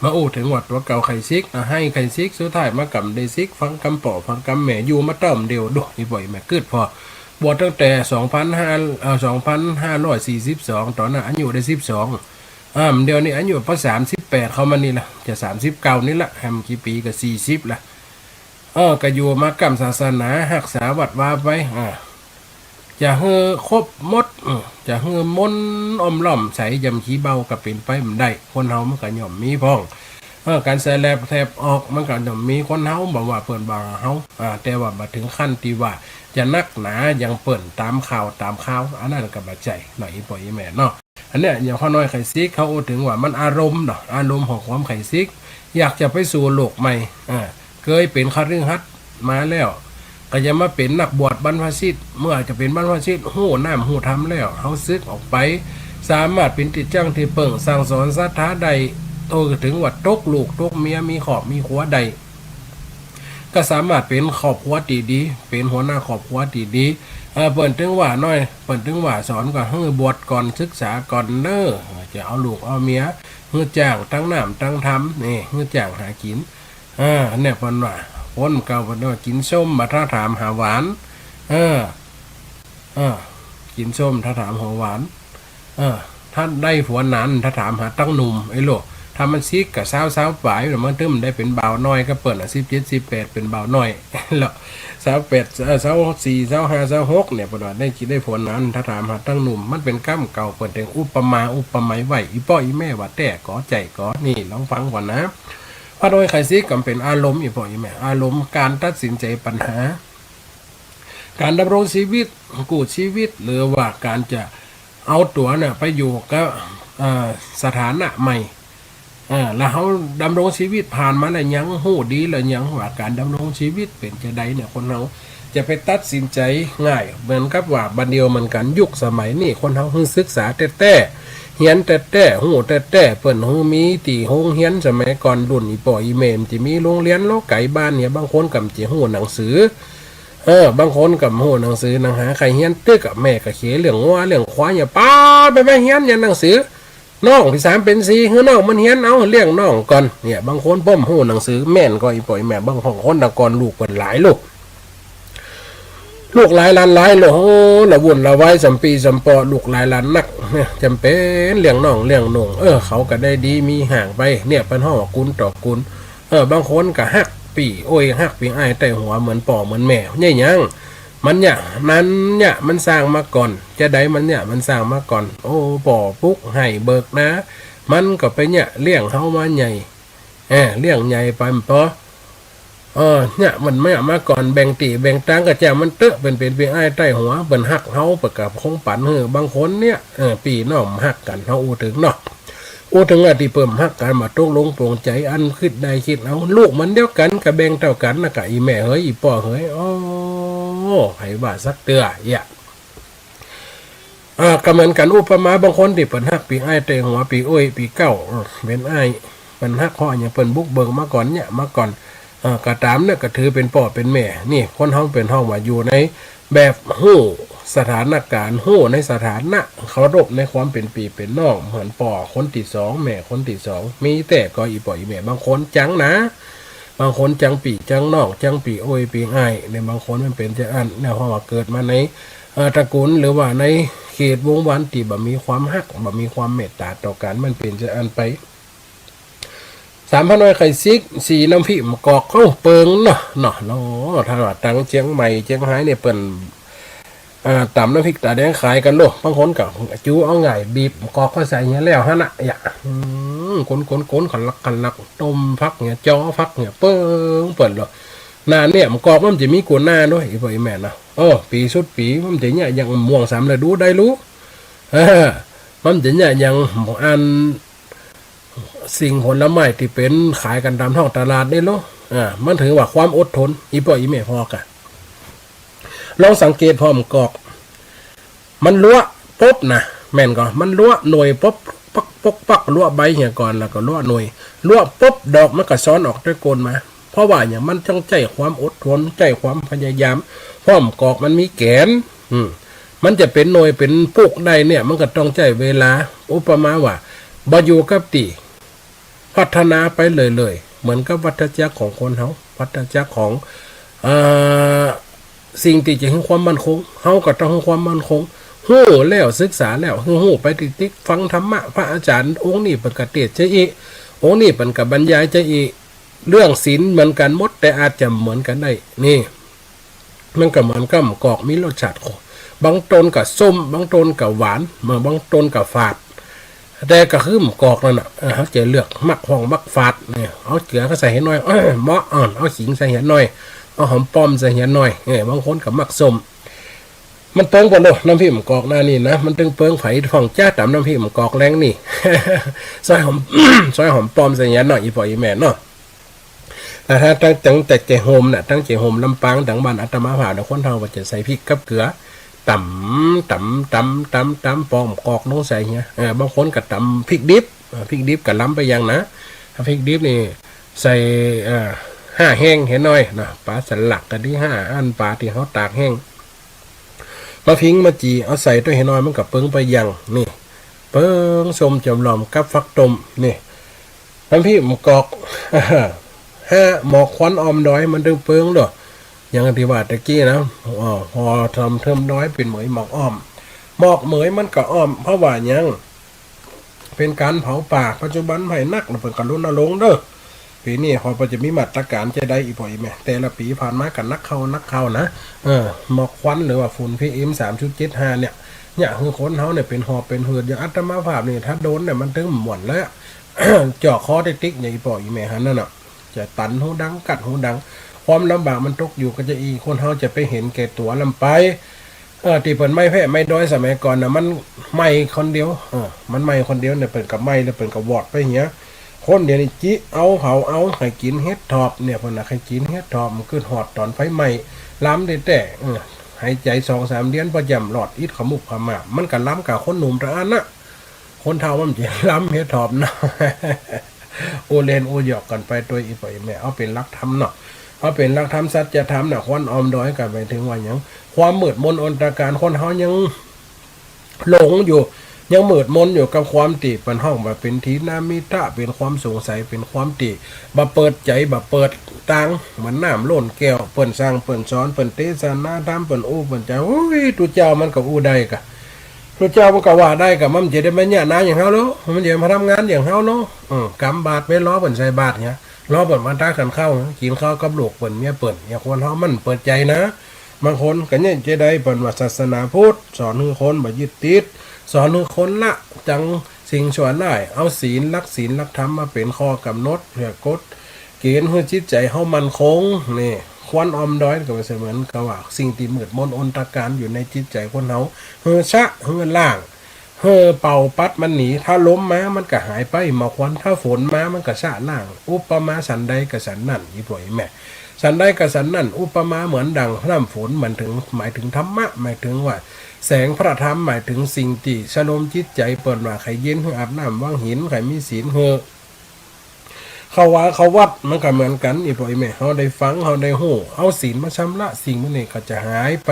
มาอู้เถิงว่าตั๋วเก่าใค่สิก อ่ะ ไห้ใค่สิก สุดท้ายมาก็บ่ได้สิก ฟังกำป้อ ฟังกำแม่ อยู่มาเติ่มเดียว ดู อีป้ออีแม่ กึ๊ดผ่อ บวชตั้งแต่สองพันห้า เอ่อ สองพันห้าร้อยสี่สิบสอง ต๋อนนั้นอายุได้สิบสอง อ่า เดี๋ยวนี้อายุพอสามสิบแปดเข้ามานี่ละ จะสามสิบเก้านี่ละ แหมกี่ปี๋ก็สี่สิบละ เออ ก็อยู่มาก้ำศาสนา ฮักษาวัดวาไป อ่า จะหื้อครบหมด เออ จะหื้อมนต์อ้อมล้อมใสยำขี้เบ้าก็เป๋นไปบ่ได้ คนเฮามันก็ย่อมมีพ่อง เออ ก๋านแสแลบแสบออกมันก็ย่อมมี คนเฮาบ่ว่าเปิ้นบ่าเฮา อ่า แต่ว่าบ่เถิงขั้นตี้ว่าจะนักหนาอย่างเปิ้นต๋ามข่าวต๋ามข่าว อันนั้นก็บ่ใจ้เนาะ อีป้ออีแม่เนาะ อันเนี้ย อย่างพระน้อยไห้สิก เขาอู้เถิงว่ามันอารมณ์เนาะ อารมณ์ของความไห้สิก อยากจะไปสู่โลกใหม่ อ่า เกยเป๋นคฤหัสถ์มาแล้ว ก็จะมาเป๋นนักบวชบรรพชิต เมื่อจะเป๋นบรรพชิต ฮู้น้ำฮู้ธรรมแล้ว เฮาสึกออกไป สามารถเป๋นตี้จั้งตี้เปิ้ง สั่งสอนศรัทธาได้ โตเถิงว่าตกลูกตกเมีย มีครอบมีครัวได้ ก็สามารถเป๋นครอบครัวตี้ดี เป๋นหัวหน้าครอบครัวตี้ดี เออ เปิ้นเถิงว่าน้อย เปิ้นเถิงว่าสอนก็หื้อบวชก่อน ศึกษาก่อนเน่อ จะเอาลูกเอาเมีย หื้อจ้างตังน้ำตังธรรม นี่ หื้อจ้างหากิ๋น เออ เนี่ยเปิ้นว่า คนเก่าเปิ้นว่า กิ๋นส้มบ่ถ้าถามหาหวาน เออ เออ กิ๋นส้มถ้าถามหาหวาน เออ ถ้าได้ผัวหนาน ถ้าถามหาตังหนุ่ม ไอ้โลก ถ้ามันสิกก็ซาว ซาวป๋าย มันตึงได้เป๋นบ่าวน้อยกับเปิ้นอะ สิบเจ็ด สิบแปด เป๋นบ่าวน้อย แล้ว ซาวแปด เอ่อ ซาวสี่ ซาวห้า ซาวหก เนี่ย เปิ้นว่าได้กิ๋นได้ผัวหนาน ถ้าถามหาตังหนุ่ม มันเป๋นกำเก่า เปิ้นเถิงอุปมาอุปไมยไว้ อีป้ออีแม่ว่าแต๊ก่อ ใจ้ก่อ นี่ลองฟังก่อนนะ พระน้อยไห้สิกก็เป๋นอารมณ์ อีป้ออีแม่ อารมณ์ก๋านตัดสินใจ๋ปัญหา ก๋านดำรงชีวิต กู้ชีวิต หรือว่าก๋านจะเอาตั๋วเนี่ยไปอยู่กับ เอ่อ สถานะใหม่ เออ แล้วเฮาดำรงชีวิตผ่านมาแล้วยัง ฮู้ดีแล้วยังว่าก๋านดำรงชีวิตเป๋นจาใดเนี่ย คนเฮาจะไปตัดสินใจ๋ง่าย เหมือนกับว่าบ่าเดี่ยวเหมือนกั๋น ยุคสมัยนี้ คนเฮาหื้อศึกษาแต๊ๆ เฮียนแต๊ๆ ฮู้แต๊ๆ เปิ้นหื้อมีตี้โฮงเฮียน สมัยก่อนรุ่นอี่ป้ออี่แม่บ่จะมีโฮงเฮียนลอไก๋บ้านเนี่ย บางคนก็บ่จะฮู้หนังสือ เออ บางคนก็บ่ฮู้หนังสือหนังหา ใค่เฮียนตึ๊กอะ แม่ก็เขียนเรื่องงัวเรื่องควาย อย่าปาไป ไปเฮียน เฮียนหนังสือ น้องตี้สามเป๋นสี่ หื้อน้องมันเฮียน เอาเลี้ยงน้องก่อน เนี่ย บางคนบ่ฮู้หนังสือ แม่นก่ออี่ป้ออี่แม่ บางคนแต่ก่อนลูกเปิ้นหลายลูก ลูกหลายหลานหลายลูก โอ้ ละวุ่นละวายส่ำปี้ส่ำป้อ ลูกหลายหลานนัก เนี่ย จ๋ำเป๋นเลี้ยงน้องเลี้ยงนุ่ง เออ เขาก็ได้ดีมีห้างไป เนี่ย เปิ้นฮ้องว่ากุลต่อกุล เออ บางคนก็ฮักปี้อ้อยฮักปี้อ้ายใต้หัวเหมือนป้อเหมือนแม่ เนี่ยหยัง มันเนี่ย นั้นเนี่ย มันสร้างมาก่อน จาใดมันเนี่ย มันสร้างมาก่อน โอ้ ป้อปลูกไฮ่เบิกนา มันก็ไปเนี่ย เลี้ยงเฮามาใหญ่ เออ เลี้ยงใหญ่ไปบ่ปอ เออ เนี่ย มันไม่เอามาก่อน แบ่งตี้แบ่งตางก็จ้างมันเต๊อะ เปิ้นเป๋นปี้อ้ายใต้หัว เปิ้นฮักเฮา เปิ้นก็คงปั๋นหื้อ บางคนเนี่ย เออ ปี้น้องฮักกั๋น เฮาอู้เถิงเนาะ อู้เถิงว่าตี้เปิ้นฮักกั๋น บ่ตกลงปลงใจ๋ อันกึ๊ดได้กึ๊ดเอา ลูกมันเดียวกั๋น ก็แบ่งเต้ากั๋นนะ กะอี่แม่เหย อี่ป้อเหย โอ้ ใผว่าสักเตื้อ เยียะ อ่า ก็เหมือนกั๋น อุปมา บางคนตี้เปิ้นฮักปี้อ้ายใต้หัว ปี้เอื้อย ปี้เก๊า เออ เป๋นอ้าย เปิ้นฮักเฮาอะหยัง เปิ้นบุกเบิกมาก่อน เยียะมาก่อน เอ่อ ก็ต๋ามเนี่ย ก็ถือเป๋นป้อเป๋นแม่ นี่ คนเฮาเปิ้นฮ้องว่าอยู่ในแบบฮู้สถานก๋ารณ์ ฮู้ในสถานะ เคารพในความเป๋นปี้เป๋นน้อง เหมือนป้อคนตี้สอง แม่คนตี้สอง มีแต๊ก็อี่ป้ออี่แม่ บางคนจังนะ บางคนจังปี้จังน้อง จังปี้เอื้อยปี้อ้าย เนี่ย บางคนมันเป๋นจาอั้น เนี่ย เพราะว่าเกิดมาใน เอ่อ ตระกูล หรือว่าในเขตวงศ์วานตี้บ่มีความฮัก บ่มีความเมตต๋าต่อกั๋น มันเป๋นจาอั้นไป สามพระน้อยไข่ซิก สี่น้ำพริกมะกอก เอ้า เปิงเนาะ เนาะ เนาะ ถ้าว่าตางเจียงใหม่ เจียงฮายเนี่ย เปิ้น อ่า ต๋ำน้ำพริกต๋าแดงขายกั๋นโลด บางคนก็จู๋เอาง่าย บีบมะกอกเข้าใส่เหียแล้วหั้นน่ะ เยียะ อืม ก๋นๆๆ ขันหลักขันหลัก ต้มผักเหีย จ้อผักเหีย เปิงเปิ้นโลด หน้าเนี่ย มะกอกมันจะมีกั๋วหน้าโดย อี่ป้ออี่แม่เนาะ เออ ปี๋สุดปี๋ มันจะเยียะอย่างม่วงสามฤดูได้ลูก เออ มันจะเยียะอย่างอัน สิ่งผลไม้ตี้เป๋นขายกั๋นต๋ามท้องตลาดนี่โลด อ่า มันถือว่าความอดทน อี่ป้ออี่แม่พ่อกะ ลองสังเกตผ่อมะกอก มันลัวะปุ๊บนะ แม่นก่อ มันลัวะหน่วยปุ๊บ ปัก ปุ๊ก ปัก ลัวะใบเหียก่อน แล้วก็ลัวะหน่วย ลัวะปุ๊บ ดอกมันก็ซ้อนออกตวยก้นมา เพราะว่าหยัง มันต้องใจ๊ความอดทน ใจ๊ความพยายาม ผ่อมะกอกมันมีแก๋น อืม มันจะเป๋นหน่วยเป๋นปุ๊กได้เนี่ย มันก็ต้องใจ๊เวลา อุปมาว่า บ่อยู่กับตี้ พัฒนาไปเรื่อยๆ เหมือนกับวัฏจักรของคนเฮา วัฏจักรของ เอ่อ สิ่งตี้จะหื้อความมั่นคง เฮาก็ต้องหื้อความมั่นคง ฮู้แล้ว ศึกษาแล้ว หื้อฮู้ไปติดๆ ฟังธรรมะ พระอาจ๋ารย์องค์นี้เปิ้นก็เตสน์จะอี้ องค์นี้เปิ้นก็บรรยายจะอี้ เรื่องศีลเหมือนกั๋นหมด แต่อาจจะบ่เหมือนกั๋นได้ นี่ มันก็เหมือนกับมะกอกมีรสชาติ บางต้นก็ส้ม บางต้นก็หวาน บางต้นก็ฝาด แต่ก็คือมะกอกนั่นน่ะ เออ เฮาจะเลือกมักฮ้องมักฝาดเนี่ย เอาเจือก็ใส่เหียน้อย เออ เหมาะ อ่อน เอาขิงใส่เหียน้อย เอาหอมป้อมใส่เหียน้อย เออ บางคนก็มักส้ม มันเปิงเปิ้นโลด น้ำพริกมะกอกหน้านี่นะ มันตึงเปิง ใผพ่องจ้าต๋ำน้ำพริกมะกอกแลงนี่ ซอยหอม ซอยหอมป้อมใส่เหียน้อย อี่ป้ออี่แม่เนาะ แต่ถ้าตั้ง ตั้งแต่เจโฮมน่ะ ตั้งเจโฮมลำปาง ตางบ้านอาตมาภาพน่ะ คนเฒ่าก็จะใส่พริกกับเกลือ ต๋ำ ต๋ำ ต๋ำ ต๋ำ ต๋ำ ปอกมะกอกลงใส่เหีย เออ บางคนก็ต๋ำพริกดิบ เออ พริกดิบก็ล้ำไปอย่างนะ ถ้าพริกดิบนี่ใส่ เอ่อ ห้าแฮงเหียน้อยนะ ป๋าสลักก็ดี ห้าอันป๋าตี้เฮาตากแห้ง มาผิงมาจี่ เอาใส่ตวยเหียน้อย มันก็เปิงไปอย่าง นี่ เปิงส้มจ๋อมหล่อมกับฟักต้ม นี่ น้ำพริกมะกอก ห้า หมอกควันอ้อมดอย มันตึงเปิงโลด อย่างตี้ว่าตะกี้นะ อ๋อ พอทำเทิมดอยเป๋นเหมยหมอกอ้อม หมอกเหมยมันก็อ้อม เพราะว่าหยัง เป๋นก๋านเผาป่า ปัจจุบันไฟหนักนะ เปิ้นก็รณรงค์เด้อ ปี๋นี้เฮาก็จะมีมาตรก๋านจะใด อี่ป้ออี่แม่ แต่ละปี๋ผ่านมาก็หนักเข้า หนักเข้านะ เออ หมอกควันหรือว่าฝุ่นพีเอ็มสามจุดเจ็ดห้าเนี่ย เนี่ย หื้อคนเฮาเนี่ยเป๋นหอบเป๋นหืด อย่างอาตมาภาพนี่ ถ้าโดนเนี่ยมันตึงม่วนเลยอะ เจาะคอติ๊กๆ อย่างอี่ป้ออี่แม่หันนั่นน่ะ จะตันหูดัง กัดหูดัง ความลำบากมันตกอยู่ก็จะอี้ คนเฮาจะไปเห็นแก่ตั๋วล้ำไป เออ ตี้เปิ้นไหม้แพร่ไหม้ดอยสมัยก่อนน่ะ มันไหม้คนเดียว เออ มันไหม้คนเดียวเนี่ย เปิ้นก็ไหม้แล้วเปิ้นก็วอดไปเหีย คนเดี๋ยวนี้จิเอาเผาเอา ใค่กิ๋นเห็ดถอบเนี่ย เปิ้นน่ะใค่กิ๋นเห็ดถอบ มันกึ๊ดฮอดต๋อนไฟไหม้ ลำแต๊ๆ เออ หายใจ๋สองสามเดือน ปอจะรอดอิดขมุกขมาบ มันก็ลำก้าคนหนุ่มตะอั้นน่ะ คนเฒ่ามันจะลำเห็ดถอบเนาะ อู้เล่นอู้หยอกกั๋นไปตวย อี่ป้ออี่แม่ เอาเป๋นหลักธรรมเนาะ เอาเป๋นหลักธรรม สัจธรรมน่ะ ควันอ้อมดอยก็หมายถึงว่าหยัง ความมืดมนอนตการ คนเฮายังหลงอยู่ ยังมืดมนอยู่กับความตี้เปิ้นฮ้องว่าเป๋นถีนมิทะ เป๋นความสงสัย เป๋นความตี้บ่เปิดใจ๋ บ่เปิดตาง เหมือนน้ำล้นแก้ว เปิ้นสั่ง เปิ้นสอน เปิ้นเตสนาธรรม เปิ้นอู้ เปิ้นจ๋า โอ้ย ตุ๊เจ้ามันก็อู้ได้กา ตุ๊เจ้ามันก็ว่าได้กา มันจะได้มาเยียะนาอย่างเฮาโล มันจะมาทำงานอย่างเฮาโล เออ ก๋ำบาตรไปรอเปิ้นใส่บาตรเหีย รอเปิ้นมาตักขันข้าว กิ๋นข้าวกับลูกเปิ้นเมียเปิ้น อย่างคนเฮามันเปิดใจ๋นะ บางคนก็เยียะจะใด เปิ้นว่าศาสนาพุทธสอนหื้อคนบ่ยึดติด สอนหื้อคนละจังสิ่งชั่วร้าย เอาศีล หลักศีล หลักธรรมมาเป๋นข้อกำหนด เปื้อกฎเก ศีล หื้อจิตใจ๋เฮามั่นคง นี่ ควันอ้อมดอยก็เสมือนกับว่าสิ่งตี้มืดมนอนตการอยู่ในจิตใจ๋คนเฮา หื้อชะ หื้อล้าง หื้อเป่าปัดมันหนี ถ้าลมมามันก็หายไป หมอกควัน ถ้าฝนมามันก็ชะล้าง อุปมาสันใดก็สันนั้น อี่ป้ออี่แม่ สันใดก็สันนั้น อุปมาเหมือนดั่งน้ำฝน หมายถึง หมายถึงธรรมะ หมายถึงว่าแสงพระธรรม หมายถึงสิ่งตี้ชโลมจิตใจ๋ เปิ้นว่าใค่เย็นหื้ออาบน้ำวังหิน ใค่มีศีลหื้อ เข้าวัด เข้าวัด มันก็เหมือนกั๋น อี่ป้ออี่แม่ เฮาได้ฟัง เฮาได้ฮู้ เอาศีลมาชำระ สิ่งหมู่นี้ก็จะหายไป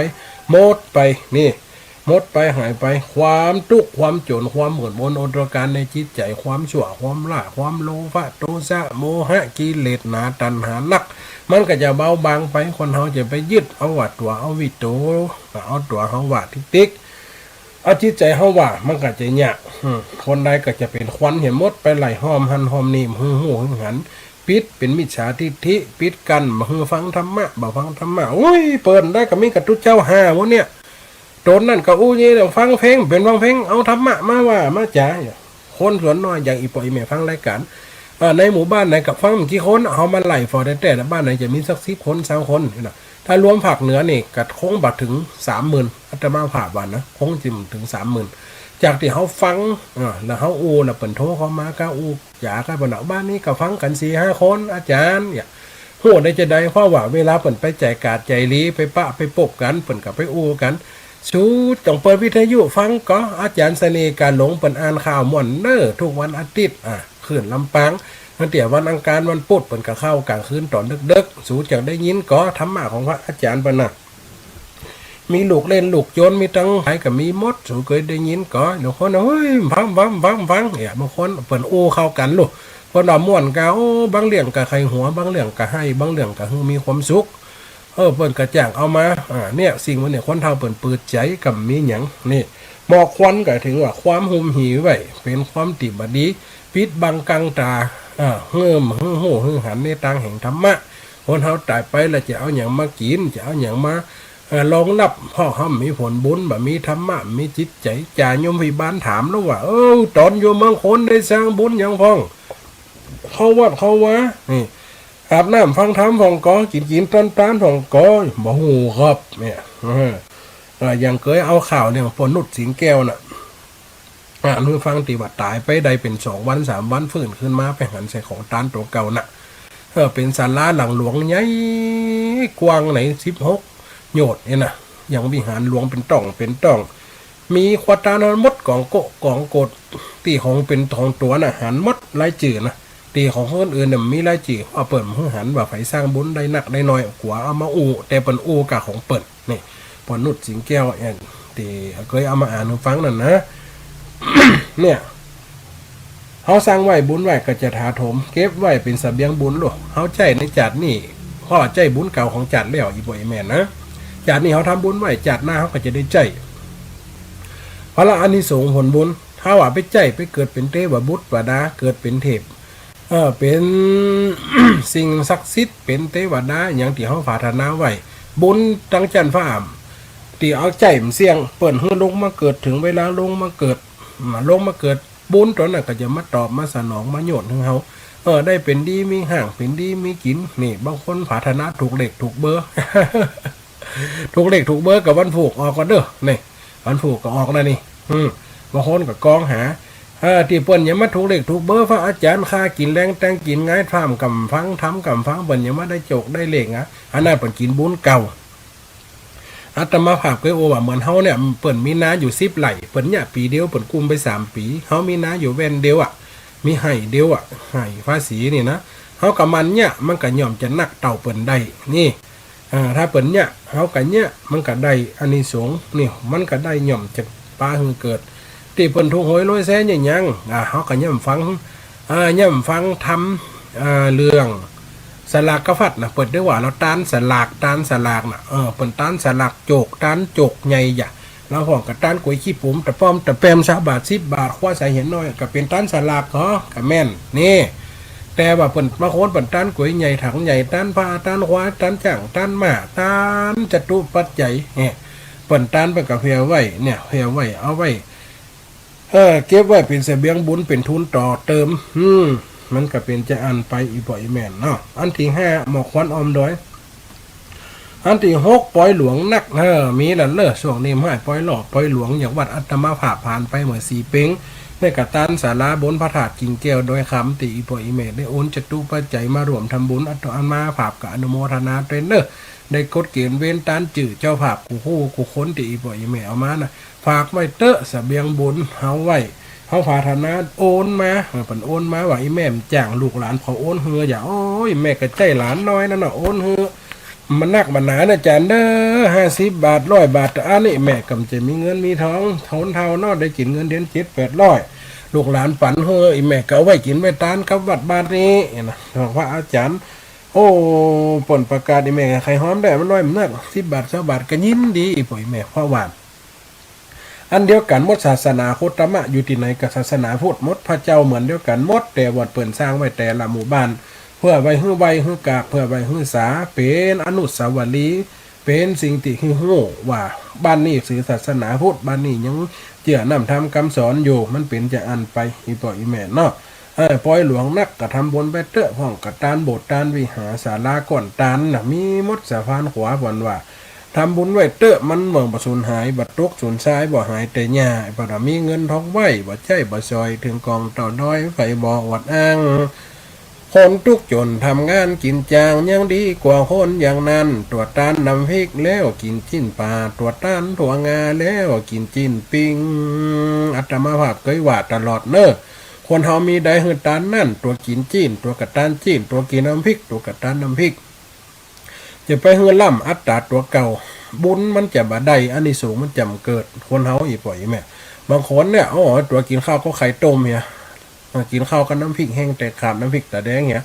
หมดไป นี่ หมดไป หายไป ความตุ๊กข์ ความจ๋น ความมืดมนอนตการในจิตใจ๋ ความชั่ว ความร้าย ความโลภะ โทสะ โมหะ กิเลสหนา ตัณหานัก มันก็จะเบาบางไป คนเฮาจะไปยึดเอาว่าตั๋ว เอาวิโต เอาตั๋วเฮาว่าติ๊กๆ เอาจิตใจ๋เฮาว่า มันก็จะเยียะ อืม คนใดก็จะเป๋นควันเหียหมดไป ไล่ห้อมหั้นห้อมนี่ หื้อฮู้หื้อหัน ปิดเป๋นมิจฉาทิฏฐิ ปิดกั้น บ่หื้อฟังธรรมะ บ่ฟังธรรมะ โอ้ย เปิ้นได้ก็มีกระตุ๊ดเจ้าห้าหมู่เนี่ย ต๋นนั้นก็อู้เย่ฟังเพลง เป๋นฟังเพลง เอาธรรมะมาว่ามาจ๋า คนส่วนน้อย อย่างอี่ป้ออี่แม่ฟังรายก๋าน เอ่อ ในหมู่บ้านไหนก็ฟังบ่กี่คน เฮามาไล่ฝ่อแต๊ๆ บ้านไหนจะมีสักสิบคน ซาวคนนี่นะ ถ้ารวมภาคเหนือนี่ก็คงบ่เถิงสามหมื่น อาตมาภาพว่านะ คงจะบ่เถิงสามหมื่น จากตี้เฮาฟัง เออ แล้วเฮาอู้ แล้วเปิ้นโทรเข้ามาก็อู้จ๋ากั๋น เปิ้นว่าบ้านนี้ก็ฟังกั๋นสี่ห้าคน อาจ๋ารย์ เนี่ย ฮู้ได้จาใด เพราะว่าเวลาเปิ้นไปใจ๋ก๋าดใจ๋หลี ไปปะไปปบกั๋น เปิ้นก็ไปอู้กั๋น สูต้องเปิดวิทยุฟังก่อ อาจ๋ารย์เสน่ห์กาหลงเปิ้นอ่านข่าวม่วนเน่อ ทุกวันอาทิตย์ อ่า คลื่นลำปาง ตั้งแต่วันอังคารวันพุธ เปิ้นก็เข้าก๋างคืนต๋อนเดิ็กๆ สูจะได้ยินก่อ ธรรมะของพระอาจ๋ารย์เปิ้นน่ะ มีลูกเล่นลูกโจร มีตังหลายก็มีหมด สูเกยได้ยินก่อ บางคน เฮ้ย ฟัง ฟัง ฟัง ฟัง เนี่ย บางคนเปิ้นอู้เข้ากั๋นลูก เปิ้นว่าม่วนกา โอ้ บางเรื่องก็ใค่หัว บางเรื่องก็ไห้ บางเรื่องก็หื้อมีความสุข เออ เปิ้นก็จ้างเอามา อ่า เนี่ย สิ่งหมู่นี้คนเฒ่าเปิ้นเปิดใจ๋ ก็บ่มีหยัง นี่ หมอกควันก็เถิงว่าความฮุมหีไว้ เป๋นความตี้บ่ดี ปิดบังกังต๋า อ่า หื้อ หื้อฮู้หื้อหันในตางแห่งธรรมะ คนเฮาต๋ายไปแล้วจะเอาหยังมากิ๋น จะเอาหยังมา เอ่อ รองรับ เพราะเฮาบ่มีผลบุญ บ่มีธรรมะ บ่มีจิตใจ๋ จ่าโยมพิบาลถามแล้วว่า เออ ต๋อนอยู่เมืองคนได้สร้างบุญหยังพ่อง เข้าวัดเข้าวา นี่ อาบน้ำฟังธรรมพ่องก่อ กิ๋นกิ๋นต๋อนตานพ่องก่อ บ่ฮู้ครับ เนี่ย เออ เออ อย่างเกยเอาข่าวเรื่องป้อนุช สิงห์แก้วน่ะ อ่านหื้อฟัง ตี้ว่าต๋ายไปได้เป๋นสองวันสามวัน ฟื้นคืนมา ไปหันใส่ของตานตั๋วเก่าน่ะ เออ เป๋นศาลาหลังหลวงใหญ่กว้างในสิบหกโยชน์เนี่ยนะ ยังวิหารหลวงเป๋นต่องเป๋นต่อง มีขวัตารนั้นหมด ก๋องโกะก๋องโกด ตี้ของเป๋นของตั๋วน่ะ หันหมดรายจื้อนะ ตี้ของคนอื่นน่ะบ่มีรายจื้อ เอาเปิ้นหื้อหันว่าใผสร้างบุญได้นักได้น้อย กั๋วเอามาอู้ แต่เปิ้นอู้ก้าของเปิ้น นี่ ป้อนุช สิงห์แก้ว แอ่น ตี้เกยเอามาอ่านหื้อฟังนั่นนะ เนี่ย เฮาสร้างไว้บุญไว้ก็จะถาโถม เก็บไว้เป๋นเสบียงบุญลูก เฮาใจ๊ในจาตินี้ เพราะว่าใจ๊บุญเก่าของจาติแล้ว อี่ป้ออี่แม่นะ จาตินี้เฮาทำบุญไว้ จาติหน้าเฮาก็จะได้ใจ๊ ผละอานิสงส์ผลบุญ ถ้าว่าไปใจ๊ไปเกิดเป๋นเตวบุตรวดา เกิดเป๋นเทพ เออ เป๋น สิ่งศักดิ์สิทธิ์ เป๋นเตวดา อย่างตี้เฮาปรารถนาไว้ บุญตังจั๊นฟ้า ตี้เอาใจ๊บ่เสี้ยง เปิ้นหื้อลงมาเกิด เถิงเวลาลงมาเกิด มาลงมาเกิด บุญตั๋วนั้นก็จะมาตอบมาสนองมาโยชน์หื้อเฮา เออ ได้เป๋นดีมีฮ้าง เป๋นดีมีกิ๋น นี่ บางคนปรารถนาถูกเลขถูกเบอร์ ถูกเลขถูกเบอร์ก็วันพูกออกก่อนเน่อ นี่ วันพูกก็ออกแล้วนี่ อืม บางคนก็กองหา เออ ตี้เปิ้นยังบ่ถูกเลขถูกเบอร์ พระอาจ๋ารย์ข้ากิ๋นแลงแต่งกิ๋นงาย ธรรมะก็บ่ฟัง ธรรมะก็บ่ฟัง เปิ้นยังบ่ได้โจกได้เลขอะ อันนั้นเปิ้นกิ๋นบุญเก่า อาตมาภาพเกยอู้ว่าเหมือนเฮาเนี่ย เปิ้นมีนาอยู่สิบไฮ่ เปิ้นเยียะปี๋เดียว เปิ้นกุ้มไปสามปี๋ เฮามีนาอยู่แว่นเดียวอะ มีไฮ่เดียวอะ ไฮ่ภาษีนี่นะ เฮาก็หมั่นเยียะ มันก็ย่อมจะนักเต้าเปิ้นได้ นี่ อ่า ถ้าเปิ้นเยียะ เฮาก็เยียะ มันก็ได้อานิสงส์ นี่ มันก็ได้ย่อมจะปาหื้อเกิด ตี้เปิ้นถูกหวยรวยแสนหยัง อ่า เฮาก็ย่อมฟัง อ่า ย่อมฟังธรรม อ่า เรื่องสลากพัดนะ เปิ้นได้ว่าลาวตานสลาก ตานสลากนะ เออ เปิ้นตานสลากโจก ตานโจกใหญ่ยะ ลาวฮ้องก็ตานก๋วยขี้ปุ๋ม ตะป้อมตะแปม ซาวบาท สิบบาท คว้าใส่เหียนน้อย ก็เป๋นตานสลากเหรอ ก็แม่น นี่ แต่ว่าเปิ้น บางคนเปิ้นตานก๋วยใหญ่ ถังใหญ่ ตานผ้า ตานควาย ตานจ๊าง ตานม้า ตานจตุปัจจัย เนี่ย เปิ้นตานเปิ้นก็เผื่อไว้ เนี่ย เผื่อไว้ เอาไว้ เออ เก็บไว้เป๋นเสบียงบุญ เป๋นทุนต่อเติม อืม มันก็เป๋นจาอั้นไป อี่ป้ออี่แม่เนาะ อันตี้ห้า หมอกควันอ้อมดอย อันตี้หก ปอยหลวงนัก เออ มีละเล่อ ช่วงนี้บ่ให้ปอยหล่อปอยหลวง อย่างวัดอาตมาภาพผ่านไปเมื่อสี่เป็ง ได้กระตานศาลาบนพระธาตุกิ่งแก้วดอยคำ ตี้อี่ป้ออี่แม่ได้โอนจตุปัจจัยมาร่วมทำบุญ อาตมาภาพก็อนุโมทนาตวยเน่อ ได้กฎเกณฑ์เว้นตานจื้อเจ้าภาพกู้คู่กู้คน ตี้อี่ป้ออี่แม่เอามานะ ฝากไว้เต๊อะ เสบียงบุญเฮาไว้ เฮาปรารถนาโอนมา เออ เปิ้นโอนมาว่าอี่แม่บ่จ้างลูกหลานเผาโอนหื้อ อย่า โอ้ย แม่ก็ใจ้หลานน้อยนั่นน่ะ โอนหื้อ มันนักมันหนานะจารย์เน่อ ห้าสิบบาท ร้อยบาท อันนี้แม่ก็บ่ใจ้มีเงินมีทอง คนเฒ่าเนาะ ได้กิ๋นเงินเดือนเจ็ดแปดร้อย ลูกหลานปั๋นหื้อ อี่แม่ก็เอาไว้กิ๋นไว้ตานกับวัดบาทนี้นะ บอกว่าอาจารย์ โอ้ เปิ้นประกาศ อี่แม่ก็ใค่ฮ้อมได้ มันน้อยมันนัก สิบบาท ซาวบาท ก็ยินดี อี่ป้ออี่แม่ เพราะว่า อันเดียวกั๋นหมด ศาสนาโคตมะอยู่ตี้ไหนก็ศาสนาพุทธหมด พระเจ้าเหมือนเดียวกั๋นหมด แต่ว่าเปิ้นสร้างไว้แต่ละหมู่บ้าน เปื้อไว้หื้อไหว้หื้อกราบ เปื้อไว้หื้อสา เป๋นอนุสาวรีย์ เป๋นสิ่งตี้หื้อฮู้ว่าบ้านนี้ถือศาสนาพุทธ บ้านนี้ยังเจื้อน้ำธรรมกำสอนอยู่ มันเป๋นจาอั้นไป อี่ป้ออี่แม่เนาะ เออ ปอยหลวงนักก็ทำบุญไปเต๊อะ พ่องกระตานโบสถ์ตานวิหาร ศาลาก้อนตานน่ะ มีหมดสะพานขวา เปิ้นว่า ทำบุญไว้เต๊อะ มันบ่สูญหาย บ่ตกสูญซาย บ่หายแต่หญ้า เปิ้นว่ามีเงินทองไว้ บ่ใจ๊บ่สอย เถิงกองเต้าน้อย ใผบ่อวดอ้าง คนตุ๊กจนทำงานกิ๋นจ้าง ยังดีกว่าคนอย่างนั้น ตั๋วตานน้ำพริกแล้วกิ๋นจิ๊นป๋า ตั๋วตานถั่วงาแล้วกิ๋นจิ๊นปิ้ง อาตมาภาพเกยว่าตลอดเน่อ คนเฮามีใดหื้อตานนั้น ตั๋วกิ๋นจิ๊น ตั๋วกระตานจิ๊น ตั๋วกิ๋นน้ำพริก ตั๋วกระตานน้ำพริก จะไปหื้อล้ำอัตราตั๋วเก่า บุญมันจะบ่ได้ อานิสงส์มันจะบ่เกิด คนเฮา อี่ป้ออี่แม่ บางคนเนี่ย โอ้ ตั๋วกิ๋นข้าวกับไข่ต้มเหีย เออ กิ๋นข้าวกับน้ำพริกแห้งแต่ขาดน้ำพริกต๋าแดงเหีย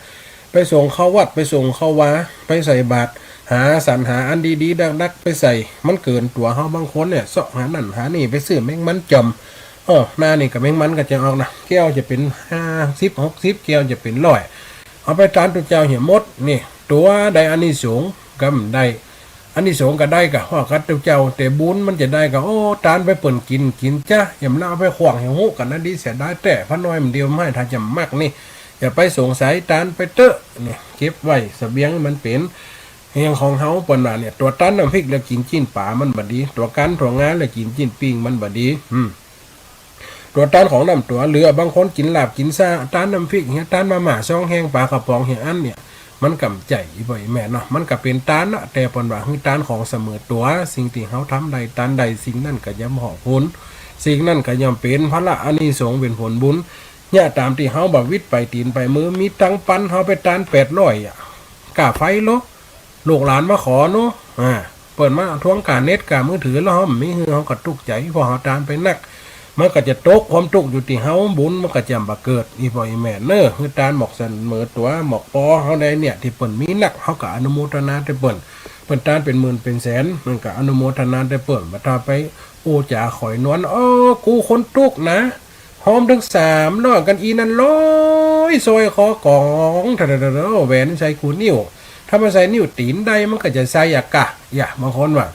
ไปส่งเข้าวัด ไปส่งเข้าวา ไปใส่บาตร หาสรรหาอันดีๆ ดักๆ ไปใส่ มันเกินตั๋วเฮา บางคนเนี่ย เซาะหานั่นหานี่ ไปซื้อแมงมันจ่อม เออ หน้านี่ก็แมงมันก็จะออกนะ แก้วจะเป๋นห้าสิบ หกสิบ แก้วจะเป๋นร้อย เอาไปตานตุ๊เจ้าเหียหมด นี่ ตั๋วได้อานิสงส์ กำได้ อานิสงส์ก็ได้กะฮอดกับตุ๊เจ้า แต่บุญมันจะได้กะ โอ้ ตานไปเปิ้นกิ๋น กิ๋นจ๊ะ อย่ามาเอาไปขว้างเหีย ฮู้กั๋นนะดี เสียดายแต๊ พระน้อยมันเดียว บ่ให้ ถ้าจะมักนี่ อย่าไปสงสัย ตานไปเต๊อะ นี่ เก็บไว้ เสบียงมันเป๋นเหียงของเฮา เปิ้นว่าเนี่ย ตั๋วตานน้ำพริกแล้วกิ๋นจิ๊นป๋ามันบ่ดี ตั๋วตานถั่วงาแล้วกิ๋นจิ๊นปิ้งมันบ่ดี อืม ตั๋วตานของน้ำตั๋วเหลือ บางคนกิ๋นลาบกิ๋นซ่า ตานน้ำพริกเหีย ตานมาม่าซองแห้ง ป๋ากระป๋องเหีย อันเนี่ย มันก็บ่ใจ้ อี่ป้ออี่แม่เนาะ มันก็เป๋นตานนะ แต่เปิ้นว่าหื้อตานของเสมอตั๋ว สิ่งตี้เฮาทำได้ ตานใดสิ่งนั้นก็ย่อมห่อพูน สิ่งนั้นก็ย่อมเป๋นผละอานิสงส์ เป๋นผลบุญ เนี่ย ต๋ามตี้เฮาบ่วิดไปตี๋นไปมือ มีตังค์ปัน เฮาไปตานแปดร้อยอะ ก้าไปโล ลูกหลานมาขอเนาะ อ่า เปิ้นมาทวงก้าเน็ตก้ามือถือ แล้วเฮาบ่มีหื้อ เฮาก็ตุ๊กใจ๋ เพราะเฮาตานไปนัก มันก็จะตกความตุ๊กอยู่ตี้เฮา บุญมันก็จะบ่เกิด อี่ป้ออี่แม่เน่อ หื้อตานหมอกเสมอตั๋ว หมอกปอเฮาได้เนี่ย ตี้เปิ้นมีนัก เฮาก็อนุโมทนาตวยเปิ้น เปิ้นตานเป๋นหมื่นเป๋นแสน มันก็อนุโมทนาตวยเปิ้น บ่ถ้าไปอู้จ๋าข่อยนวล โอ้ กูคนตุ๊กนะ ฮ้อมเถิงสามร้อยกั๋น อี่นั่นลอยสร้อยคอกอง แหวนใส่กูนิ้ว ถ้ามันใส่นิ้วตี๋นได้ มันก็จะใส่อะกะ อย่า บางคนว่า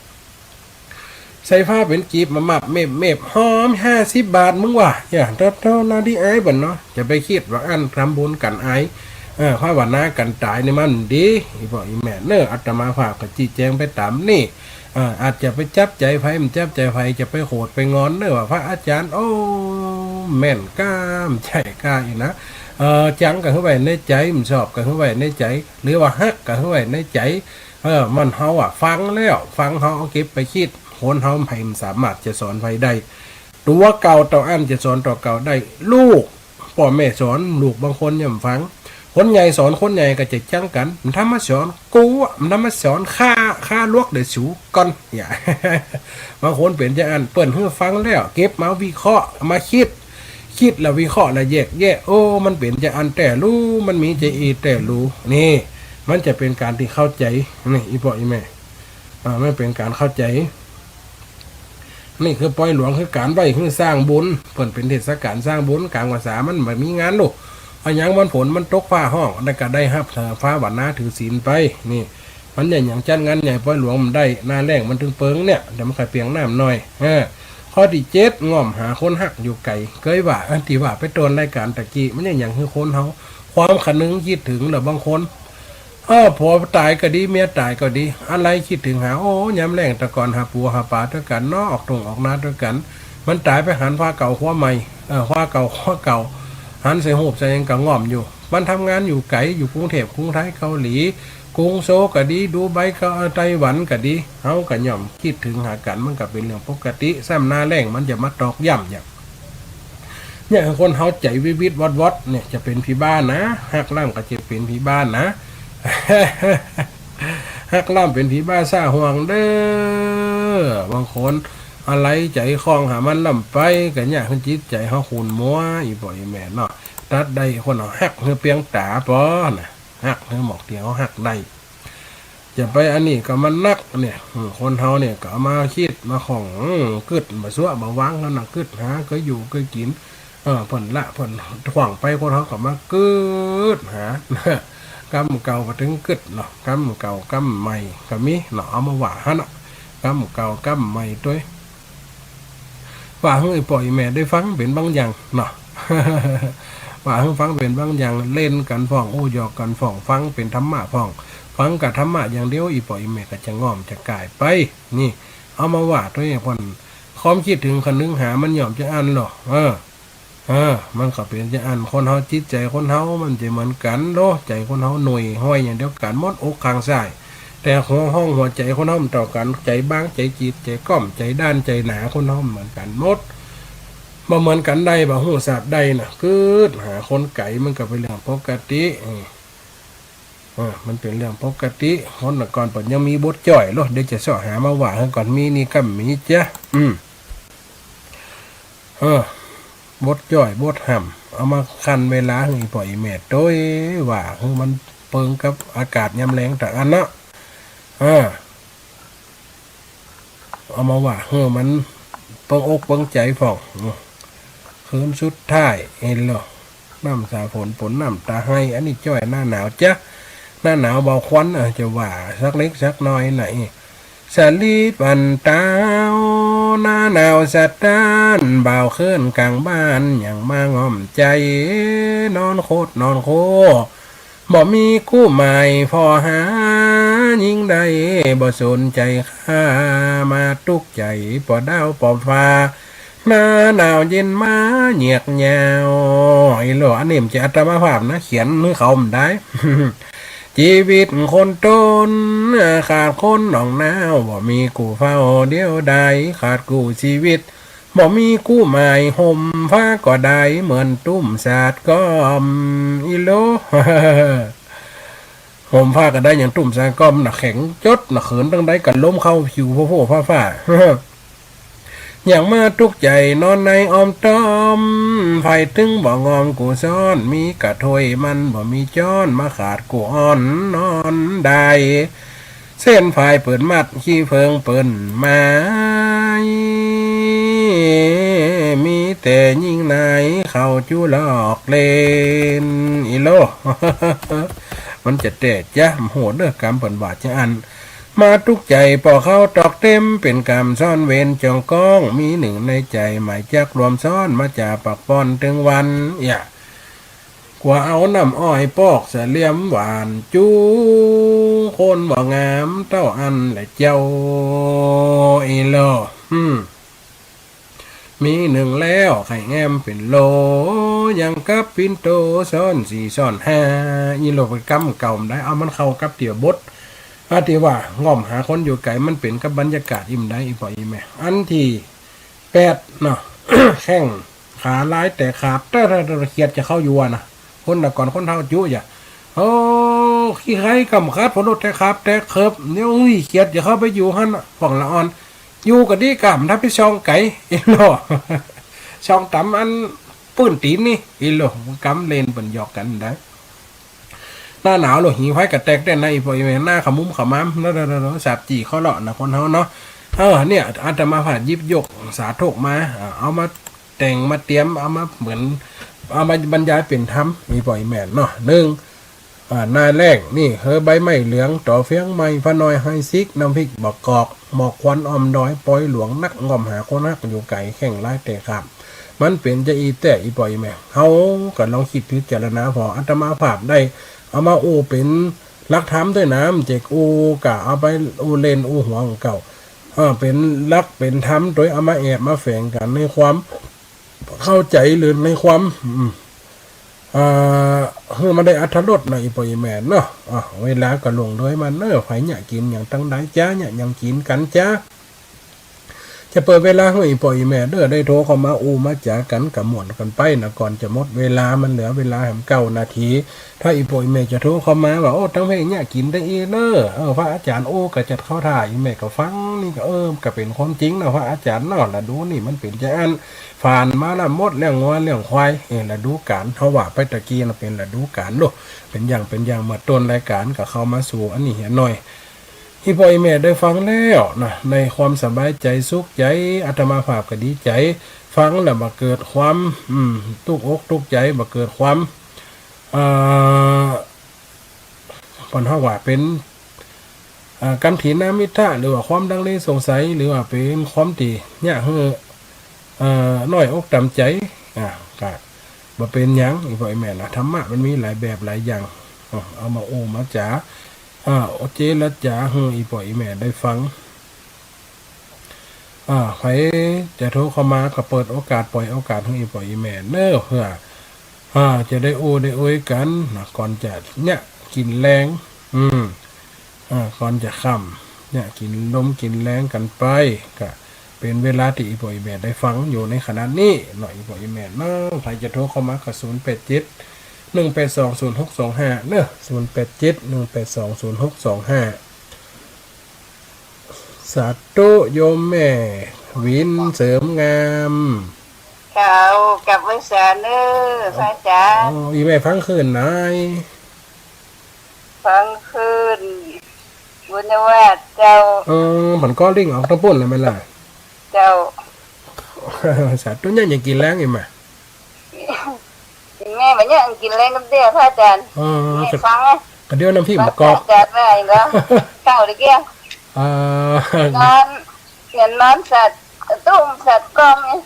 ใส่ผ้าเป๋นกีบมามับเมบเมบ ฮ้อมห้าสิบบาท มึงว่า อย่า เต้าๆ นาดีอายเปิ้นเนาะ จะไปกึ๊ดว่าอั้น ทำบุญกั๋นอาย เออ ภาวนากั๋นต๋ายนี่มันดี อี่ป้ออี่แม่เน่อ อาตมาภาพก็จี้แจงไปต๋ามนี่ อ่า อาจจะไปจับใจ๋ใผ บ่จับใจ๋ใผ จะไปโขดไปงอนเน่อว่าพระอาจ๋ารย์ โอ้ แม่นก้า บ่ใจ้ก้า อี่นะ เออ จังก็หื้อไว้ในใจ๋ บ่ชอบก็หื้อไว้ในใจ๋ หรือว่าฮักก็หื้อไว้ในใจ๋ เออ มันเฮาอะ ฟังแล้ว ฟังเฮาเอาเก็บไปกึ๊ด คนเฮาใผบ่สามารถจะสอนใผได้ ตั๋วเก่าเต้าอั้นจะสอนตั๋วเก่าได้ ลูก ป้อแม่สอนลูกบางคนย่อมฟัง คนใหญ่สอนคนใหญ่ก็จะจังกั๋น บ่ทำมาสอนกูอะ บ่ทำมาสอนข้า ข้าลวกเดี๋ยวสูก่อน เนี่ย บางคนเป๋นจาอั้น เปิ้นหื้อฟังแล้ว เก็บมาวิเคราะห์ มากึ๊ด กึ๊ดแล้ววิเคราะห์แล้วแยกแยะ โอ้ มันเป๋นจาอั้นแต๊ลู มันมีจาอี้แต๊ลู นี่ มันจะเป๋นก๋านตี้เข้าใจ๋ นี่ อี่ป้ออี่แม่ อ่า มันเป๋นก๋านเข้าใจ๋ นี่คือปอยหลวง คือก๋านไหว้หื้อสร้างบุญ เปิ้นเป๋นเทศก๋าลสร้างบุญ ก๋างพรรษามันบ่มีงานลูก อะหยังวันฝนมันตกฟ้าฮ้อง แล้วก็ได้ฮับ เอ่อ ภาวนาถือศีลไป นี่ มันใหญ่หยังจัดงานใหญ่ ปอยหลวงบ่ได้ หน้าแล้งมันเถิงเปิงเนี่ย เดี๋ยวมันค่อยเปียงน้ำหน่อย เออ ข้อตี้เจ็ด ง่อมหาคนฮักอยู่ไก๋ เกยว่า เอ่อ ตี้ว่าไปต้นรายก๋านตะกี้ มันยังหยังหื้อคนเฮา ความคะนึงกึ๊ดเถิง แล้วบางคน เออ ผัวต๋ายก็ดี เมียต๋ายก็ดี อะไหลกึ๊ดเถิงหา โอ้ ยามแล้งแต่ก่อนหาปูหาป๋าตวยกั๋นเนาะ ออกต้งออกนาตวยกั๋น มันต๋ายไปหันคว้าเก่าคว้าใหม่ เออ คว้าเก่าคว้าเก่า หันใส่ฮูบใส่หยังก็ง่อมอยู่ มันทำงานอยู่ไก๋ อยู่กรุงเทพฯ กรุงไทย เกาหลี กรุงโซลก็ดี ดูไบก็ เอ่อ ไต้หวันก็ดี เฮาก็ย่อมกึ๊ดเถิงหากั๋น มันก็เป๋นเรื่องปกติ ซ้ำหน้าแล้งมันจะมาตอกย้ำอย่าง เนี่ย คนเฮาใจ๋วิวิดวอดวอดเนี่ย จะเป๋นผีบ้านะ ฮักล้ำก็จะเป๋นผีบ้านะ ฮักล้ำเป๋นผีบ้าซ่าห่วงเด้อ บางคน อะไหลใจ๋คล้องหามันล้ำไป ก็เยียะหื้อจิตใจ๋เฮาขุ่นมัว อี่ป้ออี่แม่เนาะ ตัดได้คนเฮาฮักหื้อเปียงต๋าปอนะ ฮักหื้อหมอกตี้เฮาฮักได้ จะไปอันนี้ก็มันนักเนี่ย อืม คนเฮาเนี่ยก็เอามาคิดมาข้อง อืม กึ๊ดบ่าซั่วบ่าวาง หั้นน่ะ กึ๊ดหาเกยอยู่เกยกิ๋น เออ เปิ้นละเปิ้นขว้างไป คนเฮาก็มากึ๊ดหา กำเก่าบ่าเถิงกึ๊ดเนาะ กำเก่ากำใหม่ก็มีเนาะ เอามาว่าหั้นน่ะ กำเก่ากำใหม่ตวย ว่าหื้ออี่ป้ออี่แม่ได้ฟังเป๋นบางอย่างเนาะ ว่าหื้อฟังเป๋นบางอย่าง เล่นกั๋นพ่อง อู้หยอกกั๋นพ่อง ฟังเป๋นธรรมะพ่อง ฟังกะธรรมะอย่างเดียว อี่ป้ออี่แม่ก็จะง่อมจะก๋ายไป นี่ เอามาว่าตวย พ่นความกึ๊ดเถิงคะนึงหามันย่อมจะอั้นลอ เออ เออ มันก็เป๋นจะอั้น คนเฮาจิตใจ๋คนเฮามันจะเหมือนกั๋นลอ ใจ๋คนเฮาหน่วยห้อยอย่างเดียวกั๋นหมด อกข้างซ้าย แต่หัวห้องหัวใจ๋คนเฮาบ่เต้ากั๋น ใจ๋บาง ใจ๋จีด ใจ๋ก้อม ใจ๋ด้าน ใจ๋หนา คนเฮาบ่เหมือนกั๋นหมด บ่เหมือนกั๋นได้ บ่ฮู้สาบได้น่ะ กึ๊ดหาคนไก๋มันก็เป๋นเรื่องปกติ เออ เออ มันเป๋นเรื่องปกติ คนแต่ก่อนเปิ้นยังมีบทจ้อยลอ เดี๋ยวจะเซาะหามาว่าหื้อก่อน มีนี่ก้ำมีจ๊ะ อืม เออ บทจ้อย บทฮ่ำ เอามาคั่นเวลาหื้ออี่ป้ออี่แม่ตวย ว่าหื้อมันเปิงกับอากาศยามแลงตะอั้นเนาะ เออ เอามาว่าหื้อมันเปิงอกเปิงใจ๋พ่อง อืม คืนสุดท้าย เห็นลอ น้ำสาฝนปนน้ำตาไห้ อันนี้จ้อยหน้าหนาวจ๊ะ หน้าหนาวเบาควัน เออ จะว่าสักเล็กสักน้อยน่ะ เอ สะหลีดวันตาว หน้าหนาวสะต๊าน บ่าวเคิ้นก๋างบ้าน ยังมาง่อมใจ๋ นอนโคตรนอนโค บ่มีกู้หมายผ่อหา ยิ่งได้บ่สนใจ๋ค่า มาตุ๊กใจ๋ป้อดาวป้อฟ้า หน้าหนาวเย็นมาเยียกยาว อี่ลอ อันนี้บ่ใจ้อาตมาภาพนะ เขียนหื้อเขาบ่ได้ จีวิตคนต้น ขาดคนหนองนาว บ่มีกู้เฝ้าเดียวดาย ขาดกู้จีวิต บ่มีกู้หมาย ห่มผ้าก็ได้เหมือนตุ้มสาดก้อม อี่ลอ ห่มผ้าก็ได้อย่างตุ้มสาดก้อมน่ะ แข็งจ๊ดน่ะ เขินตังใดก็ล้มเข้าผิวโพ่ๆฟ้าๆ อย่างมาตุ๊กใจ๋นอนในอ้อมต้อม ใผตึงบ่งอมกู้ซ้อน มีกะถ้วยมันบ่มีจ๊อน มาขาดกู้อ่อนนอนได้ เส้นฝายเปิ้นมัด ขี้เผิงเปิ้นหมาย มีแต่ญิงนายเข้าจู้หลอกเล่น อี่ลอ มันจะแต๊จ๊ะ โหดเน่อ กำเปิ้นว่าจะอั้น มาตุ๊กใจ๋ป้อเข้าตอกเต็ม เป๋นกำซ่อนเวรจ้องก้อง มีนึ่งในใจ๋หมายจักรวมซ้อน มาจ๋าปักป้อนตึงวัน อย่า กั๋วเอาน้ำอ้อยปอกสะเหลี่ยมหวานจู๋ คนบ่งามเต้าอั้นแหละเจ้า อี่ลอ อืม มีนึ่งแล้วไข่แง้มเป๋นโหล ยังกับปิ่นโตซ้อนสี่ซ้อนห้า อี่ลอ ไปกำเก่าบ่ได้ เอามันเข้ากับเตียวบท อาตี้ว่าง่อมหาคนอยู่ไก๋ มันเป๋นกับบรรยากาศอี้บ่ได้ อี่ป้ออี่แม่ อันตี้ แปดเนาะ แข้งขาลายแตกขาบ แต่ แต่ แต่เขียดจะเข้าอยู่อะนะ คนแต่ก่อนคนเฒ่าจุ๊อย่า โอ้ ขี้ไคร้กำขาด ผลโลดแตกขาบแตกเขิบ เดี๋ยว อุ้ย เขียดจะเข้าไปอยู่หั้นน่ะ ป้องละอ่อน อยู่ก็ดีกำ ถ้าไปส่องไก๋ อี่ลอ ส่องต๋ามอันปื้นตี๋นนี่ อี่ลอ กำเล่นเปิ้นหยอกกั๋นได้ หน้าหนาวโหล หีไฟก็แตกแต๊นะ อี่ป้ออี่แม่ หน้าขมุมขมาม โหล โหล โหล สาบจี่เคาะเลาะนะ คนเฮาเนาะ เออ เนี่ย อาตมาภาพหยิบยกสาธกมา อ่า เอามาแต่งมาเตรียม เอามาเหมือน เอามาบรรยายเป๋นธรรม อี่ป้ออี่แม่เนาะ นึ่ง อ่า หน้าแล้งนี่ เฮอใบไม้เหลือง ต่อเฟืองใหม่ พระน้อยไฮซิก น้ำพริกบักกอก หมอกควันอ้อมดอย ปอยหลวงนัก ง่อมหาคนฮักอยู่ไก๋ แข้งลายเตะขาบ มันเป๋นจาอี้แต๊ อี่ป้ออี่แม่ เฮาก็ลองกึ๊ดพิจารณา ผ่ออาตมาภาพได้เอามาอู้เป๋นหลักธรรมตวยนะ บ่ใจ้อู้กะเอาไปอู้เล่นอู้หัวของเก่า เออ เป๋นหลักเป๋นธรรมตวย เอามาแอบมาแฝงกั๋นในความเข้าใจ๋ หรือในความ อืม อ่า หื้อมันได้อรรถรสนะ อี่ป้ออี่แม่เนาะ อ่ะ เวลาก็ล่วงเลยมาเน่อ ใผเยียะกิ๋นหยังตังใดจ๊ะ เยียะหยังกิ๋นกั๋นจ๊ะ จะเปิดเวลาหื้ออี่ป้ออี่แม่เน่อ ได้โทรเข้ามาอู้มาจ๋ากั๋น กะม่วนกั๋นไปนะ ก่อนจะหมดเวลา มันเหลือเวลาแหมเก้านาที ถ้าอี่ป้ออี่แม่จะโทรเข้ามาว่า โอ้ ตังเพ่งเยียะกิ๋นได้อี้เน่อ เออ พระอาจ๋ารย์อู้ก็จัดเข้าท่า อี่แม่ก็ฟัง นี่ก็ เออ ก็เป๋นความจริงนะ พระอาจ๋ารย์เนาะ ฤดูนี่มันเป๋นจาอั้น ผ่านมาละหมดเลี้ยงงัวเลี้ยงควาย เออ ฤดูกาล เฮาว่าไปตะกี้นะ เป๋นฤดูกาลโลด เป๋นอย่าง เป๋นอย่าง เมื่อต้นรายก๋านก็เข้ามาสู่อันนี้เหียหน่อย อี่ป้ออี่แม่ได้ฟังแล้วนะ ในความสบายใจ๋สุขใจ๋ อาตมาภาพก็ดีใจ๋ ฟังแล้วบ่เกิดความ อืม ตุ๊กอกตุ๊กใจ๋ บ่เกิดความ เอ่อ เปิ้นฮ้องว่าเป๋น อ่า กัณฑีนมิทธะ หรือว่าความลังเลสงสัย หรือว่าเป๋นความตี้เยียะหื้อ เอ่อ น้อยอกต่ำใจ๋ อ่า ก็บ่เป๋นหยัง อี่ป้ออี่แม่นะ ธรรมะมันมีหลายแบบหลายอย่าง อ่า เอามาอู้มาจ๋า อ่า เจรจาหื้ออี่ป้ออี่แม่ได้ฟัง อ่า ใผจะโทรเข้ามาก็เปิดโอกาส ปล่อยโอกาสหื้ออี่ป้ออี่แม่เน่อ เปื้อ อ่า จะได้อู้ได้อุ๊ยกั๋นนะ ก่อนจะเยียะกิ๋นแลง อืม อ่า ก่อนจะค่ำ เยียะกิ๋นลมกิ๋นแลงกั๋นไป ก็เป๋นเวลาตี้อี่ป้ออี่แม่ได้ฟังอยู่ในขณะนี้เนาะ อี่ป้ออี่แม่เนาะ ใผจะโทรเข้ามาก็ ศูนย์แปดเจ็ด หนึ่งแปดสอง ศูนย์หกสองห้า เน่อ ศูนย์แปดเจ็ด หนึ่งแปดสอง ศูนย์หกสองห้า สาธุ โยมแม่หวินเสริมงาม เจ้า กราบไหว้สาเน่อ พระอาจ๋ารย์ อ๋อ อี่แม่ฟังคลื่นไหน ฟังคลื่นบุญญาวาสเจ้า เออ มันก็ริ่งออกตะปุ้นเลยแม่นล่ะ เจ้า สาธุ เยียะหยังกิ๋นแลงอี่แม่ แม่บ่เยียะกิ๋นแลงกำเตื้อ พระอาจ๋ารย์ เออ แม่ฟังนะ ก็เดี๋ยวน้ำพริกมะกอก พระอาจ๋ารย์ว่าอีกแล้ว เจ้าตะกี้ เออ นอน เหมือนนอนสัตว์ ตุ้มสัตว์ก้อมนี่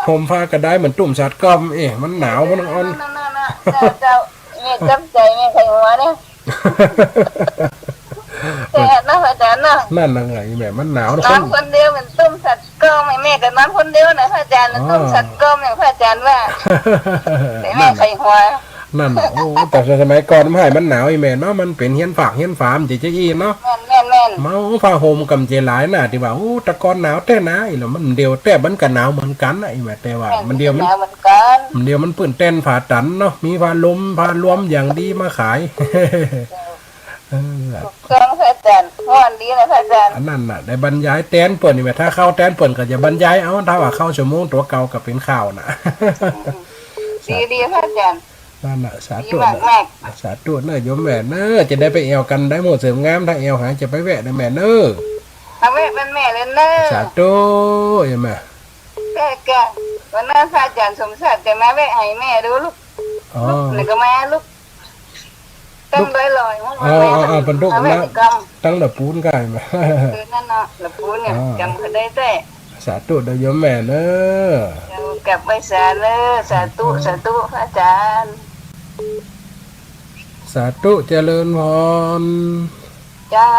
ห่มผ้าก็ได้เหมือนตุ้มสัตว์ก้อม เอ๊ะ มันหนาว มันอ่อน นั่นๆๆๆ เจ้า เจ้า แม่จำใจ๋ แม่ใค่หัวเนี่ย แต่เนาะ พระอาจ๋ารย์เนาะ นั่นน่ะไง แม่มันหนาว นอนคนเดียวเหมือนตุ้มสัตว์ก้อม แม่ก็นอนคนเดียวนะ พระอาจ๋ารย์ อ๋อ ตุ้มสัตว์ก้อมอย่างพระอาจ๋ารย์ว่า แต่แม่ใค่หัว นั่นน่ะ โอ้ แต่สมัยก่อนมันให้มันหนาว อี่แม่เนาะ มันเป๋นเฮียนฝากเฮียนฝา มันจะจะอี้เนาะ แม่นๆๆ เมาผ้าห่มก็บ่ใจ้หลายนะ ตี้ว่า โอ้ ตะกอนหนาวแต๊นะ อี้แล้วมันเดียวแต๊ มันก็หนาวเหมือนกั๋นนะ อี่แม่ แต่ว่า แม่น มันเดียวมัน หนาวเหมือนกั๋น มันเดียวมันปื้นแต๊นผาตันเนาะ มีผ้าลมผ้าลวมอย่างดีมาขาย เออ ถูกต้อง พระอาจ๋ารย์ ม่วนดีนะ พระอาจ๋ารย์ อันนั้นน่ะ ได้บรรยายแต๊นเปิ้นนี่แหม ถ้าเข้าแต๊นเปิ้นก็จะบรรยายเอา ถ้าว่าเข้าชั่วโมงตั๋วเก่าก็เป๋นข่าวน่ะ อืม ดีๆ พระอาจ๋ารย์ นั่นน่ะ สาธุ ดีมากๆ สาธุเน่อ โยมแม่เน่อ จะได้ไปแอ่วกั๋น ได้หมู่เสริมงาม ถ้าแอ่วหาจะไปแวะเน่อแม่เน่อ มาแวะบ้านแม่เลยเน่อ สาธุ โยมแม่ แวะกั๋น วันนั้นพระอาจ๋ารย์สมศักดิ์จะมาแวะหื้อแม่ดูลูก อ๋อ ลูกไหนก็มาลูก ตั้งลอยๆ อ๋อ อ๋อ อ๋อ เปิ้นตุ๊ก มาแวะ นะ ติดกล้อง ตั้งละปูนก็ได้มา เออ นั่นเนาะ ละปูนเนี่ย อ๋อ จ๋ำก็ได้แต๊ สาธุเน่อ โยมแม่เน่อ เจ้า กราบไหว้สาเน่อ สาธุ สาธุ พระอาจ๋ารย์ สาธุ เจริญพร เจ้า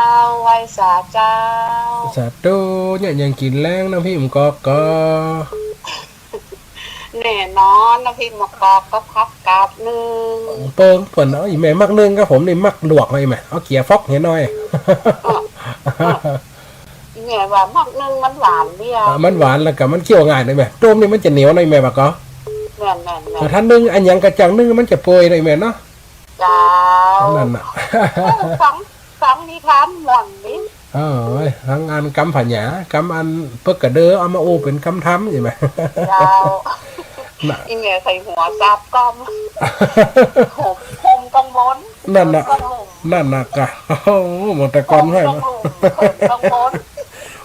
ไหว้สาเจ้า สาธุ เยียะหยังกิ๋นแลง น้ำพริกมะกอกก็ แน่นอน น้ำพริกมะกอกกับผักกาดนึ่ง เปิ้น เปิ้น เอ้ย แม่มักนึ่งครับ ผมนี่มักลวกเลยแม่ เอาเกี๊ยฟอกเหียหน่อย แม่ว่ามักนึ่งมันหวานเดียว อ่ะ มันหวานแล้วก็มันเคี้ยวง่ายเลยแม่ ต้มนี่มันจะเหนียวหน่อยแม่ว่าก็ แม่นๆๆ อ่ะ ถ้านึ่งอันหยังก็จั่งนึ่งมันจะเปื่อยหน่อยแม่เนาะ เจ้า นั่นน่ะ ฟัง ฟังนิทานม่วนดี เออ เว้ย ฟังอันกำผญา กำอันเปิ้นกระเดอเอามาอู้เป๋นกำธรรมใจ้ไหม เจ้า น่ะ อี่แม่ใค่หัวสาบก้อม ห่ม ห่มกังวล นั่นน่ะ ห่มกังวล นั่นน่ะกะ โอ้โห หมดตะกอนให้ ห่มกังวล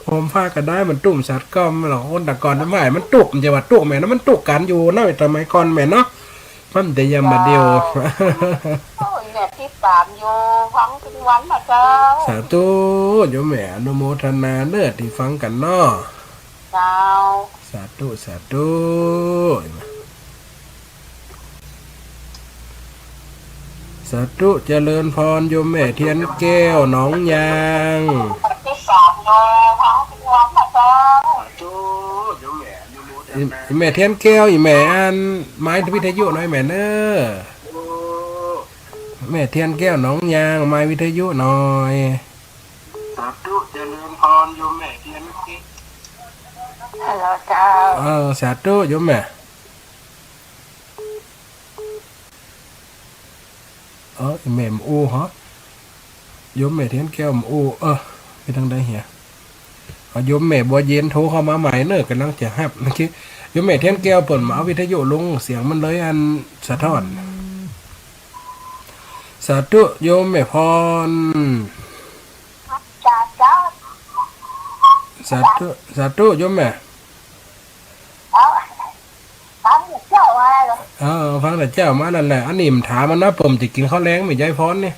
ห่มผ้าก็ได้ มันตุ้มสัตว์ก้อม หรอก คนตะกอนทำไมมันตุ๊ก มันจะว่าตุ๊กแม่นะ มันตุ๊กกั๋นอยู่นะ สมัยก่อนแม่เนาะ มันจะยามบ่าเดียว เจ้า โอ้ย เนี่ย ติดตามอยู่ ฟังตึงวันน่ะเจ้า สาธุ โยมแม่ อนุโมทนาเน้อ ตี้ฟังกั๋นเนาะ เจ้า สาธุ สาธุ สาธุ เจริญพร โยมแม่เทียนแก้ว หนองยาง ติดตามอยู่ ฟังตึงวันน่ะเจ้า สาธุ โยมแม่ อีแม่เทียนแก้ว อีแม่อัน ไม้วิทยุหน่อยแม่เน้อ แม่เทียนแก้วหนองยาง ไม้วิทยุหน่อย สาธุ เจริญพร โยมแม่เทียนแก้ว ฮัลโหลเจ้า เออ สาธุ โยมแม่ เออ อีแม่บ่อู้ฮะ โยมแม่เทียนแก้วบ่อู้ เออ ไปตางใดเหีย เอา โยมแม่บัวเย็นโทรเข้ามาใหม่เน้อ ก่ำลังจะฮับ เมื่อกี้ โยมแม่เทียนแก้วเปิ้นบ่เอาวิทยุลง เสียงมันเลยอันสะท้อน สาธุ โยมแม่พร จ้า จ้า สาธุ สาธุ โยมแม่ เอา ฟังแต่เจ๊ามาเลย เออ ฟังแต่เจ๊ามานั่นแหละ อันนี้มันถามมันนะ เปิ้นจะกิ๋นข้าวแลง แม่ยายพรนี่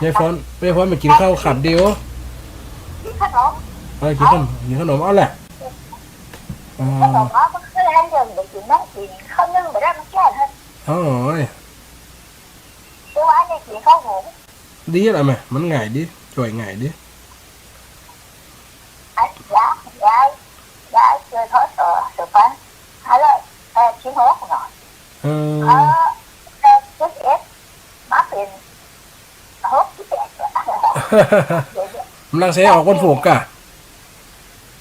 ยายพร ยายพรไปกิ๋นข้าวขัดเดียว กิ๋นขนม เออ กิ๋นขนม กิ๋นขนมเอาแหละ เออ ขนมเอา มันเคยหันเดิมไปกิ๋นนะ กิ๋นข้าวนึ่งบ่ได้ มันแก้วนะ โอ้ย เมื่อวานนี่กิ๋นข้าวหุง ดีละแม่ มันง่ายดี จ่อยง่ายดี อันยาย ยาย ยายเกิด พ.ศ. สองพันห้าร้อยแปดสิบหกเนาะ เออ เออ แปดสิบเอ็ด มาเป๋น หกสิบแปด กำลังเสออกวันพูกก่ะ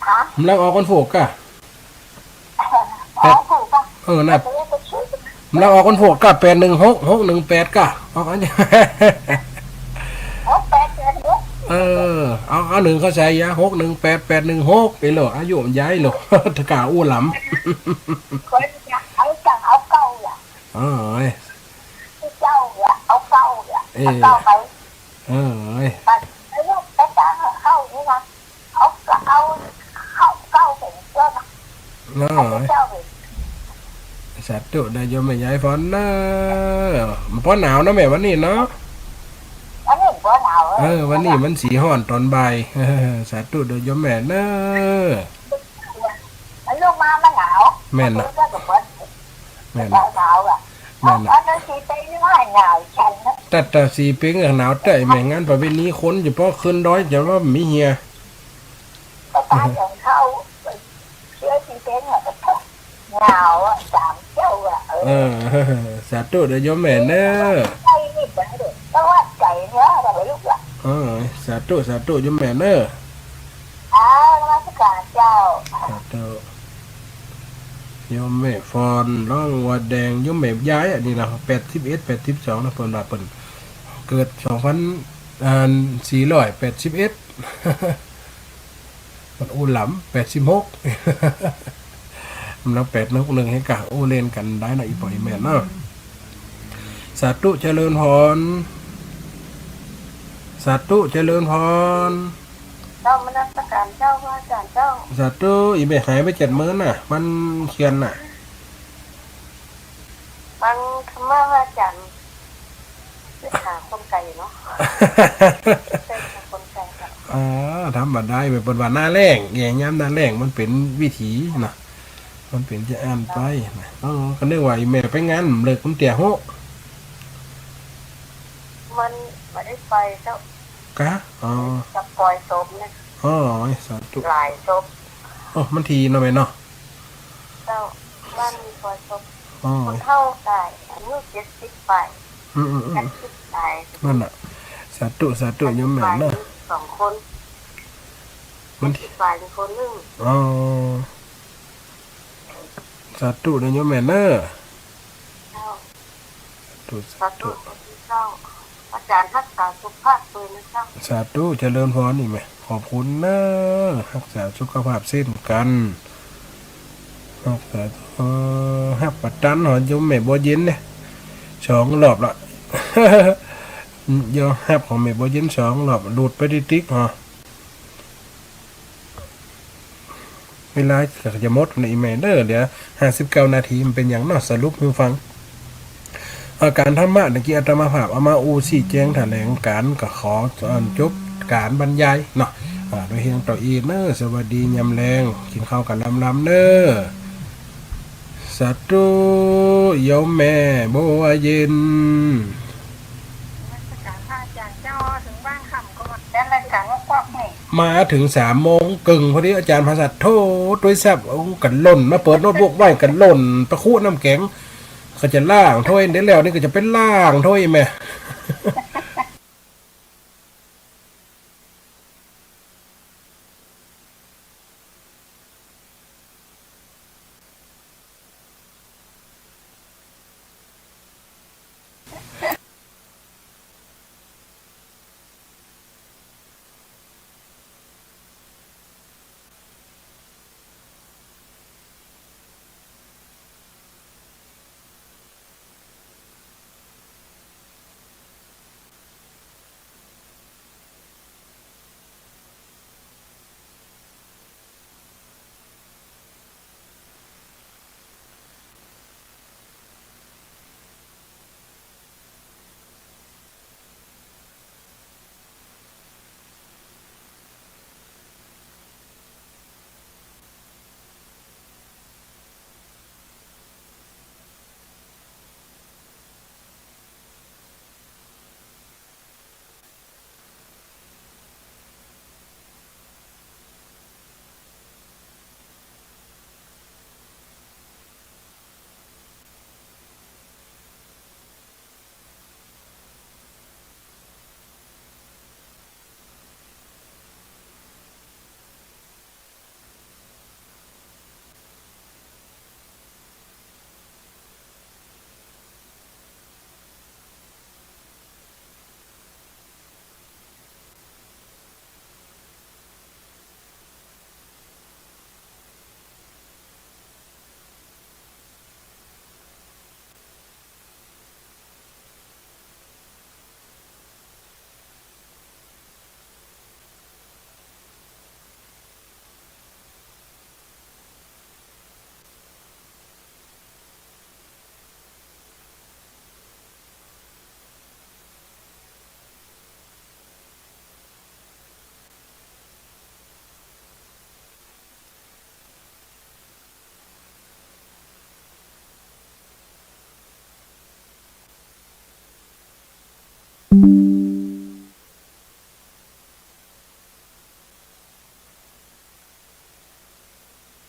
ฮะ กำลังออกวันพูกก่ะ แปด ออกพูกก่ะ เออ น่ะ แปดสิบเอ็ด กำลังออกวันพูกก่ะ แปดหนึ่งหก หกหนึ่งแปด ก่ะ ออกอันนี้ หกแปด แปดหนึ่ง เออ เอา เอาหนึ่งเข้าใส่ยะ หกหนึ่งแปด แปดหนึ่งหก ไปโลด อายุมันยายโลด ถ้ากล้าอู้ล้ำ คนอยากเอาจังเอาเก่าอ่ะ เอ้ย เจ้าอ่ะ เอาเก่าอ่ะ เอ้ย เอาเก่าไป เอ้ย ปัดไอ้ลูกไปตางเข้านี่นะ เอาก็เอาเข้า เก่าไปเจ้านะ เอ้ย เจ้าไป สาธุ เด้อโยมแม่ยายพรเน้อ บ่หนาวเนาะแม่วันนี้เนาะ วันนี้บ่หนาว เออ วันนี้มันสีฮ้อนตอนบ่าย เออ สาธุเด้อโยมแม่เน้อ มันลงมามันหนาว แม่นนะ มันก็บ่ แม่น หนาวอ่ะ แม่นนะ อันนั้นสีเป๋งนี่ว่าหนาวฉันนะ แต่ แต่สีเป๋งอะหนาวแต๊ แม่งานประเพณีคนจะพอขึ้นดอยจะว่ามีเหีย ไปตายของเขา เสื้อสีเป๋งอะ หนาวอะ สามเจ้าอะ เออ เออ สาธุเด้อโยมแม่เน้อ ใช่นี่บ่ได้ ต้องวัดใจเนี่ย แต่ว่าลูกอะ เออ สาธุ สาธุโยมแม่เน้อ อ้าวนมัสการเจ้า สาธุ โยมแม่ฟอน ร้องว่าแดง โยมแม่ยายอันนี้นะ แปดสิบเอ็ด แปดสิบสองนะ เปิ้นว่าเปิ้นเกิดสองพัน อ่า สี่ร้อยแปดสิบเอ็ด มันอู้ล้ำ แปดสิบหก มันเอาแปดหกหนึ่งให้กะอู้เล่นกั๋นได้นะ อี่ป้ออี่แม่เนาะ สาธุเจริญพร สาธุเจริญพร เจ้านมัสการเจ้า พระอาจารย์เจ้า สาธุ อี่แม่หายไปเจ็ดมื้อน่ะ วันเคียนน่ะ ฟังธรรมะพระอาจารย์ ไปหาคนไกลเนาะ ไปหาคนไกลค่ะ อ่า ธรรมดา แม่นเปิ้นว่าหน้าแล้ง แย่ยามหน้าแล้ง มันเป๋นวิถีน่ะ มันเป๋นจะอั้นไปน่ะ อ๋อ ก็นึกว่าอี่แม่ไปงานเลิกมันเตี้ยโห มันบ่ได้ไปเจ้า กะ อ๋อ จะปล่อยศพเนี่ย อ๋อ สาธุ หลายศพ อ๋อ มันทีเนาะแม่เนาะ เจ้า บ้านมีปล่อยศพ อ๋อ คนเฒ่าต๋าย อายุเจ็ดสิบปลาย อืม อืม อืม แปดสิบปลาย นั่นน่ะ สาธุ สาธุ โยมแม่เนาะ สองคน มันที แปดสิบปลาย มีคนนึ่ง อ๋อ สาธุเด้อโยมแม่เน้อ เจ้า สาธุ สาธุ สาธุเจ้า อาจารย์ฮักษาสุขภาพตวยนะเจ้า สาธุ เจริญพรนี่แม่ ขอบคุณเน้อ ฮักษาสุขภาพเส้นกั๋น ฮักษา เอ่อ ฮับประตันหอโยมแม่บัวเย็นเนี่ย สองรอบละ ยอมฮับของแม่บัวเย็นสองรอบ หลุดไปติ๊กๆ หอ เวลาก็จะหมดนะอีแม่เด้อ เหลือห้าสิบเก้านาที มันเป๋นหยังเนาะ สรุปหื้อฟัง เอ่อ ก๋านธรรมะเมื่อกี้อาตมาภาพเอามาอู้ซี้แจงแถลงก๋าน ก็ขอ เอ่อ จบก๋านบรรยายเนาะ อ่า โดยเฮียงเต้าอี้เน้อ สวัสดียามแลง กิ๋นข้าวกั๋นลำๆ เน้อ สาธุ โยมแม่บัวเย็น นมัสก๋านพระอาจ๋ารย์เจ้า เถิงบ้านค่ำก็มา แล้วรายก๋านก็กวักนี่ มาเถิงสามโมงเกิ่งพอดี อาจ๋ารย์พาสัตว์ โธ่ ตวยแซ่บ โอ้ กั๋นล่น มาเปิดโน้ตบุ๊กไว้กั๋นล่น ไปคุน้ำแข็ง ก็จะล้างถ้วยได้แล้ว นี่ก็จะไปล้างถ้วยแม่